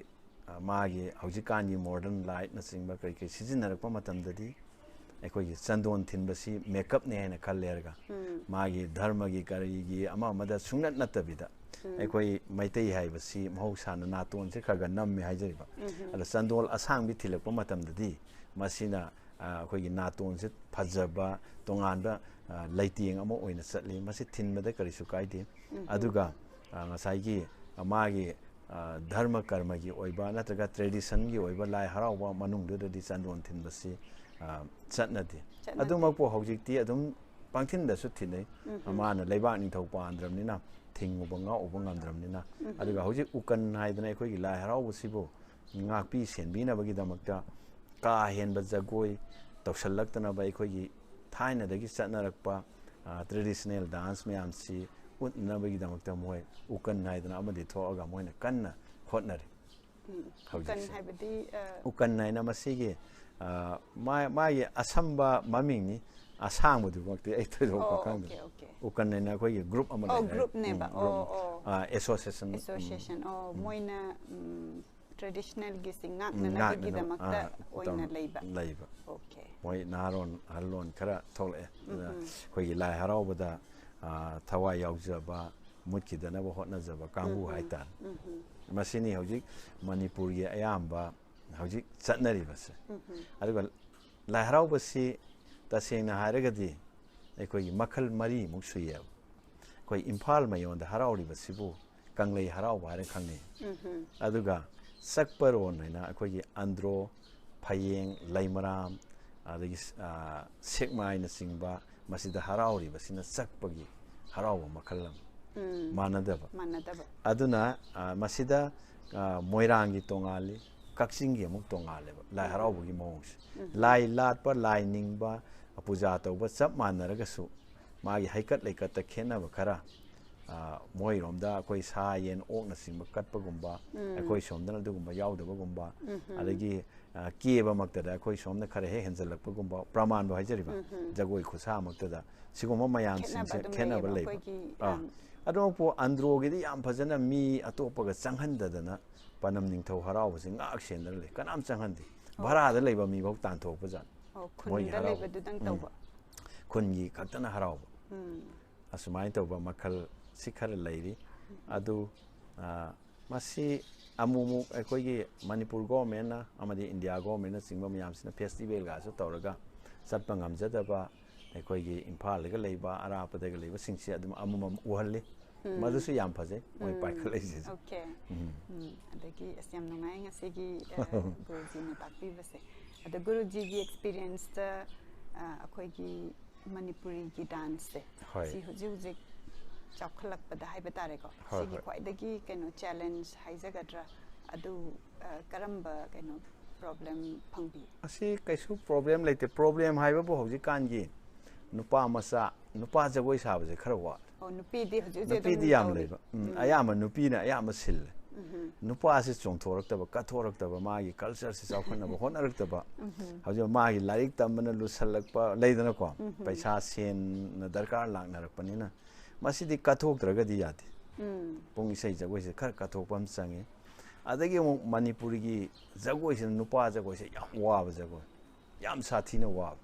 ꯑ, ꯃꯥꯒꯤ ꯍꯧꯖꯤꯛꯀꯥꯟꯒꯤ modern lightꯅꯆꯤꯡꯕ ꯀꯔꯤ ꯀꯔꯤ ꯁꯤꯖꯤꯟꯅꯔꯛꯄ ꯃꯇꯝꯗꯗꯤ ꯑꯩꯈꯣꯏꯒꯤ ꯆꯟꯗꯣꯟ ꯊꯤꯟꯕꯁꯤ makeupꯅꯦ ꯍꯥꯏꯅ ꯈꯜꯂꯦ ꯍꯥꯏꯔꯒ, ꯎꯝ꯫ ꯃꯥꯒꯤ ꯙꯔꯃꯒꯤ ꯀꯔꯤꯒꯤ ꯑꯃ ꯑꯃꯗ ꯁꯨꯡꯅꯠ ꯅꯠꯇꯕꯤꯗ, ꯎꯝ꯫ ꯑꯩꯈꯣꯏ ꯃꯩꯇꯩ ꯍꯥꯏꯕꯁꯤ ꯃꯍꯧꯁꯥꯅ ꯅꯥꯇꯣꯟꯁꯦ ꯈꯔ ꯈꯔ ꯅꯝꯃꯦ ꯍꯥꯏꯖꯔꯤꯕ꯫ ꯎꯝ꯫ ꯑꯗ ꯆꯟꯗꯣꯜ ꯑꯁꯥꯡꯕꯤ ꯊꯤꯜꯂꯛꯄ ꯃꯇꯝꯗꯗꯤ ꯃꯁꯤꯅ, ꯑ, ꯑꯩꯈꯣꯏꯒꯤ ꯅꯥꯇꯣꯟꯁꯦ ꯐꯖꯕ ꯇꯣꯉꯥꯟꯕ, ꯑ, ꯂꯩꯇꯦꯡ ꯑꯃ ꯑꯣꯏꯅ ꯆꯠꯂꯤ꯫ ꯃꯁꯤ ꯊꯤꯟꯕꯗ ꯀꯔꯤꯁꯨ ꯀꯥꯏꯗꯦ꯫ ꯎꯝ꯫ ꯑꯗꯨꯒ, ꯑ, ꯉꯁꯥꯏꯒꯤ, ꯑ, ꯃꯥꯒꯤ, ꯑ, ꯙꯔꯃ ꯀꯔꯃꯒꯤ ꯑꯣꯏꯕ ꯅꯠꯇ꯭ꯔꯒ traditionꯒꯤ ꯑꯣꯏꯕ ꯂꯥꯏ ꯍꯔꯥꯎꯕ ꯃꯅꯨꯡꯗꯨꯗꯗꯤ ꯆꯟꯗꯣꯟ ꯊꯤꯟꯕꯁꯤ, ꯑ, ꯆꯠꯅꯗꯦ꯫ ꯆꯠꯅꯗꯦ꯫ ꯑꯗꯨꯃꯛꯄꯨ ꯍꯧꯖꯤꯛꯇꯤ ꯑꯗꯨꯝ ꯄꯥꯡꯊꯤꯟꯗꯁꯨ ꯊꯤꯟꯅꯩ꯫ ꯎꯝ꯫ ꯃꯥꯅ ꯂꯩꯕꯥꯛ ꯅꯤꯡꯊꯧ ꯄꯥꯟꯗ꯭ꯔꯕꯅꯤꯅ ꯊꯤꯡꯉꯨꯕ ꯉꯥꯛꯎꯕ ꯉꯝꯗ꯭ꯔꯕꯅꯤꯅ꯫ ꯎꯝ꯫ ꯑꯗꯨꯒ ꯍꯧꯖꯤꯛ ꯎꯀꯟ ꯍꯥꯏꯗꯅ ꯑꯩꯈꯣꯏꯒꯤ ꯂꯥꯏ ꯍꯔꯥꯎꯕꯁꯤꯕꯨ ꯉꯥꯛꯄꯤ ꯁꯦꯟꯕꯤꯅꯕꯒꯤꯗꯃꯛꯇ ꯀꯥ ꯍꯦꯟꯕ ꯖꯒꯣꯏ ꯇꯧꯁꯜꯂꯛꯇꯅꯕ ꯑꯩꯈꯣꯏꯒꯤ ꯊꯥꯏꯅꯗꯒꯤ ꯆꯠꯅꯔꯛꯄ, ꯑ, traditional dance ꯃꯌꯥꯝꯁꯤ ꯎꯠꯅꯕꯒꯤꯗꯃꯛꯇ ꯃꯣꯏ ꯎꯀꯟ ꯍꯥꯏꯗꯅ ꯑꯃꯗꯤ ꯊꯣꯛꯑꯒ ꯃꯣꯏꯅ ꯀꯟꯅ ꯍꯣꯠꯅꯔꯤ꯫ ꯎꯝ꯫ ꯍꯧꯖꯤꯛꯁꯦ꯫ ꯎꯀꯟ ꯍꯥꯏꯕꯗꯤ, ꯑ, ꯎꯀꯟ ꯍꯥꯏꯅ ꯃꯁꯤꯒꯤ, ꯑ, ꯃꯥ-, ꯃꯥꯒꯤ ꯑꯁꯝꯕ ꯃꯃꯤꯡꯅꯤ, ꯑꯁꯥꯡꯕꯗꯨꯃꯛꯇꯤ ꯑꯩ ꯊꯣꯏꯗꯣꯛꯄ ꯑꯣ, ꯈꯪꯗꯦ꯫ okay, okay. ꯎꯀꯟ ꯍꯥꯏꯅ ꯑꯩꯈꯣꯏꯒꯤ group ꯑꯃ ꯑꯣ, ꯂꯩꯔꯦ꯫ groupꯅꯦꯕ꯫ ꯎꯝ, ꯑꯣ, group꯫ ꯑꯣ꯫ ꯑ, association꯫ ꯎꯝ꯫ Association꯫ ꯑꯣ, ꯃꯣꯏꯅ, ꯎꯝ, traditionalꯒꯤꯁꯤ ꯎꯝ, ꯉꯥꯛꯅꯅꯕꯒꯤꯗꯃꯛꯇ ꯉꯥꯛꯅꯅꯕ, ꯑꯥ, ꯑꯣꯏꯅ ꯇꯧ-, ꯂꯩꯕ꯫ ꯂꯩꯕ꯫ Okay꯫ ꯃꯣꯏ ꯅꯍꯥꯔꯣꯟ ꯑꯍꯜꯂꯣꯟ ꯈꯔ ꯊꯣꯛꯂꯛꯑꯦ꯫ ꯑꯗꯨꯅ ꯎꯝ꯫ ꯑꯩꯈꯣꯏꯒꯤ ꯂꯥꯏ ꯍꯔꯥꯎꯕꯗ, ꯑ, ꯊꯋꯥꯏ ꯌꯥꯎꯖꯕ, ꯃꯨꯠꯈꯤꯗꯅꯕ ꯍꯣꯠꯅꯖꯕ ꯀꯥꯡꯕꯨ ꯎꯝ꯫ ꯍꯥꯏꯇꯥꯔꯦ꯫ ꯎꯝ꯫ ꯃꯁꯤꯅꯤ ꯍꯧꯖꯤꯛ ꯃꯅꯤꯄꯨꯔꯒꯤ ꯑꯌꯥꯝꯕ ꯍꯧꯖꯤꯛ ꯆꯠꯅꯔꯤꯕꯁꯦ꯫ ꯎꯝ꯫ ꯑꯗꯨꯒ ꯂꯥꯏ ꯍꯔꯥꯎꯕꯁꯤ ꯇꯁꯦꯡꯅ ꯍꯥꯏꯔꯒꯗꯤ ꯑꯩꯈꯣꯏꯒꯤ ꯃꯈꯜ ꯃꯔꯤꯃꯨꯛ ꯁꯨꯏꯌꯦꯕ꯫ ꯑꯩꯈꯣꯏ ꯏꯝꯐꯥꯜ ꯃꯌꯣꯟꯗ ꯍꯔꯥꯎꯔꯤꯕꯁꯤꯕꯨ ꯀꯪꯂꯩ ꯍꯔꯥꯎꯕ ꯍꯥꯏꯅ ꯈꯪꯅꯩ꯫ ꯎꯝ꯫ ꯑꯗꯨꯒ ꯆꯛꯄꯔꯣꯟ ꯍꯥꯏꯅ ꯑꯩꯈꯣꯏꯒꯤ ꯑꯟꯗ꯭ꯔꯣ, ꯐꯌꯦꯡ, ꯂꯩꯃꯔꯥꯝ, ꯑꯗꯒꯤ, ꯑ, ꯁꯦꯛꯃꯥꯏꯅꯆꯤꯡꯕ ꯃꯁꯤꯗ ꯍꯔꯥꯎꯔꯤꯕꯁꯤꯅ ꯆꯛꯄꯒꯤ ꯍꯔꯥꯎꯕ ꯃꯈꯜ ꯑꯃ꯫ ꯎꯝ꯫ ꯃꯥꯟꯅꯗꯕ꯫ ꯃꯥꯟꯅꯗꯕ꯫ ꯑꯗꯨꯅ, ꯑ, ꯃꯁꯤꯗ, ꯑ, ꯃꯣꯏꯔꯥꯡꯒꯤ ꯇꯣꯉꯥꯜꯂꯤ, ꯀꯛꯆꯤꯡꯒꯤ ꯑꯃꯨꯛ ꯇꯣꯉꯥꯜꯂꯦꯕ ꯂꯥꯏ ꯎꯝ꯫ ꯍꯔꯥꯎꯕꯒꯤ ꯃꯑꯣꯡꯁꯦ꯫ ꯎꯝ꯫ ꯂꯥꯏ ꯂꯥꯠꯄ, ꯂꯥꯏ ꯅꯤꯡꯕ, ꯄꯨꯖꯥ ꯇꯧꯕ ꯆꯞ ꯃꯥꯟꯅꯔꯒꯁꯨ ꯃꯥꯒꯤ ꯍꯩꯀꯠ ꯂꯩꯀꯠꯇ ꯈꯦꯠꯅꯕ ꯈꯔ, ꯑ, ꯃꯣꯏꯔꯣꯝꯗ ꯑꯩꯈꯣꯏ ꯁꯥ ꯌꯦꯟ ꯑꯣꯛꯅꯆꯤꯡꯕ ꯀꯠꯄꯒꯨꯝꯕ, ꯎꯝ꯫ ꯑꯩꯈꯣꯏ ꯁꯣꯝꯗꯅ ꯑꯗꯨꯒꯨꯝꯕ ꯌꯥꯎꯗꯕꯒꯨꯝꯕ, ꯎꯝ꯫ ꯑꯗꯒꯤ, ꯑ, ꯀꯦꯕꯃꯛꯇꯗ ꯑꯩꯈꯣꯏ ꯁꯣꯝꯗ ꯈꯔ ꯍꯦꯛ ꯍꯦꯟꯖꯜꯂꯛꯄꯒꯨꯝꯕ, ꯄ꯭ꯔꯃꯥꯟꯕꯨ ꯍꯥꯏꯖꯔꯤꯕ, ꯎꯝ꯫ ꯖꯒꯣꯏ ꯈꯨꯠꯁꯥꯃꯛꯇꯗ ꯁꯤꯒꯨꯝꯕ ꯃꯌꯥꯝꯁꯤꯡꯁꯦ ꯈꯦꯠꯅꯕ ꯑꯗꯨꯝ ꯈꯦꯠꯅꯕ ꯂꯩꯌꯦꯕ, ꯂꯩꯕ꯫ ꯑꯩꯈꯣꯏꯒꯤ, ꯑꯥ꯫ ꯎꯝ꯫ ꯑꯗꯨꯃꯛꯄꯨ ꯑꯟꯗ꯭ꯔꯣꯒꯤꯗꯤ ꯌꯥꯝ ꯐꯖꯅ ꯃꯤ ꯑꯇꯣꯞꯄꯒ ꯆꯪꯍꯟꯗꯗꯅ ꯄꯅꯝ ꯅꯤꯡꯊꯧ ꯍꯔꯥꯎꯕꯁꯦ ꯉꯥꯛ ꯁꯦꯟꯗꯅ ꯂꯩ꯫ ꯀꯅꯥꯝ ꯆꯪꯍꯟꯗꯦ꯫ ꯑꯣ꯫ ꯚꯔꯥꯗ ꯂꯩꯕ ꯃꯤꯐꯥꯎ ꯇꯥꯟꯊꯣꯛꯄ ꯖꯥꯠꯅꯤ꯫ ꯑꯣ, ꯃꯣꯏꯒꯤ ꯈꯨꯟꯗ ꯍꯔꯥꯎꯕ꯫ ꯂꯩꯕꯗꯨꯗꯪ ꯎꯝ꯫ ꯇꯧꯕ꯫ ꯈꯨꯟꯒꯤ ꯈꯛꯇꯅ ꯍꯔꯥꯎꯕ꯫ ꯎꯝ꯫ ꯑꯁꯨꯃꯥꯏꯅ ꯇꯧꯕ ꯃꯈꯜ ꯁꯤ ꯈꯔ ꯂꯩꯔꯤ꯫ ꯑꯗꯨ, ꯑ, ꯃꯁꯤ ꯑꯃꯨꯛꯃꯨꯛ ꯑꯩꯈꯣꯏꯒꯤ ꯃꯅꯤꯄꯨꯔ ꯒꯣꯔꯃꯦꯟꯅ ꯑꯃꯗꯤ ꯏꯟꯗꯤꯌꯥ ꯒꯣꯔꯃꯦꯟꯅꯆꯤꯡꯕ ꯃꯌꯥꯝꯁꯤꯅ ꯐꯦꯁꯇꯤꯚꯦꯜꯒꯁꯨ ꯇꯧꯔꯒ ꯆꯠꯄ ꯉꯝꯖꯗꯕ ꯑꯩꯈꯣꯏꯒꯤ ꯏꯝꯐꯥꯜꯗꯒ ꯂꯩꯕ, ꯑꯔꯥꯞꯄꯗꯒ ꯂꯩꯕꯁꯤꯡꯁꯦ ꯑꯗꯨꯝ ꯑꯃꯃꯝ ꯎꯍꯜꯂꯤ꯫ ꯎꯝ꯫ ꯃꯗꯨꯁꯨ ꯌꯥꯝ ꯐꯖꯩ, ꯃꯣꯏ ꯎꯝ꯫ ꯄꯥꯏꯈꯠꯂꯛꯏꯁꯦ꯫ ꯑꯣꯀꯦ꯫ ꯎꯝ꯫ ꯎꯝ, ꯑꯗꯒꯤ ꯑꯁ, ꯌꯥꯝ ꯅꯨꯡꯉꯥꯏ ꯉꯁꯤꯒꯤ, ꯑ, ꯒꯨꯔꯨꯖꯤꯅ ꯇꯥꯛꯄꯤꯕꯁꯦ꯫ ꯑꯗꯣ ꯒꯨꯔꯨꯖꯤꯒꯤ ꯑꯦꯛꯁꯄꯤꯔꯤꯌꯦꯟꯁꯇ, ꯑ, ꯑꯩꯈꯣꯏꯒꯤ ꯃꯅꯤꯄꯨꯔꯤꯒꯤ ꯗꯥꯟꯁꯁꯦ, ꯍꯣꯏ꯫ ꯁꯤ ꯍꯧꯖꯤꯛ ꯍꯧꯖꯤꯛ ꯆꯥꯎꯈꯠꯂꯛꯄꯗ ꯍꯥꯏꯕ ꯇꯥꯔꯦꯀꯣ, ꯍꯣꯏ, ꯁꯤꯒꯤ ꯍꯣꯏ꯫ ꯈ꯭ꯋꯥꯏꯗꯒꯤ ꯀꯩꯅꯣ ꯆꯦꯂꯦꯟꯖ ꯍꯥꯏꯖꯒꯗ꯭ꯔꯥ, ꯑꯗꯨ, ꯑ, ꯀꯔꯝꯕ ꯀꯩꯅꯣ ꯄ꯭ꯔꯣꯕ꯭ꯂꯦꯝ ꯐꯪꯕꯤ? ꯑꯁꯤ ꯀꯩꯁꯨ ꯄ꯭ꯔꯣꯕ꯭ꯂꯦꯝ ꯂꯩꯇꯦ꯫ ꯄ꯭ꯔꯣꯕ꯭ꯂꯦꯝ ꯍꯥꯏꯕꯕꯨ ꯍꯧꯖꯤꯛꯀꯥꯟꯒꯤ ꯅꯨꯄꯥ ꯃꯆꯥ, ꯅꯨꯄꯥ ꯖꯒꯣꯏ ꯁꯥꯕꯁꯦ ꯈꯔ ꯋꯥꯠꯂꯦ꯫ ꯑꯣ, ꯅꯨꯄꯤꯗꯤ ꯍꯧꯖꯤꯛ ꯍꯧꯖꯤꯛ ꯑꯗꯨꯝ ꯅꯨꯄꯤꯗꯤ ꯌꯥꯝ ꯇꯧꯔꯤ꯫ ꯂꯩꯕ꯫ ꯎꯝ, ꯎꯝ꯫ ꯑꯌꯥꯝꯕ ꯅꯨꯄꯤꯅ ꯑꯌꯥꯝꯕ ꯁꯤꯜꯂꯦ꯫ ꯎꯝ꯫ ꯅꯨꯄꯥꯁꯤ ꯆꯣꯡꯊꯣꯔꯛꯇꯕ, ꯀꯠꯊꯣꯔꯛꯇꯕ, ꯃꯥꯒꯤ ꯀꯜꯆꯔꯁꯤ ꯆꯥꯎꯈꯠꯅꯕ ꯍꯣꯠꯅꯔꯛꯇꯕ꯫ ꯎꯝ꯫ ꯍꯧꯖꯤꯛ ꯃꯥꯒꯤ ꯂꯥꯏꯔꯤꯛ ꯇꯝꯕꯅ ꯂꯨꯁꯜꯂꯛꯄ ꯂꯩꯗꯅꯀꯣ꯫ ꯎꯝ꯫ ꯄꯩꯁꯥ ꯁꯦꯟꯅ ꯗꯔꯀꯥꯔ ꯂꯥꯛꯅꯔꯛꯄꯅꯤꯅ ꯃꯁꯤꯗꯤ ꯀꯠꯊꯣꯛꯇ꯭ꯔꯒꯗꯤ ꯌꯥꯗꯦ꯫ ꯎꯝ꯫ ꯄꯨꯡ ꯏꯁꯩ ꯖꯒꯣꯏꯁꯦ ꯈꯔ ꯀꯠꯊꯣꯛꯄ ꯑꯃ ꯆꯪꯉꯤ꯫ ꯑꯗꯒꯤ ꯑꯃꯨꯛ ꯃꯅꯤꯄꯨꯔꯤꯒꯤ ꯖꯒꯣꯏꯁꯤꯅ, ꯅꯨꯄꯥ ꯖꯒꯣꯏꯁꯦ ꯌꯥꯝ ꯋꯥꯕ ꯖꯒꯣꯏ, ꯌꯥꯝ ꯁꯥꯊꯤꯅ ꯋꯥꯕ꯫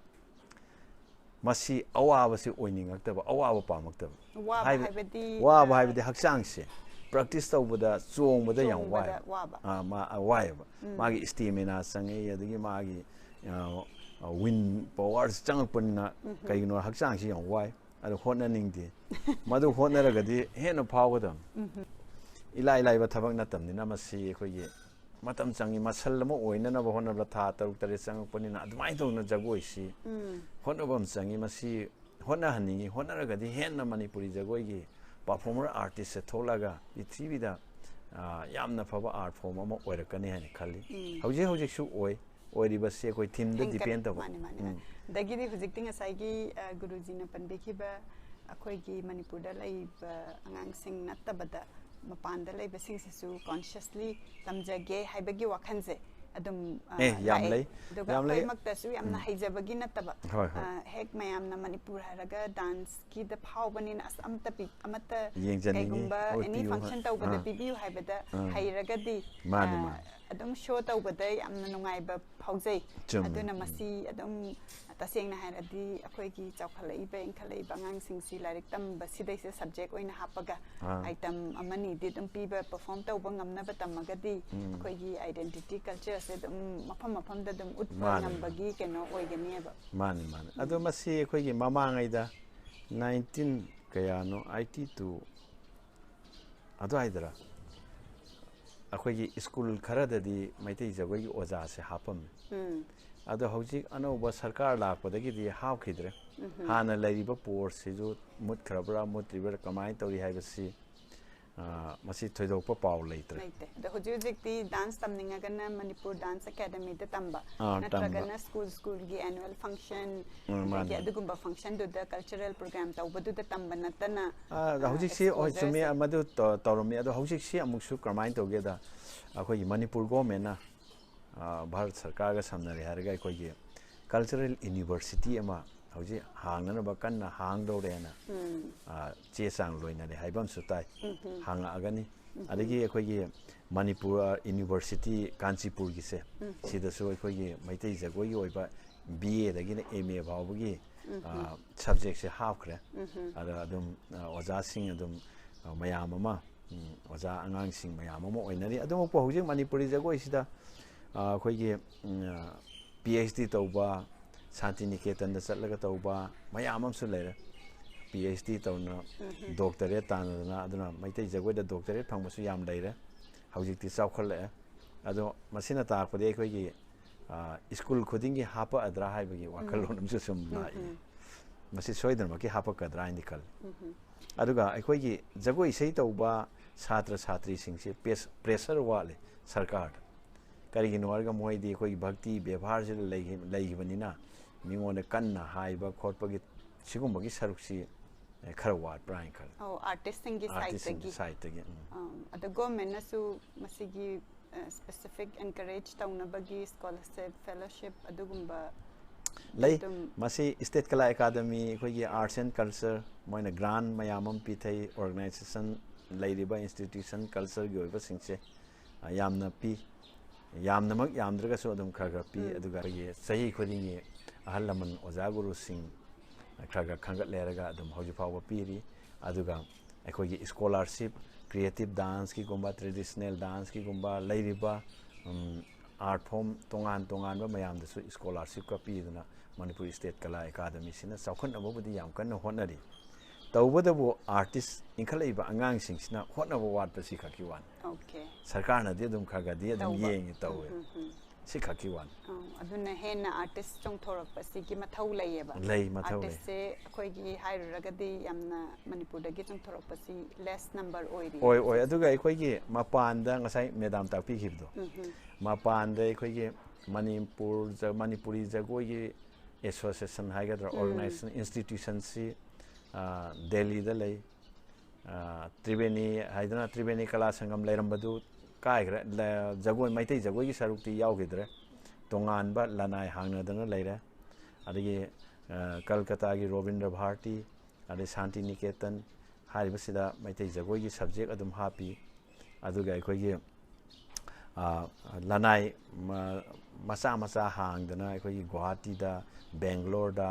ꯃꯁꯤ ꯑꯋꯥꯕꯁꯤ ꯑꯣꯏꯅꯤꯡꯉꯛꯇꯕ, ꯑꯋꯥꯕ ꯄꯥꯝꯃꯛꯇꯕ꯫ ꯋꯥꯕ ꯍꯥꯏꯕ-, ꯍꯥꯏꯕꯗꯤ, ꯋꯥꯕ ꯑ, ꯍꯥꯏꯕꯗꯤ ꯍꯛꯆꯥꯡꯁꯦ ꯄ꯭ꯔꯦꯛꯇꯤꯁ ꯇꯧꯕꯗ, ꯆꯣꯡꯕꯗ ꯌꯥꯝ ꯆꯣꯡꯕꯗ ꯋꯥꯏ꯫ ꯋꯥꯕ꯫ ꯑ, ꯃꯥ, ꯑ, ꯋꯥꯏꯑꯦꯕ꯫ ꯎꯝ꯫ ꯃꯥꯒꯤ ꯏꯁꯇꯦꯃꯤꯅꯥ ꯆꯪꯉꯛꯏ, ꯑꯗꯒꯤ ꯃꯥꯒꯤ, ꯑ, ꯑ, ꯋꯤꯟ ꯄꯋꯥꯔꯁꯤ ꯆꯪꯉꯛꯄꯅꯤꯅ ꯎꯝ꯫ ꯀꯩꯒꯤꯅꯣ ꯍꯛꯆꯥꯡꯁꯤ ꯌꯥꯝ ꯋꯥꯏ꯫ ꯑꯗꯨ ꯍꯣꯠꯅꯅꯤꯡꯗꯦ꯫ ꯃꯗꯨ ꯍꯣꯠꯅꯔꯒꯗꯤ ꯍꯦꯟꯅ ꯐꯥꯎꯒꯗꯕꯅꯤ꯫ ꯎꯝ꯫ ꯏꯂꯥꯏ ꯂꯥꯏꯕ ꯊꯕꯛ ꯅꯠꯇꯕꯅꯤꯅ ꯃꯁꯤ ꯑꯩꯈꯣꯏꯒꯤ ꯃꯇꯝ ꯆꯪꯉꯤ, ꯃꯁꯜ ꯑꯃ ꯑꯣꯏꯅꯅꯕ ꯍꯣꯠꯅꯕꯗ ꯊꯥ ꯇꯔꯨꯛ ꯇꯔꯦꯠ ꯆꯪꯉꯛꯄꯅꯤꯅ, ꯑꯗꯨꯃꯥꯏꯅ ꯇꯧꯗꯅ ꯖꯒꯣꯏꯁꯤ ꯎꯝ ꯍꯣꯠꯅꯕ ꯑꯃ ꯆꯪꯉꯤ꯫ ꯃꯁꯤ ꯍꯣꯠꯅꯍꯟꯅꯤꯡꯉꯤ꯫ ꯍꯣꯠꯅꯔꯒꯗꯤ ꯍꯦꯟꯅ ꯃꯅꯤꯄꯨꯔꯤ ꯖꯒꯣꯏꯒꯤ ꯄꯔꯐꯣꯔꯃꯔ ꯑꯥꯔꯇꯤꯁꯁꯦ ꯊꯣꯛꯂꯛꯑꯒ ꯄ꯭ꯔꯤꯊꯤꯕꯤꯗ, ꯑ, ꯌꯥꯝꯅ ꯐꯕ ꯑꯥꯔꯠ ꯐꯣꯔꯝ ꯑꯃ ꯑꯣꯏꯔꯛꯀꯅꯤ ꯍꯥꯏꯅ ꯈꯜꯂꯤ꯫ ꯎꯝ꯫ ꯍꯧꯖꯤꯛ ꯍꯧꯖꯤꯛꯁꯨ ꯑꯣꯏ꯫ ꯑꯣꯏꯔꯤꯕꯁꯤ ꯑꯩꯈꯣꯏ ꯊꯤꯝꯗ ꯍꯦꯟꯒꯠ- ꯗꯤꯄꯦꯟ ꯇꯧꯕ꯫ ꯃꯥꯅꯦ, ꯃꯥꯅꯦ, ꯎꯝ꯫ ꯃꯥꯅꯦ꯫ ꯑꯗꯒꯤꯗꯤ ꯍꯧꯖꯤꯛꯇꯤ ꯉꯁꯥꯏꯒꯤ, ꯑ, ꯒꯨꯔꯨꯖꯤꯅ ꯄꯟꯕꯤꯈꯤꯕ ꯑꯩꯈꯣꯏꯒꯤ ꯃꯅꯤꯄꯨꯔꯗ ꯂꯩꯕ ꯑꯉꯥꯡꯁꯤꯡ ꯅꯠꯇꯕꯗ ꯃꯄꯥꯟꯗ ꯂꯩꯕꯁꯤꯡꯁꯤꯁꯨ ꯀꯣꯟꯁꯤꯌꯁꯂꯤ ꯇꯝꯖꯒꯦ ꯍꯥꯏꯕꯒꯤ ꯋꯥꯈꯜꯁꯦ ꯑꯗꯨꯝ, ꯑ, ꯑꯦ, ꯌꯥꯝ ꯂꯥꯛꯑꯦ꯫ ꯂꯩ꯫ ꯑꯗꯨꯒ ꯌꯥꯝ ꯂꯩ꯫ ꯑꯩꯈꯣꯏꯃꯛꯇꯁꯨ ꯌꯥꯝꯅ ꯎꯝ꯫ ꯍꯩꯖꯕꯒꯤ ꯅꯠꯇꯕ, ꯍꯣꯏ, ꯍꯣꯏ꯫ ꯑ, ꯍꯦꯛ ꯃꯌꯥꯝꯅ ꯃꯅꯤꯄꯨꯔ ꯍꯥꯏꯔꯒ ꯗꯥꯟꯁꯀꯤꯗ ꯐꯥꯎꯕꯅꯤꯅ ꯑꯁ ꯑꯃꯠꯇ ꯄꯤ-, ꯑꯃꯠꯇ ꯌꯦꯡꯖꯅꯤꯡꯉꯤ꯫ ꯀꯩꯒꯨꯝꯕ ꯍꯣꯏ, ꯑꯦꯅꯤ ꯄꯤꯌꯨ꯫ ꯐꯪꯁꯟ ꯇꯧꯕꯗ ꯑꯥ꯫ ꯄꯤꯕꯤꯌꯨ ꯍꯥꯏꯕꯗ ꯑꯥ꯫ ꯍꯩꯔꯒꯗꯤ, ꯃꯥꯅꯤ, ꯑ, ꯃꯥꯅꯤ꯫ ꯑꯗꯨꯝ ꯁꯣ ꯇꯧꯕꯗ ꯌꯥꯝꯅ ꯅꯨꯡꯉꯥꯏꯕ ꯐꯥꯎꯖꯩ꯫ ꯆꯨꯝꯃꯤ꯫ ꯑꯗꯨꯅ ꯃꯁꯤ ꯑꯗꯨꯝ ꯇꯁꯦꯡꯅ ꯍꯥꯏꯔꯗꯤ ꯑꯩꯈꯣꯏꯒꯤ ꯆꯥꯎꯈꯠꯂꯛꯏꯕ, ꯏꯟꯈꯠꯂꯛꯏꯕ ꯑꯉꯥꯡꯁꯤꯡꯁꯤ ꯂꯥꯏꯔꯤꯛ ꯇꯝꯕꯁꯤꯗꯩꯁꯤꯗ ꯁꯕꯖꯦꯛ ꯑꯣꯏꯅ ꯍꯥꯞꯄꯒ ꯑꯥ꯫ ꯑꯥꯏꯇꯝ ꯑꯃꯅꯤꯗꯤ ꯑꯗꯨꯝ ꯄꯤꯕ, ꯄꯔꯐꯣꯔꯝ ꯇꯧꯕ ꯉꯝꯅꯕ ꯇꯝꯃꯒꯗꯤ ꯎꯝ꯫ ꯑꯩꯈꯣꯏꯒꯤ ꯑꯥꯏꯗꯦꯟꯇꯤꯇꯤ ꯀꯜꯆꯔꯁꯦ ꯑꯗꯨꯝ ꯃꯐꯝ ꯃꯐꯝꯗ ꯑꯗꯨꯝ ꯎꯠꯄ ꯃꯥꯅꯤ, ꯉꯝꯕꯒꯤ ꯀꯩꯅꯣ ꯑꯣꯏꯒꯅꯦꯕ꯫ ꯃꯥꯅꯤ, ꯃꯥꯅꯤ꯫ ꯑꯗꯣ ꯃꯁꯤ ꯑꯩꯈꯣꯏꯒꯤ ꯃꯃꯥꯡꯉꯩꯗ ꯅꯥꯏꯟꯇꯤꯟ ꯀꯌꯥꯅꯣ, ꯑꯥꯏꯇꯤ ꯇꯨ ꯑꯗꯨꯋꯥꯏꯗꯔ, ꯑꯩꯈꯣꯏꯒꯤ ꯁ꯭ꯀꯨꯜ ꯈꯔꯗꯗꯤ ꯃꯩꯇꯩ ꯖꯒꯣꯏꯒꯤ ꯑꯣꯖꯥꯁꯦ ꯍꯥꯞꯄꯝꯃꯤ꯫ ꯎꯝ꯫ ꯑꯗꯣ ꯍꯧꯖꯤꯛ ꯑꯅꯧꯕ ꯁꯔꯀꯥꯔ ꯂꯥꯛꯄꯗꯒꯤꯗꯤ ꯍꯥꯞꯈꯤꯗ꯭ꯔꯦ꯫ ꯍꯥꯟꯅ ꯂꯩꯔꯤꯕ ꯄꯣꯁꯁꯤꯁꯨ ꯃꯨꯠꯈ꯭ꯔꯕ꯭ꯔꯥ ꯃꯨꯠꯇ꯭ꯔꯤꯕ꯭ꯔꯥ ꯀꯃꯥꯏꯅ ꯇꯧꯔꯤ ꯍꯥꯏꯕꯁꯤ, ꯑ, ꯃꯁꯤ ꯊꯣꯏꯗꯣꯛꯄ ꯄꯥꯎ ꯂꯩꯇ꯭ꯔꯦ꯫ ꯂꯩꯇꯦ꯫ ꯑꯗꯣ ꯍꯧꯖꯤꯛ ꯍꯧꯖꯤꯛꯇꯤ ꯗꯥꯟꯁ ꯇꯝꯅꯤꯡꯉꯒꯅ ꯃꯅꯤꯄꯨꯔ ꯗꯥꯟꯁ ꯑꯦꯀꯥꯗꯃꯤꯗ ꯇꯝꯕ, ꯑꯥ, ꯅꯠꯇ꯭ꯔꯒꯅ ꯇꯝꯕ꯫ ꯁ꯭ꯀꯨꯜ ꯁ꯭ꯀꯨꯜꯒꯤ ꯑꯦꯅꯨꯋꯦꯜ ꯐꯪꯁꯟ, ꯎꯝ, ꯑꯗꯒꯤ ꯃꯥꯅꯤ꯫ ꯑꯗꯨꯒꯨꯝꯕ ꯐꯪꯁꯟꯗꯨꯗ ꯀꯜꯆꯔꯦꯜ ꯄ꯭ꯔꯣꯒ꯭ꯔꯥꯝ ꯇꯧꯕꯗꯨꯗ ꯇꯝꯕ ꯅꯠꯇꯅ, ꯑ, ꯑ, ꯍꯧꯖꯤꯛꯁꯤ, ꯍꯣꯏ, ꯆꯨꯝꯃꯤ, exposureꯁꯦ ꯃꯗꯨ ꯇ-, ꯇꯧꯔꯝꯃꯤ꯫ ꯑꯗꯣ ꯍꯧꯖꯤꯛꯁꯤ ꯑꯃꯨꯛꯁꯨ ꯀꯔꯝꯍꯥꯏꯅ ꯇꯧꯒꯦꯗ, ꯑꯩꯈꯣꯏꯒꯤ ꯃꯅꯤꯄꯨꯔ ꯒꯣꯔꯃꯦꯟꯅ, ꯑ, ꯚꯥꯔꯠ ꯁꯔꯀꯥꯔꯒ ꯁꯝꯅꯔꯦ ꯍꯥꯏꯔꯒ ꯑꯩꯈꯣꯏꯒꯤ ꯀꯜꯆꯔꯦꯜ ꯌꯨꯅꯤꯚꯔꯁꯤꯇꯤ ꯑꯃ ꯍꯧꯖꯤꯛ ꯍꯥꯡꯅꯅꯕ ꯀꯟꯅ ꯍꯥꯡꯗꯧꯔꯦꯅ, ꯎꯝ꯫ ꯑ, ꯆꯦ ꯆꯥꯡ ꯂꯣꯏꯅꯔꯦ ꯍꯥꯏꯕ ꯑꯃꯁꯨ ꯇꯥꯏ꯫ ꯍꯥꯡꯉꯛꯑꯒꯅꯤ꯫ ꯑꯗꯒꯤ ꯑꯩꯈꯣꯏꯒꯤ ꯃꯅꯤꯄꯨꯔ, ꯑ, ꯌꯨꯅꯤꯚꯔꯁꯤꯇꯤ ꯀꯥꯟꯆꯤꯄꯨꯔꯒꯤꯁꯦ, ꯁꯤꯗꯁꯨ ꯑꯩꯈꯣꯏꯒꯤ ꯃꯩꯇꯩ ꯖꯒꯣꯏꯒꯤ ꯑꯣꯏꯕ ꯕꯤ ꯑꯦꯗꯒꯤꯅ ꯑꯦꯝ ꯑꯦ ꯐꯥꯎꯕꯒꯤ, ꯑ, ꯁꯕꯖꯦꯛꯁꯦ ꯍꯥꯞꯈ꯭ꯔꯦ꯫ ꯑꯗ ꯑꯗꯨꯝ, ꯑ, ꯑꯣꯖꯥꯁꯤꯡ ꯑꯗꯨꯝ, ꯑ, ꯃꯌꯥꯝ ꯑꯃ, ꯎꯝ, ꯑꯣꯖꯥ ꯑꯉꯥꯡꯁꯤꯡ ꯃꯌꯥꯝ ꯑꯃ ꯑꯣꯏꯅꯔꯤ꯫ ꯑꯗꯨꯃꯛꯄꯨ ꯍꯧꯖꯤꯛ ꯃꯅꯤꯄꯨꯔꯤ ꯖꯒꯣꯏꯁꯤꯗ, ꯑ, ꯑꯩꯈꯣꯏꯒꯤ, ꯎꯝ, ꯑ, ꯄꯤ ꯑꯩꯆ ꯗꯤ ꯇꯧꯕ, ꯁꯥꯟꯇꯤꯅꯤꯀꯦꯇꯟꯗ ꯆꯠꯂꯒ ꯇꯧꯕ ꯃꯌꯥꯝ ꯑꯃꯁꯨ ꯂꯩꯔꯦ꯫ ꯄꯤ ꯑꯩꯆ ꯗꯤ ꯇꯧꯅ ꯗꯣꯛꯇꯔꯦꯠ ꯇꯥꯟꯅꯗꯅ, ꯑꯗꯨꯅ ꯃꯩꯇꯩ ꯖꯒꯣꯏꯗ ꯗꯣꯛꯇꯔꯦꯠ ꯐꯪꯕꯁꯨ ꯌꯥꯝ ꯂꯩꯔꯦ꯫ ꯍꯧꯖꯤꯛꯇꯤ ꯆꯥꯎꯈꯠꯂꯛꯑꯦ꯫ ꯑꯗꯣ ꯃꯁꯤꯅ ꯇꯥꯛꯄꯗꯤ ꯑꯩꯈꯣꯏꯒꯤ ꯁ꯭ꯀꯨꯜ ꯈꯨꯗꯤꯡꯒꯤ ꯍꯥꯄꯛꯑꯗ꯭ꯔꯥ ꯍꯥꯏꯕꯒꯤ ꯋꯥꯈꯜꯂꯣꯟ ꯑꯃꯁꯨ ꯁꯨꯝ ꯂꯥꯛꯏ꯫ ꯃꯁꯤ ꯁꯣꯏꯗꯅꯃꯛꯀꯤ ꯍꯥꯄꯛꯀꯗ꯭ꯔꯥ ꯍꯥꯏꯅꯗꯤ ꯈꯜꯂꯤ꯫ ꯑꯗꯨꯒ ꯑꯩꯈꯣꯏꯒꯤ ꯖꯒꯣꯏ ꯏꯁꯩ ꯇꯧꯕ ꯁꯥꯇ꯭ꯔ ꯁꯥꯇ꯭ꯔꯤꯁꯤꯡꯁꯦ ꯄ꯭ꯔꯦꯁꯔ ꯋꯥꯠꯂꯤ ꯁꯔꯀꯥꯔꯗ꯫ ꯀꯔꯤꯒꯤꯅꯣ ꯍꯥꯏꯔꯒ ꯃꯣꯏꯗꯤ ꯑꯩꯈꯣꯏꯒꯤ ꯚꯛꯇꯤ ꯕꯦꯕꯥꯔꯁꯤꯗ ꯂꯩꯈꯤ- ꯂꯩꯈꯤꯕꯅꯤꯅ ꯃꯤꯉꯣꯟꯗ ꯀꯟꯅ ꯍꯥꯏꯕ ꯈꯣꯠꯄꯒꯤ ꯁꯤꯒꯨꯝꯕꯒꯤ ꯁꯔꯨꯛꯁꯤ ꯈꯔ ꯋꯥꯠꯄ꯭ꯔꯥ ꯍꯥꯏꯅ ꯈꯜꯂꯤ꯫ ꯑꯣ ꯑꯥꯔꯇꯤꯁꯇꯁꯤꯡꯒꯤ ꯑꯥꯔꯇꯤꯁꯁꯤꯡꯒꯤ ꯁꯥꯏꯠꯇꯒꯤ꯫ ꯁꯥꯏꯠꯇꯒꯤ ꯎꯝ꯫ ꯑꯗ ꯒꯣꯔꯃꯦꯟꯅꯁꯨ ꯃꯁꯤꯒꯤ ꯁ꯭ꯄꯦꯁꯤꯐꯤꯛ ꯑꯦꯟꯀꯔꯦꯖ ꯇꯧꯅꯕꯒꯤ ꯁ꯭ꯀꯣꯂꯔꯁꯤꯞ, ꯐꯦꯂꯣꯁꯤꯞ ꯑꯗꯨꯒꯨꯝꯕ ꯂꯩ꯫ ꯑꯗꯨꯝ ꯃꯁꯤ ꯏꯁꯇꯦꯠ ꯀꯂꯥ ꯑꯦꯀꯥꯗꯃꯤ, ꯑꯩꯈꯣꯏꯒꯤ ꯑꯥꯔꯠꯁ ꯑꯦꯟ ꯀꯜꯆꯔ, ꯃꯣꯏꯅ ꯒ꯭ꯔꯥꯟ ꯃꯌꯥꯝ ꯑꯃ ꯄꯤꯊꯩ꯫ ꯑꯣꯔꯒꯅꯥꯏꯖꯦꯁꯟ, ꯂꯩꯔꯤꯕ ꯏꯟꯁꯇꯤꯇ꯭ꯌꯨꯁꯟ ꯀꯜꯆꯔꯒꯤ ꯑꯣꯏꯕꯁꯤꯡꯁꯦ ꯌꯥꯝꯅ ꯄꯤ꯫ ꯌꯥꯝꯅꯃꯛ ꯌꯥꯝꯗ꯭ꯔꯒꯁꯨ ꯑꯗꯨꯝ ꯈꯔ ꯈꯔ ꯄꯤ꯫ ꯑꯗꯨꯒ ꯑꯩꯈꯣꯏꯒꯤ ꯆꯍꯤ ꯈꯨꯗꯤꯡꯒꯤ ꯑꯍꯜ ꯂꯃꯟ ꯑꯣꯖꯥ ꯒꯨꯔꯨꯁꯤꯡ ꯈꯔ ꯈꯔ ꯈꯟꯒꯠ ꯂꯩꯔꯒ ꯑꯗꯨꯝ ꯍꯧꯖꯤꯛ ꯐꯥꯎꯕ ꯄꯤꯔꯤ꯫ ꯑꯗꯨꯒ ꯑꯩꯈꯣꯏꯒꯤ ꯁ꯭ꯀꯣꯂꯥꯔꯁꯤꯞ, ꯀ꯭ꯔꯤꯌꯦꯇꯤꯞ ꯗꯥꯟꯁꯀꯤꯒꯨꯝꯕ, ꯇ꯭ꯔꯦꯗꯤꯁꯅꯦꯜ ꯗꯥꯟꯁꯀꯤꯒꯨꯝꯕ, ꯂꯩꯔꯤꯕ ꯑꯥꯔꯠ ꯐꯣꯝ ꯇꯣꯉꯥꯟ ꯇꯣꯉꯥꯟꯕ ꯃꯌꯥꯝꯗꯁꯨ ꯁ꯭ꯀꯣꯂꯥꯔꯁꯤꯞꯀ ꯄꯤꯗꯨꯅ ꯃꯅꯤꯄꯨꯔ ꯏꯁꯇꯦꯠ ꯀꯂꯥ ꯑꯦꯀꯥꯗꯃꯤꯁꯤꯅ ꯆꯥꯎꯈꯠꯅꯕꯕꯨꯗꯤ ꯌꯥꯝ ꯀꯟꯅ ꯍꯣꯠꯅꯔꯤ꯫ ꯇꯧꯕꯇꯕꯨ ꯑꯥꯔꯇꯤꯁ ꯏꯟꯈꯠꯂꯛꯏꯕ ꯑꯉꯥꯡꯁꯤꯡꯁꯤꯅ ꯍꯣꯠꯅꯕ ꯋꯥꯠꯄꯁꯤ ꯈꯛꯀꯤ ꯋꯥꯅꯤ꯫ ꯑꯣꯀꯦ꯫ ꯁꯔꯀꯥꯔꯅꯗꯤ ꯑꯗꯨꯝ ꯈꯔ ꯈꯔꯗꯤ ꯑꯗꯨꯝ ꯇꯧꯕ꯫ ꯌꯦꯡꯉꯤ, ꯇꯧꯋꯦ꯫ ꯎꯝ, ꯎꯝ, ꯎꯝ꯫ ꯁꯤ ꯈꯛꯀꯤ ꯋꯥꯅꯤ꯫ ꯑꯣ, ꯑꯗꯨꯅ ꯍꯦꯟꯅ ꯑꯥꯔꯇꯤꯁ ꯆꯣꯡꯊꯣꯔꯛꯄꯁꯤꯒꯤ ꯃꯊꯧ ꯂꯩꯌꯦꯕ꯫ ꯂꯩ, ꯃꯊꯧ ꯂꯩ꯫ ꯑꯥꯔꯇꯤꯁꯁꯦ ꯑꯩꯈꯣꯏꯒꯤ ꯍꯥꯏꯔꯨꯔꯒꯗꯤ ꯌꯥꯝꯅ ꯃꯅꯤꯄꯨꯔꯗꯒꯤ ꯆꯣꯡꯊꯣꯔꯛꯄꯁꯤ ꯂꯦꯁ ꯅꯝꯕꯔ ꯑꯣꯏꯔꯤ ꯑꯣꯏ ꯑꯣꯏ꯫ ꯍꯧꯖꯤꯛ꯫ ꯑꯗꯨꯒ ꯑꯩꯈꯣꯏꯒꯤ ꯃꯄꯥꯟꯗ ꯉꯁꯥꯏ ꯃꯦꯗꯥꯝ ꯇꯥꯛꯄꯤꯈꯤꯕꯗꯣ, ꯎꯝ, ꯎꯝ꯫ ꯃꯄꯥꯟꯗ ꯑꯩꯈꯣꯏꯒꯤ ꯃꯅꯤꯄꯨꯔ ꯖ- ꯃꯅꯤꯄꯨꯔꯤ ꯖꯒꯣꯏꯒꯤ ꯑꯦꯁꯣꯁꯤꯌꯦꯁꯟ ꯍꯥꯏꯒꯗ꯭ꯔꯥ, ꯎꯝ꯫ ꯑꯣꯔꯒꯅꯥꯏꯖꯦꯁꯟ, ꯏꯟꯁꯇꯤꯇ꯭ꯌꯨꯁꯟꯁꯤ ꯗꯦꯜꯂꯤꯗ ꯂꯩ, ꯇ꯭ꯔꯤꯕꯦꯅꯤ ꯍꯥꯏꯗꯅ ꯇ꯭ꯔꯤꯕꯦꯅꯤ ꯀꯂꯥ ꯁꯪꯒꯝ ꯂꯩꯔꯝꯕꯗꯨ ꯀꯥꯏꯈ꯭ꯔꯦ꯫ ꯖꯒꯣꯏ, ꯃꯩꯇꯩ ꯖꯒꯣꯏꯒꯤ ꯁꯔꯨꯛꯇꯤ ꯌꯥꯎꯈꯤꯗ꯭ꯔꯦ꯫ ꯇꯣꯉꯥꯟꯕ ꯂꯅꯥꯏ ꯍꯥꯡꯅꯗꯅ ꯂꯩꯔꯦ꯫ ꯑꯗꯒꯤ ꯀꯜꯀꯇꯥꯒꯤ ꯔꯣꯕꯤꯟꯗ꯭ꯔ ꯚꯥꯔꯇꯤ, ꯑꯗꯩ ꯁꯥꯟꯇꯤ ꯅꯤꯀꯦꯇꯟ ꯍꯥꯏꯔꯤꯕꯁꯤꯗ ꯃꯩꯇꯩ ꯖꯒꯣꯏꯒꯤ ꯁꯕꯖꯦꯛ ꯑꯗꯨꯝ ꯍꯥꯞꯄꯤ꯫ ꯑꯗꯨꯒ ꯑꯩꯈꯣꯏꯒꯤ ꯂꯅꯥꯏ ꯃꯆꯥ ꯃꯆꯥ ꯍꯥꯡꯗꯅ ꯑꯩꯈꯣꯏꯒꯤ ꯒꯨꯋꯥꯍꯥꯇꯤꯗ, ꯕꯦꯡꯒ꯭ꯂꯣꯔꯗ,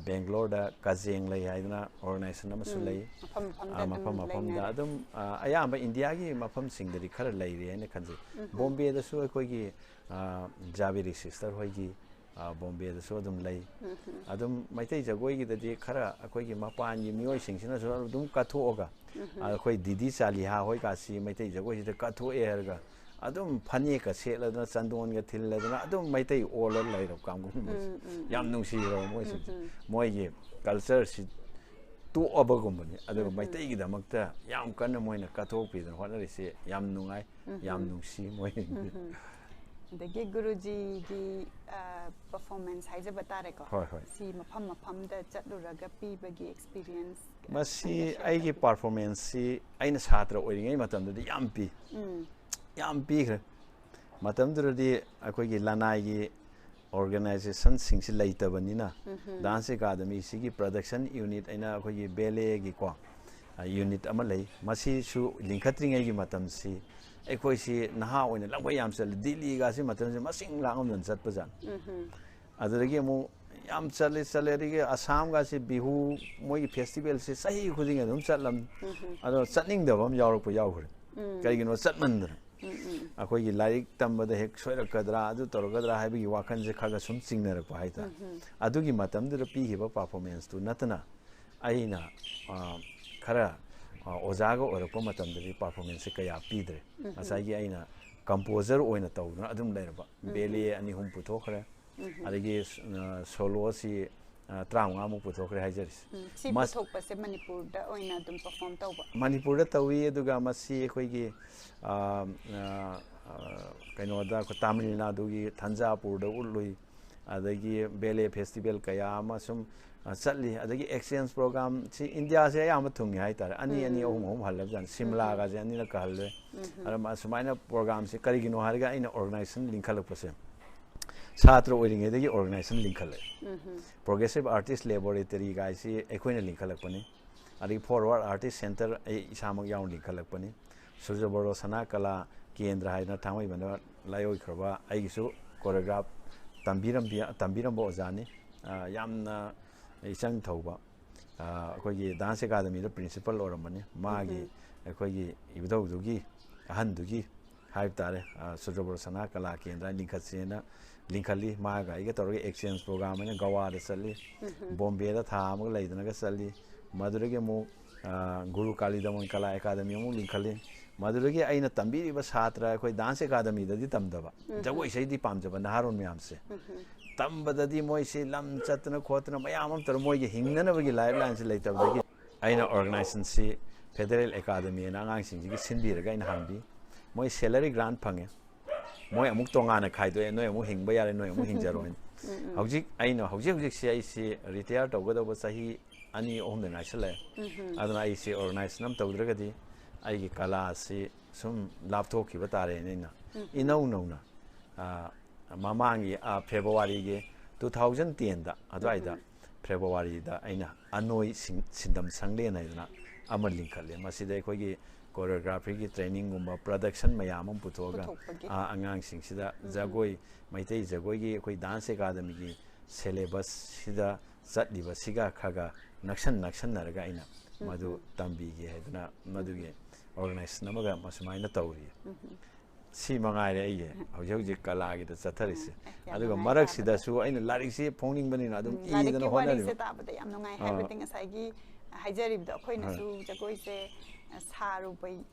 ꯕꯦꯡꯒ꯭ꯂꯣꯔꯗ ꯀꯖꯦꯡ ꯂꯩ ꯍꯥꯏꯗꯅ ꯑꯣꯔꯒꯅꯥꯏꯖꯦꯁꯟ ꯑꯃꯁꯨ ꯂꯩ꯫ ꯃꯐꯝ ꯃꯐꯝꯗ ꯑꯥ, ꯑꯗꯨꯝ ꯃꯐꯝ ꯃꯐꯝꯗ ꯂꯩꯅꯔꯦ꯫ ꯑꯗꯨꯝ ꯑꯥ, ꯑꯌꯥꯝꯕ ꯏꯟꯗꯤꯌꯥꯒꯤ ꯃꯐꯝꯁꯤꯡꯗꯗꯤ ꯈꯔ ꯂꯩꯔꯤ ꯍꯥꯏꯅ ꯈꯟꯖꯩ꯫ ꯕꯣꯝꯕꯦꯗꯁꯨ ꯑꯩꯈꯣꯏꯒꯤ ꯑꯥ, ꯖꯥꯕꯦꯔꯤ ꯁꯤꯁꯇꯔ ꯍꯣꯏꯒꯤ ꯑꯥ, ꯕꯣꯝꯕꯦꯗꯁꯨ ꯑꯗꯨꯝ ꯂꯩ꯫ ꯑꯗꯨꯝ ꯃꯩꯇꯩ ꯖꯒꯣꯏꯒꯤꯗꯗꯤ ꯈꯔ ꯑꯩꯈꯣꯏꯒꯤ ꯃꯄꯥꯟꯒꯤ ꯃꯤꯑꯣꯏꯁꯤꯡꯁꯤꯅꯁꯨ ꯑꯗꯨꯝ ꯀꯠꯊꯣꯛꯑꯒ ꯑꯩꯈꯣꯏ ꯗꯤꯗꯤ ꯆꯥꯂꯤꯍꯥ ꯍꯣꯏ ꯀꯥꯁꯤ ꯃꯩꯇꯩ ꯖꯒꯣꯏꯁꯤꯗ ꯀꯠꯊꯣꯛꯑꯦ ꯍꯥꯏꯔꯒ ꯑꯗꯨꯝ ꯐꯅꯦꯛꯀ ꯁꯦꯠꯂꯗꯅ, ꯆꯟꯗꯣꯟꯒ ꯊꯤꯜꯂꯗꯅ, ꯑꯗꯨꯝ ꯃꯩꯇꯩ ꯑꯣꯜꯂ ꯂꯩꯔꯕ ꯀꯥꯡꯕꯨꯒꯨꯝꯕꯁꯦ꯫ ꯎꯝ, ꯎꯝ, ꯌꯥꯝ ꯎꯝ꯫ ꯅꯨꯡꯁꯤꯈ꯭ꯔꯕ ꯃꯣꯏꯁꯤꯡꯁꯦ꯫ ꯎꯝ, ꯎꯝ꯫ ꯃꯣꯏꯒꯤ ꯀꯜꯆꯔꯁꯤ ꯇꯣꯛꯑꯕꯒꯨꯝꯕꯅꯤ꯫ ꯑꯗꯨꯒ ꯎꯝ, ꯎꯝ꯫ ꯃꯩꯇꯩꯒꯤꯗꯃꯛꯇ ꯌꯥꯝ ꯀꯟꯅ ꯃꯣꯏꯅ ꯀꯠꯊꯣꯛꯄꯤꯗꯅ ꯍꯣꯠꯅꯔꯤꯁꯦ ꯌꯥꯝ ꯅꯨꯡꯉꯥꯏ, ꯎꯝ, ꯌꯥꯝ ꯎꯝ꯫ ꯅꯨꯡꯁꯤ ꯃꯣꯏꯁꯤꯡꯁꯦ꯫ ꯎꯝ, ꯎꯝ꯫ ꯑꯗꯒꯤ ꯒꯨꯔꯨꯖꯤꯒꯤ ꯄꯔꯐꯣꯔꯃꯦꯟꯁ ꯍꯥꯏꯖꯕ ꯇꯥꯔꯦꯀꯣ꯫ ꯍꯣꯏ, ꯍꯣꯏ꯫ ꯁꯤ ꯃꯐꯝ ꯃꯐꯝꯗ ꯆꯠꯂꯨꯔꯒ ꯄꯤꯕꯒꯤ ꯑꯦꯛꯁꯄꯤꯔꯤꯌꯦꯟꯁ ꯃꯁꯤ ꯑꯩꯒꯤ ꯄꯔꯐꯣꯔꯃꯦꯟꯁꯁꯤ ꯑꯩꯅ ꯁꯥꯇ꯭ꯔ ꯑꯣꯏꯔꯤꯉꯩ ꯃꯇꯝꯗꯗꯤ ꯌꯥꯝ ꯄꯤ꯫ ꯎꯝ꯫ ꯌꯥꯝ ꯄꯤꯈ꯭ꯔꯦ꯫ ꯃꯇꯝꯗꯨꯗꯗꯤ ꯑꯩꯈꯣꯏꯒꯤ ꯂꯅꯥꯏꯒꯤ ꯑꯣꯔꯒꯅꯥꯏꯖꯦꯁꯟꯁꯤꯡꯁꯤ ꯂꯩꯇꯕꯅꯤꯅ, ꯎꯝꯍꯨꯝ꯫ ꯗꯥꯟꯁ ꯑꯦꯀꯥꯗꯃꯤꯁꯤꯒꯤ ꯄ꯭ꯔꯗꯛꯁꯟ ꯌꯨꯅꯤꯠ ꯑꯩꯅ ꯑꯩꯈꯣꯏꯒꯤ ꯕꯦꯂꯦꯒꯤꯀꯣ, ꯑ, ꯌꯨꯅꯤꯠ ꯑꯃ ꯂꯩ꯫ ꯃꯁꯤꯁꯨ ꯂꯤꯡꯈꯠꯇ꯭ꯔꯤꯉꯩꯒꯤ ꯃꯇꯝꯁꯤ ꯑꯩꯈꯣꯏꯁꯤ ꯅꯍꯥ ꯑꯣꯏꯅ ꯂꯝꯈꯩ ꯌꯥꯝ ꯆꯠꯂꯤ꯫ ꯗꯤꯜꯂꯤꯒꯥꯁꯤ ꯃꯇꯝꯁꯤ ꯃꯁꯤꯡ ꯂꯥꯛꯉꯝꯗꯅ ꯆꯠꯄꯖꯥꯠꯅꯤ꯫ ꯎꯝꯍꯨꯝ꯫ ꯑꯗꯨꯗꯒꯤ ꯑꯃꯨꯛ ꯌꯥꯝ ꯆꯠꯂꯤ, ꯆꯠꯂꯦ꯫ ꯑꯗꯒꯤ ꯑꯁꯥꯝꯒꯥꯁꯤ ꯕꯤꯍꯨ ꯃꯣꯏꯒꯤ ꯐꯦꯁꯇꯤꯚꯦꯜꯁꯤ ꯆꯍꯤ ꯈꯨꯗꯤꯡꯒꯤ ꯑꯗꯨꯝ ꯆꯠꯂꯝ꯫ ꯎꯝꯍꯨꯝ꯫ ꯑꯗꯣ ꯆꯠꯅꯤꯡꯗꯕ ꯑꯃ ꯌꯥꯎꯔꯛꯄ ꯌꯥꯎꯈ꯭ꯔꯦ꯫ ꯎꯝ꯫ ꯀꯩꯒꯤꯅꯣ? ꯆꯠꯃꯟꯗꯅ꯫ ꯎꯝ, ꯎꯝ꯫ ꯑꯩꯈꯣꯏꯒꯤ ꯂꯥꯏꯔꯤꯛ ꯇꯝꯕꯗ ꯍꯦꯛ ꯁꯣꯏꯔꯛꯀꯗ꯭ꯔꯥ, ꯑꯗꯨ ꯇꯧꯔꯛꯀꯗ꯭ꯔꯥ ꯍꯥꯏꯕꯒꯤ ꯋꯥꯈꯜꯁꯦ ꯈꯔ ꯈꯔ ꯁꯨꯝ ꯆꯤꯡꯅꯔꯛꯄ ꯍꯥꯏꯇꯥꯔꯦ꯫ ꯎꯝꯍꯨꯝ꯫ ꯑꯗꯨꯒꯤ ꯃꯇꯝꯗꯨꯗ ꯄꯤꯈꯤꯕ ꯄꯔꯐꯣꯔꯃꯦꯟꯁꯇꯨ ꯅꯠꯇꯅ ꯑꯩꯅ, ꯑ, ꯈꯔ, ꯑ, ꯑꯣꯖꯥꯒ ꯑꯣꯏꯔꯛꯄ ꯃꯇꯝꯗꯗꯤ ꯄꯔꯐꯣꯔꯃꯦꯟꯁꯁꯦ ꯀꯌꯥ ꯄꯤꯗ꯭ꯔꯦ꯫ ꯎꯝꯍꯨꯝ꯫ ꯉꯁꯥꯏꯒꯤ ꯑꯩꯅ ꯀꯝꯄꯣꯖꯔ ꯑꯣꯏꯅ ꯇꯧꯗꯨꯅ ꯑꯗꯨꯝ ꯂꯩꯔꯕ꯫ ꯎꯝꯍꯨꯝ꯫ ꯕꯦꯂꯦ ꯑꯅꯤ ꯑꯍꯨꯝ ꯄꯨꯊꯣꯛꯈ꯭ꯔꯦ꯫ ꯎꯝꯍꯨꯝ꯫ ꯑꯗꯒꯤ, ꯑ, ꯁꯣꯂꯣꯁꯤ, ꯑ, ꯇꯔꯥꯃꯉꯥꯃꯨꯛ ꯄꯨꯊꯣꯛꯈ꯭ꯔꯦ ꯍꯥꯏꯖꯔꯤꯁꯦ꯫ ꯎꯝ, ꯁꯤ ꯃꯁ- ꯄꯨꯊꯣꯛꯄꯁꯦ ꯃꯅꯤꯄꯨꯔꯗ ꯑꯣꯏꯅ ꯑꯗꯨꯝ ꯄꯔꯐꯣꯔꯝ ꯇꯧꯕ? ꯃꯅꯤꯄꯨꯔꯗ ꯇꯧꯏ꯫ ꯑꯗꯨꯒ ꯃꯁꯤ ꯑꯩꯈꯣꯏꯒꯤ, ꯑ, ꯑ, ꯑ, ꯀꯩꯅꯣꯗ, ꯑꯩꯈꯣꯏ ꯇꯥꯃꯤꯜ ꯅꯥꯗꯨꯒꯤ ꯊꯟꯖꯥꯄꯨꯔꯗ ꯎꯠꯂꯨꯏ꯫ ꯑꯗꯒꯤ ꯕꯦꯂꯦ ꯐꯦꯁꯇꯤꯚꯦꯜ ꯀꯌꯥ ꯑꯃ ꯁꯨꯝ, ꯑ, ꯆꯠꯂꯤ꯫ ꯑꯗꯒꯤ ꯑꯦꯛꯁꯆꯦꯟꯖ ꯄ꯭ꯔꯣꯒ꯭ꯔꯥꯝꯁꯤ ꯏꯟꯗꯤꯌꯥꯁꯦ ꯑꯌꯥꯝꯕ ꯊꯨꯡꯉꯤ ꯍꯥꯏꯇꯥꯔꯦ꯫ ꯑꯅꯤ, ꯑꯅꯤ, ꯎꯝ꯫ ꯑꯍꯨꯝ, ꯑꯍꯨꯝ ꯍꯜꯂꯕꯖꯥꯠꯅꯤ꯫ ꯎꯝ꯫ ꯁꯤꯝꯂꯥꯒꯁꯦ ꯑꯅꯤꯔꯛꯀ ꯍꯜꯂꯦ꯫ ꯎꯝ꯫ ꯑꯗꯨꯝ ꯑꯁꯨꯃꯥꯏꯅ ꯄ꯭ꯔꯣꯒ꯭ꯔꯥꯝꯁꯦ ꯀꯔꯤꯒꯤꯅꯣ ꯍꯥꯏꯔꯒ ꯑꯩꯅ ꯑꯣꯔꯒꯅꯥꯏꯖꯦꯁꯟ ꯂꯤꯡꯈꯠꯂꯛꯄꯁꯦ, ꯁꯥꯇ꯭ꯔ ꯑꯣꯏꯔꯤꯉꯩꯗꯒꯤ ꯑꯣꯔꯒꯅꯥꯏꯖꯦꯁꯟ ꯂꯤꯡꯈꯠꯂꯛꯑꯦ꯫ ꯎꯝ꯫ ꯄ꯭ꯔꯣꯒ꯭ꯔꯦꯁꯤꯞ ꯑꯥꯔꯇꯤꯁ ꯂꯦꯕꯣꯔꯦꯇꯔꯤ ꯀꯥꯏꯁꯤ ꯑꯩꯈꯣꯏꯅ ꯂꯤꯡꯈꯠꯂꯛꯄꯅꯤ꯫ ꯑꯗꯒꯤ ꯐꯣꯔꯋꯥꯔꯗ ꯑꯥꯔꯇꯤꯁ ꯁꯦꯟꯇꯔ ꯑꯩ ꯏꯁꯥꯃꯛ ꯌꯥꯎꯅ ꯂꯤꯡꯈꯠꯂꯛꯄꯅꯤ꯫ ꯁꯨꯔꯖ ꯕꯣꯔꯣ ꯁꯅꯥ ꯀꯂꯥ ꯀꯦꯟꯗ꯭ꯔ ꯍꯥꯏꯗꯅ ꯊꯥꯡꯃꯩꯕꯟꯗ ꯂꯥꯏꯑꯣꯏꯈ꯭ꯔꯕ ꯑꯩꯒꯤꯁꯨ ꯀꯣꯔꯤꯌꯣꯒ꯭ꯔꯥꯐ ꯇꯝꯕꯤꯔꯝꯕꯤ-, ꯇꯝꯕꯤꯔꯝꯕ ꯑꯣꯖꯥꯅꯤ꯫ ꯑ, ꯌꯥꯝꯅ ꯏꯆꯪ ꯊꯧꯕ, ꯑ, ꯑꯩꯈꯣꯏꯒꯤ ꯗꯥꯟꯁ ꯑꯦꯀꯥꯗꯃꯤꯗ ꯄ꯭ꯔꯤꯟꯁꯤꯄꯜ ꯑꯣꯏꯔꯝꯕꯅꯤ꯫ ꯃꯥꯒꯤ, ꯎꯝ꯫ ꯑꯩꯈꯣꯏꯒꯤ ꯏꯕꯨꯙꯧꯗꯨꯒꯤ ꯑꯍꯟꯗꯨꯒꯤ ꯍꯥꯏꯕ ꯇꯥꯔꯦ, ꯑ, ꯁꯨꯔꯖ ꯕꯣꯔꯣ ꯁꯅꯥ ꯀꯂꯥ ꯀꯦꯟꯗ꯭ꯔ ꯂꯤꯡꯈꯠꯁꯦꯅ ꯂꯤꯡꯈꯠꯂꯤ꯫ ꯃꯥꯒ ꯑꯩꯒ ꯇꯧꯔꯒ ꯑꯦꯛꯁꯆꯦꯟꯖ ꯄ꯭ꯔꯣꯒ꯭ꯔꯥꯝ ꯍꯥꯏꯅ ꯒꯋꯥꯗ ꯆꯠꯂꯤ꯫ ꯎꯝꯍꯨꯝ꯫ ꯕꯣꯝꯕꯦꯗ ꯊꯥ ꯑꯃꯒ ꯂꯩꯗꯅꯒ ꯆꯠꯂꯤ꯫ ꯃꯗꯨꯗꯒꯤ ꯑꯃꯨꯛ, ꯑ, ꯒꯨꯔꯨ ꯀꯥꯂꯤ ꯗꯃꯟ ꯀꯂꯥ ꯑꯦꯀꯥꯗꯃꯤ ꯑꯃꯨꯛ ꯂꯤꯡꯈꯠꯂꯤ꯫ ꯃꯗꯨꯗꯒꯤ ꯑꯩꯅ ꯇꯝꯕꯤꯔꯤꯕ ꯁꯥꯇ꯭ꯔ, ꯑꯩꯈꯣꯏ ꯗꯥꯟꯁ ꯑꯦꯀꯥꯗꯃꯤꯗꯗꯤ ꯇꯝꯗꯕ, ꯖꯒꯣꯏ ꯏꯁꯩꯗꯤ ꯄꯥꯝꯖꯕ ꯅꯍꯥꯔꯣꯟ ꯃꯌꯥꯝꯁꯦ ꯇꯝꯕꯗ ꯗꯤ ꯃꯣꯏꯁꯤ ꯂꯝ ꯆꯠꯇꯅ ꯈꯣꯠꯇꯅ ꯃꯌꯥꯝ ꯑꯃ ꯇꯧꯔ ꯃꯣꯏꯒꯤ ꯍꯤꯡꯅꯅꯕꯒꯤ ꯂꯥꯏꯐ ꯂꯥꯏꯟꯁꯤ ꯂꯩꯇꯕꯗꯒꯤ ꯑꯩꯅ ꯑꯣꯔꯒꯅꯥꯏꯖꯦꯁꯟꯁꯤ ꯐꯦꯗꯔꯦꯜ ꯑꯦꯀꯥꯗꯃꯤ ꯑꯅ ꯑꯉꯥꯡꯁꯤꯡꯁꯤꯒꯤ ꯁꯤꯟꯕꯤꯔꯒ ꯑꯩꯅ ꯍꯥꯡꯕꯤ꯫ ꯃꯣꯏ ꯁꯦꯂꯔꯤ ꯒ꯭ꯔꯥꯟ ꯐꯪꯉꯦ꯫ ꯃꯣꯏ ꯑꯃꯨꯛ ꯇꯣꯉꯥꯟꯅ ꯈꯥꯏꯗꯣꯛꯑꯦ, "ꯅꯣꯏ ꯑꯃꯨꯛ ꯍꯤꯡꯕ ꯌꯥꯔꯦ, ꯅꯣꯏ ꯑꯃꯨꯛ ꯍꯤꯡꯖꯔꯣ" ꯍꯥꯏꯅ꯫ ꯍꯧꯖꯤꯛ ꯑꯩꯅ, ꯍꯧꯖꯤꯛ ꯍꯧꯖꯤꯛꯁꯤ ꯑꯩꯁꯤ ꯔꯤꯇꯥꯌꯔ ꯇꯧꯒꯗꯧꯕ ꯆꯍꯤ ꯑꯅꯤ ꯑꯍꯨꯝꯗ ꯉꯥꯏꯁꯜꯂꯛꯑꯦ꯫ ꯑꯗꯨꯅ ꯑꯩꯁꯤ ꯑꯣꯔꯒꯅꯥꯏꯖꯦꯁꯟ ꯑꯃ ꯇꯧꯗ꯭ꯔꯒꯗꯤ ꯑꯩꯒꯤ ꯀꯂꯥꯁꯤ ꯁꯨꯝ ꯂꯥꯞꯊꯣꯛꯈꯤꯕ ꯇꯥꯔꯦꯅ ꯑꯩꯅ ꯏꯅꯧ ꯅꯧꯅ, ꯑ, ꯃꯃꯥꯡꯒꯤ, ꯑ, ꯐꯦꯕꯋꯥꯔꯤꯒꯤ ꯇꯨ ꯊꯥꯎꯖꯟ ꯇꯦꯟꯗ ꯑꯗꯨꯋꯥꯏꯗ, ꯐꯦꯕꯋꯥꯔꯤꯗ ꯑꯩꯅ ꯑꯅꯣꯏ ꯁꯤꯡ-, ꯁꯤꯟꯗꯝ ꯁꯪꯂꯦꯟ ꯍꯥꯏꯗꯅ ꯑꯃ ꯂꯤꯡꯈꯠꯂꯦ꯫ ꯃꯁꯤꯗ ꯑꯩꯈꯣꯏꯒꯤ ꯀꯣꯔꯤꯌꯣꯒ꯭ꯔꯥꯐꯤꯒꯤ ꯇ꯭ꯔꯦꯅꯤꯡꯒꯨꯝꯕ, ꯄ꯭ꯔꯗꯛꯁꯟ ꯃꯌꯥꯝ ꯑꯃ ꯄꯨꯊꯣꯛꯑꯒ, ꯄꯨꯊꯣꯛꯄꯒꯤ꯫ ꯑ, ꯑꯉꯥꯡꯁꯤꯡꯁꯤꯗ ꯖꯒꯣꯏ, ꯃꯩꯇꯩ ꯖꯒꯣꯏꯒꯤ ꯑꯩꯈꯣꯏ ꯗꯥꯟꯁ ꯑꯦꯀꯥꯗꯃꯤꯒꯤ ꯁꯦꯂꯦꯕꯁꯁꯤꯗ ꯆꯠꯂꯤꯕꯁꯤꯒ ꯈꯔ ꯈꯔ ꯅꯛꯁꯟ ꯅꯛꯁꯟꯅꯔꯒ ꯑꯩꯅ ꯃꯗꯨ ꯇꯝꯕꯤꯒꯦ ꯍꯥꯏꯗꯅ ꯃꯗꯨꯒꯤ ꯑꯣꯔꯒꯅꯥꯏꯖꯦꯁꯟ ꯑꯃꯒ ꯃꯁꯨꯃꯥꯏꯅ ꯇꯧꯔꯤ꯫ ꯁꯤ ꯃꯉꯥꯏꯔꯦ ꯑꯩꯒꯤ ꯍꯧꯖꯤꯛ ꯍꯧꯖꯤꯛ ꯀꯂꯥꯒꯤꯗ ꯆꯠꯊꯔꯤꯁꯦ꯫ ꯎꯝ, ꯑꯦ, ꯌꯥꯝ ꯑꯗꯨꯒ ꯅꯨꯡꯉꯥꯏ ꯃꯔꯛꯁꯤꯗꯁꯨ ꯑꯩꯅ ꯂꯥꯏꯔꯤꯛꯁꯤ ꯐꯣꯡꯅꯤꯡꯕꯅꯤꯅ ꯑꯗꯨꯝ ꯎꯝ, ꯂꯥꯏꯔꯤꯛꯀꯤ ꯏꯗꯅ ꯍꯣꯠꯅꯔꯤ꯫ ꯋꯥꯔꯤꯁꯦ ꯇꯥꯕꯗ ꯌꯥꯝ ꯅꯨꯡꯉꯥꯏ꯫ ꯑꯥ꯫ ꯍꯥꯏꯕꯗꯤ ꯉꯁꯥꯏꯒꯤ ꯍꯥꯏꯖꯔꯤꯕꯗꯣ ꯑꯩꯈꯣꯏꯅꯁꯨ ꯍꯣꯏ꯫ ꯖꯒꯣꯏꯁꯦ, ꯑ, ꯁꯥꯔꯨꯕ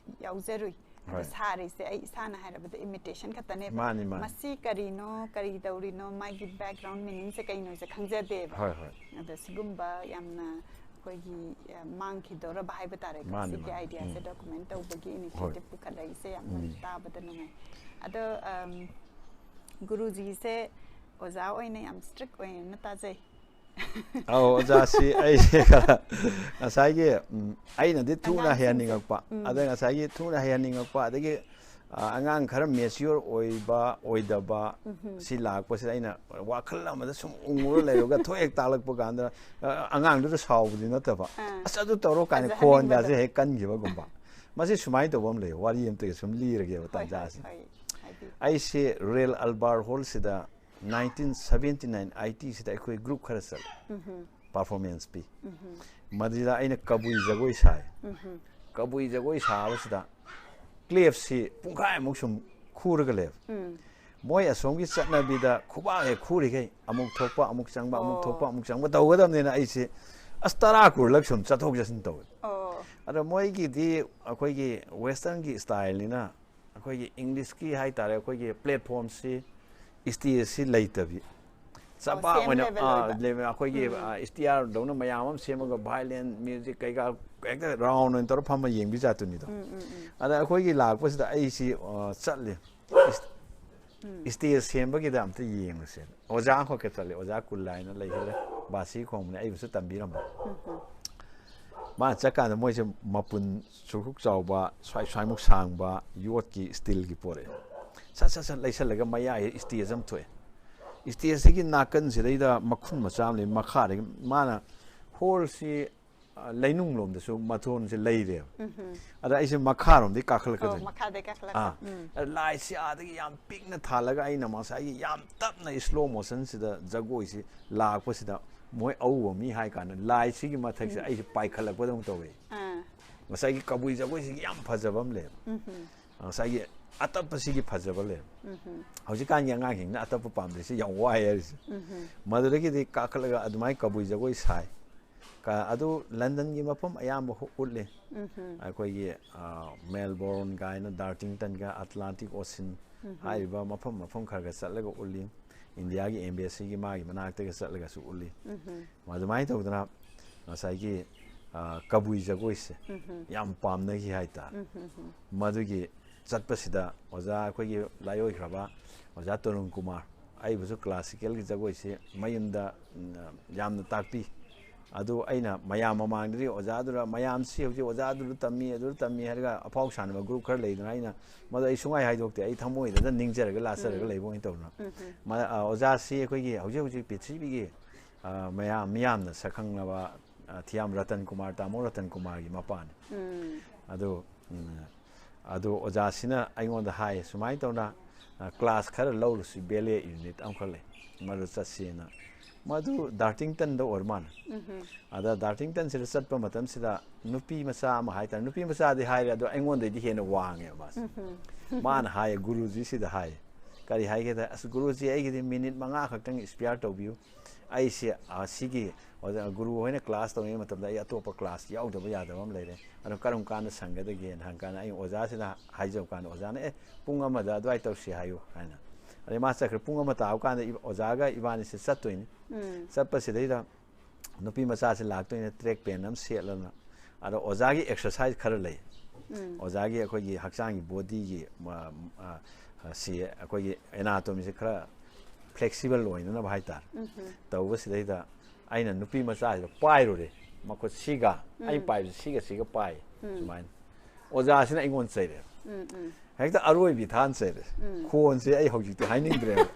ꯌꯥꯎꯖꯔꯨꯏ꯫ ꯑꯗꯣ ꯍꯣꯏ꯫ ꯁꯥꯔꯤꯁꯦ ꯑꯩ ꯏꯁꯥꯅ ꯍꯥꯏꯔꯕꯗ imitation ꯈꯛꯇꯅꯦꯕ꯫ ꯃꯥꯅꯤ, ꯃꯥꯅꯤ꯫ ꯃꯁꯤ ꯀꯔꯤꯅꯣ, ꯀꯔꯤ ꯇꯧꯔꯤꯅꯣ, ꯃꯥꯒꯤ background meaningꯁꯦ ꯀꯩꯅꯣꯁꯦ ꯈꯪꯖꯗꯦꯕ꯫ ꯍꯣꯏ, ꯍꯣꯏ꯫ ꯑꯗꯣ ꯁꯤꯒꯨꯝꯕ ꯌꯥꯝꯅ ꯑꯩꯈꯣꯏꯒꯤ, ꯑ, ꯃꯥꯡꯈꯤꯗꯧꯔꯕ ꯍꯥꯏꯕ ꯇꯥꯔꯦꯀꯣ꯫ ꯃꯥꯅꯤ, ꯁꯤꯒꯤ ꯃꯥꯅꯤ꯫ Ideaꯁꯦ ꯎꯝ꯫ Document ꯇꯧꯕꯒꯤ ꯍꯣꯏ꯫ Initiative ꯄꯨꯈꯠꯂꯛꯏꯁꯦ ꯌꯥꯝꯅ ꯎꯝ꯫ ꯇꯥꯕꯗ ꯅꯨꯡꯉꯥꯏ꯫ ꯑꯗꯣ, ꯑꯝ, ꯒꯨꯔꯨꯖꯤꯁꯦ ꯑꯣꯖꯥ ꯑꯣꯏꯅ ꯌꯥꯝ strict ꯑꯣꯏꯅ ꯇꯥꯖꯩ꯫ ꯑꯧ, ꯑꯣꯖꯥꯁꯤ ꯑꯩꯁꯦ ꯈꯔ ꯉꯁꯥꯏꯒꯤ, ꯎꯝ, ꯑꯩꯅꯗꯤ ꯊꯨꯅ ꯑꯉꯥꯡꯁꯤꯡꯁꯦ꯫ ꯍꯩꯍꯟꯅꯤꯡꯉꯛꯄ, ꯎꯝ꯫ ꯑꯗ ꯉꯁꯥꯏꯒꯤ ꯊꯨꯅ ꯍꯩꯍꯟꯅꯤꯡꯉꯛꯄ, ꯑꯗꯒꯤ, ꯑ, ꯑꯉꯥꯡ ꯈꯔ mature ꯑꯣꯏꯕ, ꯑꯣꯏꯗꯕ ꯎꯝꯍꯨꯝ꯫ ꯁꯤ ꯂꯥꯛꯄꯁꯤꯗ ꯑꯩꯅ ꯋꯥꯈꯜ ꯑꯃꯗ ꯁꯨꯝ ꯎꯪꯉꯨꯔ ꯂꯩꯔꯒ ꯊꯣꯛ ꯍꯦꯛ ꯇꯥꯛꯂꯛꯄ ꯀꯥꯟꯗ, ꯑ, ꯑꯉꯥꯡꯗꯨꯗ ꯁꯥꯎꯕꯗꯤ ꯅꯠꯇꯕ, ꯑꯥ꯫ "ꯑꯁ, ꯑꯗꯨ ꯇꯧꯔꯣ" ꯀꯥꯏꯅ ꯐꯖꯍꯟꯅꯤꯡꯕꯗꯣ꯫ ꯈꯣꯟꯒꯁꯦ ꯍꯦꯛ ꯀꯟꯈꯤꯕꯒꯨꯝꯕ꯫ ꯃꯁꯤ ꯁꯨꯃꯥꯏꯅ ꯇꯧꯕ ꯑꯃ ꯂꯩ, ꯋꯥꯔꯤ ꯑꯝꯇꯒ ꯁꯨꯝ ꯂꯤꯔꯒꯦꯕ ꯍꯣꯏ, ꯍꯣꯏ, ꯇꯥꯟꯖꯥꯁꯦ꯫ ꯍꯣꯏ, ꯍꯥꯏꯕꯤꯌꯨ꯫ ꯑꯩꯁꯦ Royal Albert Hallꯁꯤꯗ nineteen seventy nine eightyꯁꯤꯗ ꯑꯩꯈꯣꯏ group ꯈꯔ ꯆꯠꯂꯦ꯫ ꯎꯝꯍꯨꯝ꯫ Performance ꯄꯤ꯫ ꯎꯝꯍꯨꯝ꯫ ꯃꯗꯨꯗ ꯑꯩꯅ ꯀꯕꯨꯏ ꯖꯒꯣꯏ ꯁꯥꯏ꯫ ꯎꯝꯍꯨꯝ꯫ ꯀꯕꯨꯏ ꯖꯒꯣꯏ ꯁꯥꯕꯁꯤꯗ clapꯁꯤ ꯄꯨꯡꯈꯥꯏꯃꯨꯛ ꯁꯨꯝ ꯈꯨꯔꯒ ꯂꯩꯕ꯫ ꯎꯝ꯫ ꯃꯣꯏ ꯑꯁꯣꯝꯒꯤ ꯆꯠꯅꯕꯤꯗ ꯈꯨꯕꯥꯛ ꯍꯦꯛ ꯈꯨꯔꯤꯈꯩ ꯑꯃꯨꯛ ꯊꯣꯛꯄ, ꯑꯃꯨꯛ ꯆꯪꯕ, ꯑꯃꯨꯛ ꯑꯣ꯫ ꯊꯣꯛꯄ, ꯑꯃꯨꯛ ꯆꯪꯕ ꯇꯧꯒꯗꯕꯅꯤꯅ ꯑꯩꯁꯦ ꯑꯁ ꯇꯔꯥ ꯀꯨꯟꯂꯛ ꯁꯨꯝ ꯆꯠꯊꯣꯛ ꯆꯠꯁꯤꯟ ꯇꯧꯋꯦ꯫ ꯑꯣ꯫ ꯑꯗꯣ ꯃꯣꯏꯒꯤꯗꯤ ꯑꯩꯈꯣꯏꯒꯤ ꯋꯦꯁꯇꯔꯟꯒꯤ ꯁ꯭ꯇꯥꯏꯜꯅꯤꯅ ꯑꯩꯈꯣꯏꯒꯤ ꯏꯪꯂꯤꯁꯀꯤ ꯍꯥꯏꯇꯥꯔꯦ, ꯑꯩꯈꯣꯏꯒꯤ ꯄ꯭ꯂꯦꯠꯐꯣꯔꯝꯁꯤ, ꯁ꯭ꯇꯦꯖꯁꯤ ꯂꯩꯇꯕꯤ, ꯆꯕꯥꯛ same ꯑꯣꯏꯅ level ꯑꯥ, ꯗ꯫ ꯂꯦ- ꯑꯩꯈꯣꯏꯒꯤ ꯁ꯭ꯇꯤꯌꯥꯔꯗꯧꯅ ꯃꯌꯥꯝ ꯑꯃ ꯁꯦꯝꯃꯒ ꯚꯥꯏꯂꯦꯟ ꯃ꯭ꯌꯨꯖꯤꯛ ꯀꯩꯀꯥ ꯍꯦꯛꯇ ꯔꯥꯎꯟ ꯑꯣꯏꯅ ꯇꯧꯔ ꯐꯝꯃ ꯌꯦꯡꯕꯤ ꯖꯥꯠꯇꯨꯅꯤꯗꯣ꯫ ꯎꯝ, ꯎꯝ, ꯎꯝ. ꯑꯗ ꯑꯩꯈꯣꯏꯒꯤ ꯂꯥꯛꯄꯁꯤꯗ ꯑꯩꯁꯤ ꯑ, ꯆꯠꯂꯦ꯫ ꯏꯁ- ꯁ꯭ꯇꯦꯖ ꯁꯦꯝꯕꯒꯤꯗ ꯑꯝꯇ ꯌꯦꯡꯉꯨꯁꯦ꯫ ꯑꯣꯖꯥ ꯑꯃꯈꯛꯀ ꯆꯠꯂꯦ, ꯑꯣꯖꯥ ꯀꯨꯜꯂꯥ ꯍꯥꯏꯅ ꯂꯩꯈ꯭ꯔꯦ, ꯕꯥꯁꯤ ꯈꯣꯡꯕꯅꯦ, ꯑꯩꯕꯨꯁꯨ ꯇꯝꯕꯤꯔꯝꯕ꯫ ꯃꯥ ꯆꯠꯀꯥꯟꯗ ꯃꯣꯏꯁꯦ ꯃꯄꯨꯟ ꯁꯨꯛ ꯆꯥꯎꯕ, ꯁ꯭ꯋꯥꯏ ꯁ꯭ꯋꯥꯏꯃꯨꯛ ꯁꯥꯡꯕ ꯌꯣꯠꯀꯤ ꯁ꯭ꯇꯤꯜꯒꯤ ꯄꯣꯔꯛꯑꯦ꯫ ꯁꯠ ꯁꯠ ꯁꯠ ꯂꯩꯁꯜꯂꯒ ꯃꯌꯥꯏ ꯁ꯭ꯇꯦꯖ ꯑꯃ ꯊꯣꯛꯑꯦ꯫ ꯁ꯭ꯇꯦꯖꯁꯤꯒꯤ ꯅꯥꯀꯟꯁꯤꯗꯩꯗ ꯃꯈꯨꯟ ꯃꯆꯥ ꯑꯃ ꯂꯩ, ꯃꯈꯥꯗꯒꯤ ꯃꯥꯅ ꯍꯣꯜꯁꯤ ꯑ, ꯂꯩꯅꯨꯡ ꯂꯣꯝꯗꯁꯨ ꯃꯊꯣꯟꯁꯦ ꯂꯩꯔꯦꯕ꯫ ꯑꯗ ꯑꯩꯁꯦ ꯃꯈꯥꯔꯣꯝꯗꯒꯤ ꯑꯣ, ꯀꯥꯈꯠꯂꯛꯀꯗꯣꯏꯅꯤ꯫ ꯃꯈꯥꯗꯩ ꯀꯥꯈꯠꯂꯛꯄ. ꯑꯥ, ꯎꯝ. ꯑꯗ ꯂꯥꯏꯠꯁꯤ ꯑꯥꯗꯒꯤ ꯌꯥꯝ ꯄꯤꯛꯅ ꯊꯥꯜꯂꯒ ꯑꯩꯅ ꯉꯁꯥꯏꯒꯤ ꯌꯥꯝ ꯇꯞꯅ ꯁ꯭ꯂꯣ ꯃꯣꯁꯟꯁꯤꯗ ꯖꯒꯣꯏꯁꯤ ꯂꯥꯛꯄꯁꯤꯗ ꯃꯣꯏ ꯑꯎꯕ ꯃꯤ ꯍꯥꯏ ꯀꯥꯟꯗ ꯂꯥꯏꯠꯁꯤꯒꯤ ꯃꯊꯛꯁꯤꯗ ꯑꯩꯁꯦ ꯄꯥꯏꯈꯠꯂꯛꯄꯗꯧꯅ ꯇꯧꯋꯦ꯫ ꯑꯥ. ꯉꯁꯥꯏꯒꯤ ꯀꯕꯨꯏ ꯖꯒꯣꯏꯁꯤꯒꯤ ꯌꯥꯝ ꯐꯖꯕ ꯑꯃ ꯂꯩꯌꯦꯕ꯫ ꯎꯝ. ꯉꯁꯥꯏꯒꯤ ꯑꯇꯞꯄꯁꯤꯒꯤ ꯐꯖꯕ ꯂꯩꯌꯦꯕ꯫ ꯎꯝ. ꯍꯧꯖꯤꯛꯀꯥꯟꯒꯤ ꯑꯉꯥꯡꯁꯤꯡꯅ ꯑꯇꯞꯄ ꯄꯥꯝꯗ꯭ꯔꯤꯁꯦ ꯌꯥꯝ ꯋꯥꯏ ꯍꯥꯏꯔꯤꯁꯦ꯫ ꯎꯝ. ꯃꯗꯨꯗꯒꯤꯗꯤ ꯀꯥꯈꯠꯂꯒ ꯑꯗꯨꯃꯥꯏꯅ ꯀꯕꯨꯏ ꯖꯒꯣꯏ ꯁꯥꯏ꯫ ꯀ- ꯑꯗꯨ ꯂꯟꯗꯟꯒꯤ ꯃꯐꯝ ꯑꯌꯥꯝꯕ ꯍꯨ- ꯎꯠꯂꯤ꯫ ꯎꯝ. ꯑꯩꯈꯣꯏꯒꯤ ꯃꯦꯜꯕꯣꯔꯟ ꯀꯥꯏꯅ, ꯗꯥꯔꯇꯤꯡꯇꯟꯒ ꯑꯦꯠꯂꯥꯟꯇꯤꯛ ꯑꯣꯁꯤꯟ ꯍꯥꯏꯔꯤꯕ ꯃꯐꯝ ꯃꯐꯝ ꯈꯔ ꯈꯔ ꯆꯠꯂꯒ ꯎꯠꯂꯤ꯫ ꯏꯟꯗꯤꯌꯥꯒꯤ ꯑꯦꯝꯕꯦꯁꯤꯒꯤ ꯃꯥꯒꯤ ꯃꯅꯥꯛꯇꯒ ꯆꯠꯂꯒꯁꯨ ꯎꯠꯂꯤ꯫ ꯎꯝ. ꯑꯗꯨꯃꯥꯏꯅ ꯇꯧꯗꯅ ꯉꯁꯥꯏꯒꯤ ꯑ, ꯀꯕꯨꯏ ꯖꯒꯣꯏꯁꯦ ꯌꯥꯝ ꯄꯥꯝꯅꯈꯤ ꯍꯥꯏꯇꯥꯔꯦ꯫ ꯃꯗꯨꯒꯤ ꯆꯠꯄꯁꯤꯗ ꯑꯣꯖꯥ ꯑꯩꯈꯣꯏꯒꯤ ꯂꯥꯏꯑꯣꯏꯈ꯭ꯔꯕ ꯑꯣꯖꯥ ꯇꯔꯨꯟ ꯀꯨꯃꯥꯔ, ꯑꯩꯕꯨꯁꯨ ꯀ꯭ꯂꯥꯁꯤꯀꯦꯜꯒꯤ ꯖꯒꯣꯏꯁꯤ ꯃꯌꯨꯝꯗ ꯎꯝ, ꯌꯥꯝꯅ ꯇꯥꯛꯄꯤ꯫ ꯑꯗꯨ ꯑꯩꯅ ꯃꯌꯥꯝ ꯃꯃꯥꯡꯗꯗꯤ ꯑꯣꯖꯥꯗꯨꯗ, ꯃꯌꯥꯝꯁꯤ ꯍꯧꯖꯤꯛ ꯑꯣꯖꯥꯗꯨꯗ ꯇꯝꯃꯤ, ꯑꯗꯨꯗ ꯇꯝꯃꯤ ꯍꯥꯏꯔꯒ ꯑꯐꯥꯎ ꯁꯥꯟꯅꯕ ꯒ꯭ꯔꯨꯞ ꯈꯔ ꯂꯩꯗꯅ, ꯑꯩꯅ ꯃꯗꯨ ꯑꯩ ꯁꯨꯡꯍꯥꯏ ꯍꯥꯏꯗꯣꯛꯇꯦ, ꯑꯩ ꯊꯃꯣꯏꯗ ꯅꯤꯡꯖꯔꯒ ꯂꯥꯠꯆꯔꯒ ꯂꯩꯕ ꯑꯣꯏꯅ ꯇꯧꯅ꯫ ꯃ- ꯑ, ꯑꯣꯖꯥꯁꯤ ꯑꯩꯈꯣꯏꯒꯤ ꯍꯧꯖꯤꯛ ꯍꯧꯖꯤꯛ ꯄ꯭ꯔꯤꯊꯤꯕꯤꯒꯤ ꯑ, ꯃꯌꯥꯝ ꯃꯤꯌꯥꯝꯅ ꯁꯛꯈꯪꯂꯕ ꯑ, ꯊꯤꯌꯥꯝ ꯔꯇꯟ ꯀꯨꯃꯥꯔ, ꯇꯥꯃꯣ ꯔꯇꯟ ꯀꯨꯃꯥꯔꯒꯤ ꯃꯄꯥꯅꯤ꯫ ꯎꯝ. ꯑꯗꯨ ꯎꯝ, ꯑꯗꯨ ꯑꯣꯖꯥꯁꯤꯅ ꯑꯩꯉꯣꯟꯗ ꯍꯥꯏ, ꯁꯨꯃꯥꯏꯅ ꯇꯧꯅ ꯑ, ꯀ꯭ꯂꯥꯁ ꯈꯔ ꯂꯧꯔꯨꯁꯤ, ꯕꯦꯂꯦ ꯌꯨꯅꯤꯠ ꯑꯃꯈꯛ ꯂꯩ, ꯃꯗꯨ ꯆꯠꯁꯦꯅ꯫ ꯃꯗꯨ ꯗꯥꯔꯇꯤꯡꯇꯟꯗ ꯑꯣꯏꯔ ꯃꯥꯜꯂꯦ꯫ ꯑꯗ ꯗꯥꯔꯇꯤꯡꯇꯟꯁꯤꯗ ꯆꯠꯄ ꯃꯇꯝꯁꯤꯗ ꯅꯨꯄꯤ ꯃꯆꯥ ꯑꯃ ꯍꯥꯏꯇꯥꯔꯦ, ꯅꯨꯄꯤ ꯃꯆꯥꯗꯤ ꯍꯥꯏꯔꯦ, ꯑꯗꯣ ꯑꯩꯉꯣꯟꯗꯩꯗꯤ ꯍꯦꯟꯅ ꯋꯥꯡꯉꯦꯕ ꯃꯥꯁꯦ꯫ ꯃꯥꯅ ꯍꯥꯏꯌꯦ, ꯒꯨꯔꯨꯖꯤꯁꯤꯗ ꯍꯥꯏꯌꯦ, ꯀꯔꯤ ꯍꯥꯏꯒꯦꯗ, "ꯑꯁ ꯒꯨꯔꯨꯖꯤ, ꯑꯩꯒꯤꯗꯤ ꯃꯤꯅꯤꯠ ꯃꯉꯥ ꯈꯛꯇꯪ ꯏꯁꯄꯤꯌꯥꯔ ꯇꯧꯕꯤꯌꯨ, ꯑꯩꯁꯦ ꯑ, ꯁꯤꯒꯤ ꯑꯣꯖꯥ ꯒꯨꯔꯨ ꯍꯣꯏꯅ ꯀ꯭ꯂꯥꯁ ꯇꯧꯔꯤꯉꯩ ꯃꯇꯝꯗ ꯑꯩ ꯑꯇꯣꯞꯄ ꯀ꯭ꯂꯥꯁ ꯌꯥꯎꯗꯕ ꯌꯥꯗꯕ ꯑꯃ ꯂꯩꯔꯦ, ꯑꯗꯣ ꯀꯔꯝ ꯀꯥꯟꯗ ꯁꯪꯒꯗꯒꯦꯅ ꯍꯪꯀꯥꯟꯗ ꯑꯩ ꯑꯣꯖꯥꯁꯤꯗ ꯍꯥꯏꯖꯕ ꯀꯥꯟꯗ ꯑꯣꯖꯥꯅ, "ꯑꯦ, ꯄꯨꯡ ꯑꯃꯗ ꯑꯗꯨꯋꯥꯏ ꯇꯧꯁꯤ ꯍꯥꯏꯌꯨ" ꯍꯥꯏꯅ꯫ ꯑꯗꯩ ꯃꯥ ꯆꯠꯈ꯭ꯔꯦ꯫ ꯄꯨꯡ ꯑꯃ ꯇꯥꯕ ꯀꯥꯟꯗ ꯏꯕ- ꯑꯣꯖꯥꯒ ꯏꯕꯥꯅꯤꯁꯦ ꯆꯠꯇꯣꯏꯅꯤ꯫ ꯎꯝ꯫ ꯆꯠꯄꯁꯤꯗꯩꯗ ꯅꯨꯄꯤ ꯃꯆꯥꯁꯤ ꯂꯥꯛꯇꯣꯏꯅꯦ, ꯇ꯭ꯔꯦꯛ ꯄꯦꯟ ꯑꯃ ꯁꯦꯠꯂꯒ꯫ ꯑꯗꯣ ꯑꯣꯖꯥꯒꯤ ꯑꯦꯛꯁꯔꯁꯥꯏꯁ ꯈꯔ ꯂꯩ꯫ ꯎꯝ꯫ ꯑꯣꯖꯥꯒꯤ ꯑꯩꯈꯣꯏꯒꯤ ꯍꯛꯆꯥꯡꯒꯤ ꯕꯣꯗꯤꯒꯤ ꯃ- ꯑ, ꯑ, ꯁꯤ ꯑꯩꯈꯣꯏꯒꯤ ꯑꯦꯅꯥꯇꯣꯃꯤꯁꯤ ꯈꯔ ꯐ꯭ꯂꯦꯛꯁꯤꯕꯜ ꯑꯣꯏꯅꯅꯕ ꯍꯥꯏꯇꯥꯔꯦ꯫ ꯎꯝꯍꯨꯝ꯫ ꯇꯧꯕꯁꯤꯗꯩꯗ ꯑꯩꯅ ꯅꯨꯄꯤ ꯃꯆꯥꯁꯤꯗ ꯄꯥꯏꯔꯨꯔꯦ꯫ ꯃꯈꯨꯠ ꯁꯤꯒ ꯑꯩ ꯎꯝ꯫ ꯄꯥꯏꯕꯁꯤ ꯁꯤꯒ ꯁꯤꯒ ꯄꯥꯏ꯫ ꯎꯝ꯫ ꯁꯨꯃꯥꯏꯅ꯫ ꯑꯣꯖꯥꯁꯤꯅ ꯑꯩꯉꯣꯟꯗ ꯆꯩꯔꯦ꯫ ꯎꯝ, ꯎꯝ꯫ ꯍꯦꯛꯇ ꯑꯔꯣꯏꯕꯤ ꯊꯥꯅ ꯆꯩꯔꯦ꯫ ꯎꯝ꯫ ꯈꯣꯟꯁꯦ ꯑꯩ ꯍꯧꯖꯤꯛꯇꯤ ꯍꯥꯏꯅꯤꯡꯗ꯭ꯔꯦꯕ꯫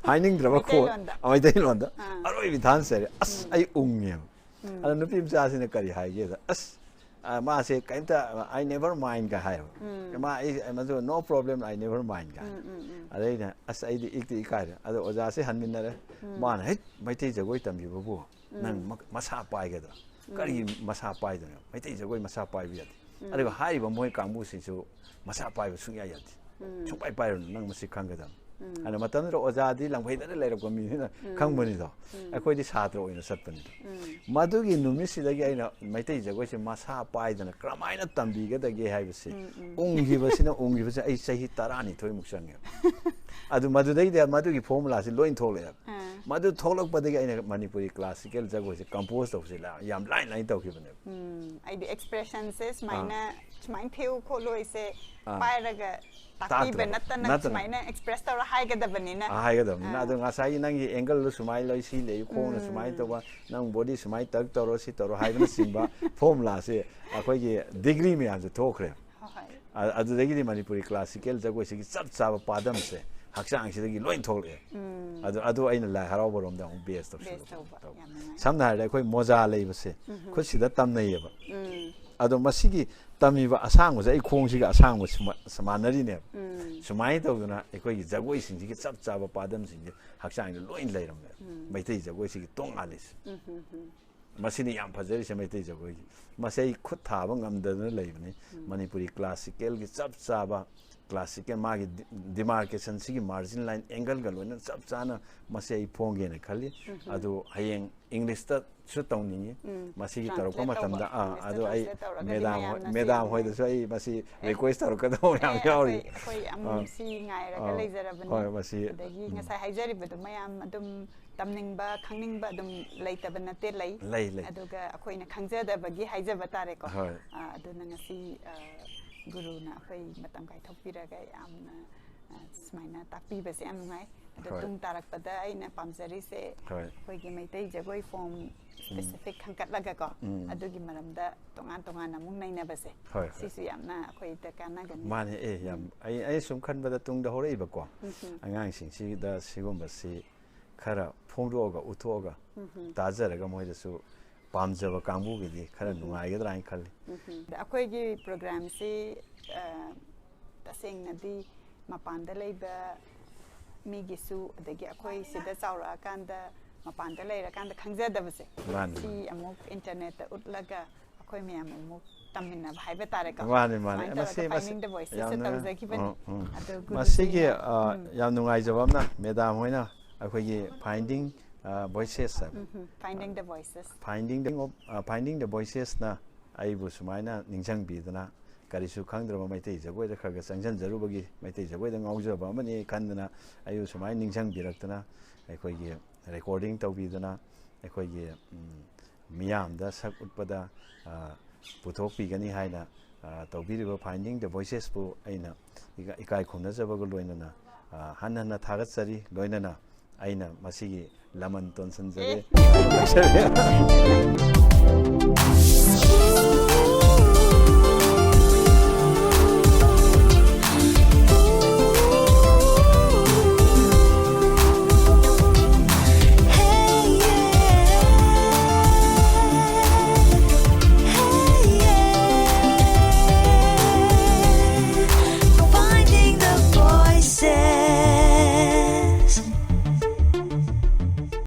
ꯍꯥꯏꯅꯤꯡꯗ꯭ꯔꯕ ꯈꯣꯟ꯫ ꯃꯩꯇꯩꯂꯣꯟꯗ꯫ ꯑꯥ, ꯃꯩꯇꯩꯂꯣꯟꯗ꯫ ꯑꯥ꯫ ꯑꯔꯣꯏꯕꯤ ꯊꯥꯅ ꯆꯩꯔꯦ꯫ ꯑꯁ, ꯎꯝ꯫ ꯑꯩ ꯎꯪꯉꯦꯕ꯫ ꯎꯝ꯫ ꯑꯗ ꯅꯨꯄꯤ ꯃꯆꯥꯁꯤꯅ ꯀꯔꯤ ꯍꯥꯏꯒꯦꯗ, "ꯑꯁ, ꯑ, ꯃꯥꯁꯦ ꯀꯩꯝꯇ, I never mind" ꯀ ꯍꯥꯏꯌꯦꯕ꯫ ꯎꯝ꯫ "ꯃꯥ ꯑꯩ, ꯃꯗꯨ no problem, I never mind" ꯀ ꯍꯥꯏ꯫ ꯎꯝ, ꯎꯝ, ꯎꯝ꯫ ꯑꯗꯩ ꯑꯩꯅ, "ꯑꯁ, ꯑꯩꯗꯤ ꯏꯛꯇꯤ ꯏꯀꯥꯏꯔꯦ"꯫ ꯑꯗꯣ ꯑꯣꯖꯥꯁꯦ ꯍꯟꯃꯤꯟꯅꯔꯦ꯫ ꯎꯝ꯫ ꯃꯥꯅ, "ꯍꯩꯠ, ꯃꯩꯇꯩ ꯖꯒꯣꯏ ꯇꯝꯕꯤꯕꯕꯨ ꯅꯪ ꯎꯝ꯫ ꯃ-, ꯃꯁꯥ ꯄꯥꯏꯒꯗ꯭ꯔꯥ? ꯎꯝ꯫ ꯀꯔꯤꯒꯤ ꯃꯁꯥ ꯄꯥꯏꯗꯣꯏꯅꯣ? ꯃꯩꯇꯩ ꯖꯒꯣꯏ ꯃꯁꯥ ꯄꯥꯏꯕ ꯌꯥꯗꯦ"꯫ ꯎꯝ꯫ ꯑꯗꯨꯒ ꯍꯥꯏꯔꯤꯕ ꯃꯣꯏ ꯀꯥꯡꯕꯨꯁꯤꯡꯁꯨ ꯃꯁꯥ ꯄꯥꯏꯕ ꯁꯨꯡꯌꯥ ꯌꯥꯗꯦ꯫ ꯎꯝ꯫ "ꯁꯨꯡꯄꯥꯏ ꯄꯥꯏꯔꯨꯅꯨ, ꯅꯪ ꯃꯁꯤ ꯈꯪꯒꯗꯕꯅꯤ"꯫ ꯎꯝ꯫ ꯑꯗꯨꯅ ꯃꯇꯝꯗꯨꯗ ꯑꯣꯖꯥꯗꯤ ꯂꯝꯈꯩꯗ ꯂꯩꯔꯛꯄ ꯃꯤꯅꯤꯅ ꯎꯝ꯫ ꯈꯪꯕꯅꯤꯗꯣ꯫ ꯎꯝ꯫ ꯑꯩꯈꯣꯏꯗꯤ ꯁꯥꯇ꯭ꯔ ꯑꯣꯏꯅ ꯆꯠꯄꯅꯤꯗꯣ꯫ ꯎꯝ꯫ ꯃꯗꯨꯒꯤ ꯅꯨꯃꯤꯠꯁꯤꯗꯒꯤ ꯑꯩꯅ ꯃꯩꯇꯩ ꯖꯒꯣꯏꯁꯦ ꯃꯁꯥ ꯄꯥꯏꯗꯅ ꯀꯔꯝꯍꯥꯏꯅ ꯇꯝꯕꯤꯒꯗꯒꯦ ꯍꯥꯏꯕꯁꯦ ꯎꯝ, ꯎꯝ꯫ ꯎꯪꯈꯤꯕꯁꯤꯅ, ꯎꯪꯈꯤꯕꯁꯤꯅ ꯑꯩ ꯆꯍꯤ ꯇꯔꯥꯅꯤꯊꯣꯏꯃꯨꯛ ꯆꯪꯉꯦꯕ꯫ ꯑꯗꯨ ꯃꯗꯨꯗꯩꯗ ꯃꯗꯨꯒꯤ ꯐꯣꯔꯃꯨꯂꯥꯁꯤ ꯂꯣꯏ ꯊꯣꯛꯂꯛꯑꯦꯕ꯫ ꯑꯥ꯫ ꯃꯗꯨ ꯊꯣꯛꯂꯛꯄꯗꯒꯤ ꯑꯩꯅ ꯃꯅꯤꯄꯨꯔꯤ ꯀ꯭ꯂꯥꯁꯤꯀꯦꯜ ꯖꯒꯣꯏꯁꯦ ꯀꯝꯄꯣꯖ ꯇꯧꯕꯁꯦ ꯂꯥ-, ꯌꯥꯝ ꯂꯥꯏꯅ ꯂꯥꯏꯅ ꯇꯧꯈꯤꯕꯅꯦꯕ꯫ ꯎꯝ, ꯑꯩꯗꯤ ꯑꯦꯛꯁꯄ꯭ꯔꯦꯁꯟꯁꯦ ꯁꯨꯃꯥꯏꯅ, ꯑꯥ꯫ ꯁꯨꯃꯥꯏꯅ ꯊꯦꯛꯎ ꯈꯣꯠꯂꯨ ꯍꯥꯏꯁꯦ ꯑꯥ꯫ ꯄꯥꯏꯔꯒ ꯇꯥꯛꯄꯤꯕ ꯇꯥꯛꯇ꯭ꯔꯕ꯫ ꯅꯠꯇꯅ ꯅꯠꯇꯅ꯫ ꯁꯨꯃꯥꯏꯅ ꯑꯦꯛꯁꯄ꯭ꯔꯦꯁ ꯇꯧꯔ ꯍꯥꯏꯒꯗꯕꯅꯤꯅ꯫ ꯑꯥ, ꯍꯥꯏꯒꯗꯕꯅꯤꯅ꯫ ꯑꯥ꯫ ꯑꯗꯣ ꯉꯁꯥꯏꯒꯤ ꯅꯪꯒꯤ ꯑꯦꯡꯒꯜꯗꯣ ꯁꯨꯃꯥꯏꯅ ꯂꯩ, ꯁꯤ ꯂꯩ, ꯈꯣꯡꯅ ꯎꯝ꯫ ꯁꯨꯃꯥꯏꯅ ꯇꯧꯕ, ꯅꯪ ꯕꯣꯗꯤ ꯁꯨꯃꯥꯏꯅ ꯇꯛ ꯇꯧꯔꯣ, ꯁꯤ ꯇꯧꯔꯣ ꯍꯥꯏꯕꯅꯆꯤꯡꯕ ꯐꯣꯔꯃꯨꯂꯥꯁꯦ ꯑꯩꯈꯣꯏꯒꯤ ꯗꯤꯒ꯭ꯔꯤ ꯃꯌꯥꯝꯁꯦ ꯊꯣꯛꯈ꯭ꯔꯦ꯫ ꯍꯣꯏ, ꯍꯣꯏ꯫ ꯑ-, ꯑꯗꯨꯗꯒꯤꯗꯤ ꯃꯅꯤꯄꯨꯔꯤ ꯀ꯭ꯂꯥꯁꯤꯀꯦꯜ ꯖꯒꯣꯏꯁꯤꯒꯤ ꯆꯞ ꯆꯥꯕ ꯄꯥꯗꯝꯁꯦ ꯍꯛꯆꯥꯡꯁꯤꯗꯒꯤ ꯂꯣꯏ ꯊꯣꯛꯂꯛꯑꯦ꯫ ꯎꯝ꯫ ꯑꯗꯨ, ꯑꯗꯨ ꯑꯩꯅ ꯂꯥꯏ ꯍꯔꯥꯎꯕꯔꯣꯝꯗ ꯑꯃꯨꯛ ꯕꯦꯁ ꯇꯧꯁꯤꯜꯂꯛꯄ ꯕꯦꯁ ꯇꯧꯕ꯫ ꯇꯧꯕ꯫ ꯌꯥꯝ ꯅꯨꯡꯉꯥꯏ꯫ ꯁꯝꯅ ꯍꯥꯏꯔꯕꯗ ꯑꯩꯈꯣꯏ ꯃꯣꯖꯥ ꯂꯩꯕꯁꯦ ꯎꯝꯍꯨꯝ꯫ ꯈꯨꯠꯁꯤꯗ ꯇꯝꯅꯩꯌꯦꯕ꯫ ꯎꯝ꯫ ꯑꯗꯣ ꯃꯁꯤꯒꯤ ꯇꯝꯃꯤꯕ ꯑꯁꯥꯡꯕꯁꯦ ꯑꯩ ꯈꯣꯡꯁꯤꯒ ꯑꯁꯥꯡꯕꯁꯤ ꯃꯥ-, ꯃꯥꯟꯅꯔꯤꯅꯦꯕ꯫ ꯎꯝ꯫ ꯁꯨꯃꯥꯏꯅ ꯇꯧꯗꯅ ꯑꯩꯈꯣꯏꯒꯤ ꯖꯒꯣꯏꯁꯤꯡꯁꯤꯒꯤ ꯆꯞ ꯆꯥꯕ ꯄꯥꯗꯝꯁꯤꯡꯁꯦ ꯍꯛꯆꯥꯡꯗ ꯂꯣꯏ ꯂꯩꯔꯝꯃꯦ꯫ ꯎꯝ꯫ ꯃꯩꯇꯩ ꯖꯒꯣꯏꯁꯤꯒꯤ ꯇꯣꯉꯥꯜꯂꯤꯁꯦ꯫ ꯎꯝ, ꯎꯝ, ꯎꯝ꯫ ꯃꯁꯤꯅꯤ ꯌꯥꯝ ꯐꯖꯔꯤꯁꯦ ꯃꯩꯇꯩ ꯖꯒꯣꯏꯒꯤ꯫ ꯃꯁꯤ ꯑꯩ ꯈꯨꯠ ꯊꯥꯕ ꯉꯝꯗꯗꯅ ꯂꯩꯕꯅꯤ꯫ ꯎꯝ꯫ ꯃꯅꯤꯄꯨꯔꯤ ꯀ꯭ꯂꯥꯁꯤꯀꯦꯜꯒꯤ ꯆꯞ ꯆꯥꯕ ꯀ꯭ꯂꯥꯁꯤꯛꯀꯤ ꯃꯥꯒꯤ ꯗꯤꯃꯥꯔꯀꯦꯁꯟꯁꯤꯒꯤ ꯃꯥꯔꯖꯤꯟ ꯂꯥꯏꯟ ꯑꯦꯡꯒꯜꯒ ꯂꯣꯏꯅ ꯆꯞ ꯆꯥꯅ ꯃꯁꯤ ꯑꯩ ꯐꯣꯡꯒꯦꯅ ꯈꯜꯂꯤ꯫ ꯑꯗꯨ ꯍꯌꯦꯡ ꯏꯪꯂꯤꯁꯇꯁꯨ ꯇꯧꯅꯤꯡꯉꯤ꯫ ꯃꯁꯤꯒꯤ ꯇꯧꯔꯛꯄ translate ꯇꯧꯕ, ꯃꯇꯝꯗ, ꯑꯥ, English ꯇ ꯑꯗꯨ ꯑꯩ translate ꯇꯧꯔꯒꯗꯤ madam ꯍꯣꯏ, ꯃꯌꯥꯝꯅꯁꯨ madam ꯌꯥꯝꯅ ꯍꯣꯏꯗꯁꯨ ꯑꯩ ꯃꯁꯤ request ꯇꯧꯔꯛꯀꯗꯧꯕ ꯌꯥꯝ ꯑꯦ, ꯌꯥꯎꯔꯤ꯫ ꯑꯩꯈꯣꯏ, ꯑꯩꯈꯣꯏ ꯑꯃꯨꯛ ꯑꯥ, ꯁꯤ ꯉꯥꯏꯔꯒ ꯑꯥ, ꯂꯩꯖꯔꯕꯅꯤ꯫ ꯍꯣꯏ, ꯃꯁꯤ, ꯑꯗꯒꯤ ꯎꯝ꯫ ꯉꯁꯥꯏ ꯍꯥꯏꯖꯔꯤꯕꯗꯣ ꯃꯌꯥꯝ ꯑꯗꯨꯝ ꯇꯝꯅꯤꯡꯕ, ꯈꯪꯅꯤꯡꯕ ꯑꯗꯨꯝ ꯂꯩꯇꯕ ꯅꯠꯇꯦ, ꯂꯩ꯫ ꯂꯩ, ꯂꯩ꯫ ꯑꯗꯨꯒ ꯑꯩꯈꯣꯏꯅ ꯈꯪꯖꯗꯕꯒꯤ ꯍꯥꯏꯖꯕ ꯇꯥꯔꯦꯀꯣ꯫ ꯍꯣꯏ꯫ ꯑꯥ, ꯑꯗꯨꯅ ꯉꯁꯤ, ꯑꯥ, ꯒꯨꯔꯨꯅ ꯑꯩꯈꯣꯏ ꯃꯇꯝ ꯀꯥꯏꯊꯣꯛꯄꯤꯔꯒ ꯌꯥꯝꯅ, ꯑꯥ, ꯁꯨꯃꯥꯏꯅ ꯇꯥꯛꯄꯤꯕꯁꯦ ꯌꯥꯝ ꯅꯨꯡꯉꯥꯏ꯫ ꯑꯗꯣ ꯍꯣꯏ꯫ ꯇꯨꯡ ꯇꯥꯔꯛꯄꯗ ꯑꯩꯅ ꯄꯥꯝꯖꯔꯤꯁꯦ ꯍꯣꯏ꯫ ꯑꯩꯈꯣꯏꯒꯤ ꯃꯩꯇꯩ ꯖꯒꯣꯏ form specific ꯈꯟꯒꯠꯂꯒꯀꯣ, ꯎꯝ꯫ ꯑꯗꯨꯒꯤ ꯃꯔꯝꯗ ꯇꯣꯉꯥꯟ ꯇꯣꯉꯥꯟꯅ ꯑꯃꯨꯛ ꯅꯩꯅꯕꯁꯦ, ꯍꯣꯏ, ꯍꯣꯏ꯫ ꯁꯤꯁꯨ ꯌꯥꯝꯅ ꯑꯩꯈꯣꯏꯗ ꯀꯥꯟꯅꯒꯅꯤ꯫ ꯃꯥꯅꯦ, ꯑꯦ, ꯌꯥꯝ, ꯎꯝ꯫ ꯑꯩ, ꯑꯩ ꯁꯨꯝ ꯈꯟꯕꯗ ꯇꯨꯡꯗ ꯍꯧꯔꯛꯏꯕꯀꯣ ꯎꯝ, ꯎꯝ꯫ ꯑꯉꯥꯡꯁꯤꯡꯁꯤꯗ ꯁꯤꯒꯨꯝꯕꯁꯤ ꯈꯔ ꯐꯣꯡꯗꯣꯛꯑꯒ, ꯎꯠꯊꯣꯛꯑꯒ, ꯎꯝ, ꯎꯝ꯫ ꯇꯥꯖꯔꯒ ꯃꯣꯏꯗꯁꯨ ꯄꯥꯝꯖꯕ ꯀꯥꯡꯕꯨꯒꯤꯗꯤ ꯈꯔ ꯎꯝ, ꯎꯝ꯫ ꯅꯨꯡꯉꯥꯏꯒꯗ꯭ꯔꯥ ꯍꯥꯏꯅ ꯈꯜꯂꯤ꯫ ꯎꯝ, ꯎꯝ꯫ ꯑꯩꯈꯣꯏꯒꯤ programꯁꯤ, ꯑ, ꯇꯁꯦꯡꯅꯗꯤ ꯃꯄꯥꯟꯗ ꯂꯩꯕ ꯃꯤꯒꯤꯁꯨ, ꯑꯗꯒꯤ ꯑꯩꯈꯣꯏ ꯁꯤꯗ ꯆꯥꯎꯔꯛꯑꯀꯥꯟꯗ ꯃꯄꯥꯟꯗ ꯂꯩꯔꯀꯥꯟꯗ ꯈꯪꯖꯗꯕꯁꯦ, ꯃꯥꯅꯤ, ꯁꯤ ꯃꯥꯅꯤ꯫ ꯑꯃꯨꯛ internetꯇ ꯎꯠꯂꯒ ꯑꯩꯈꯣꯏ ꯃꯌꯥꯝ ꯑꯃꯨꯛ ꯇꯝꯃꯤꯟꯅꯕ ꯍꯥꯏꯕ ꯇꯥꯔꯦꯀꯣ꯫ ꯃꯥꯅꯤ, ꯃꯥꯅꯤ꯫ ꯁꯨꯃꯥꯏꯅ ꯃꯁꯤ, ꯇꯧꯔꯒ ꯃꯁꯤ Finding the Voicesꯁꯦ ꯌꯥꯝꯅ, ꯇꯧꯖꯈꯤꯕꯅꯤ꯫ ꯎꯝ, ꯎꯝ꯫ ꯑꯗꯨ ꯃꯁꯤꯒꯤ, ꯒꯨꯔꯨꯖꯤꯅ, ꯑ, ꯎꯝ꯫ ꯌꯥꯝ ꯅꯨꯡꯉꯥꯏꯖꯕ ꯑꯃꯅ madam ꯍꯣꯏꯅ ꯑꯩꯈꯣꯏꯒꯤ Finding, ꯑ, Voices ꯍꯥꯏꯕ꯫ ꯎꯝ, ꯎꯝ꯫ Finding the Voices꯫ Finding the, ꯑ, Finding the Voicesꯅ ꯑꯩꯕꯨ ꯁꯨꯃꯥꯏꯅ ꯅꯤꯡꯁꯤꯡꯕꯤꯗꯅ ꯀꯔꯤꯁꯨ ꯈꯪꯗ꯭ꯔꯕ ꯃꯩꯇꯩ ꯖꯒꯣꯏꯗ ꯈꯔ ꯈꯔ ꯆꯪꯁꯤꯟꯖꯔꯨꯕꯒꯤ ꯃꯩꯇꯩ ꯖꯒꯣꯏꯗ ꯉꯥꯎꯖꯕ ꯑꯃꯅꯤ ꯈꯟꯗꯅ ꯑꯩꯕꯨ ꯁꯨꯃꯥꯏꯅ ꯅꯤꯡꯁꯤꯡꯕꯤꯔꯛꯇꯅ ꯑꯩꯈꯣꯏꯒꯤ recording ꯇꯧꯕꯤꯗꯅ ꯑꯩꯈꯣꯏꯒꯤ, ꯎꯝ, ꯃꯤꯌꯥꯝꯗ ꯁꯛ ꯎꯠꯄꯗ, ꯑ, ꯄꯨꯊꯣꯛꯄꯤꯒꯅꯤ ꯍꯥꯏꯅ, ꯑ, ꯇꯧꯕꯤꯔꯤꯕ Finding the Voicesꯄꯨ ꯑꯩꯅ ꯏꯀꯥ-, ꯏꯀꯥꯏ ꯈꯨꯝꯅꯖꯕꯒ ꯂꯣꯏꯅꯅ, ꯑ, ꯍꯟꯅ ꯍꯟꯅ ꯊꯥꯒꯠꯆꯔꯤ꯫ ꯂꯣꯏꯅꯅ ꯑꯩꯅ ꯃꯁꯤꯒꯤ ꯂꯃꯟ ꯇꯣꯟꯁꯤꯟꯖꯔꯦ꯫ ꯑꯦ꯫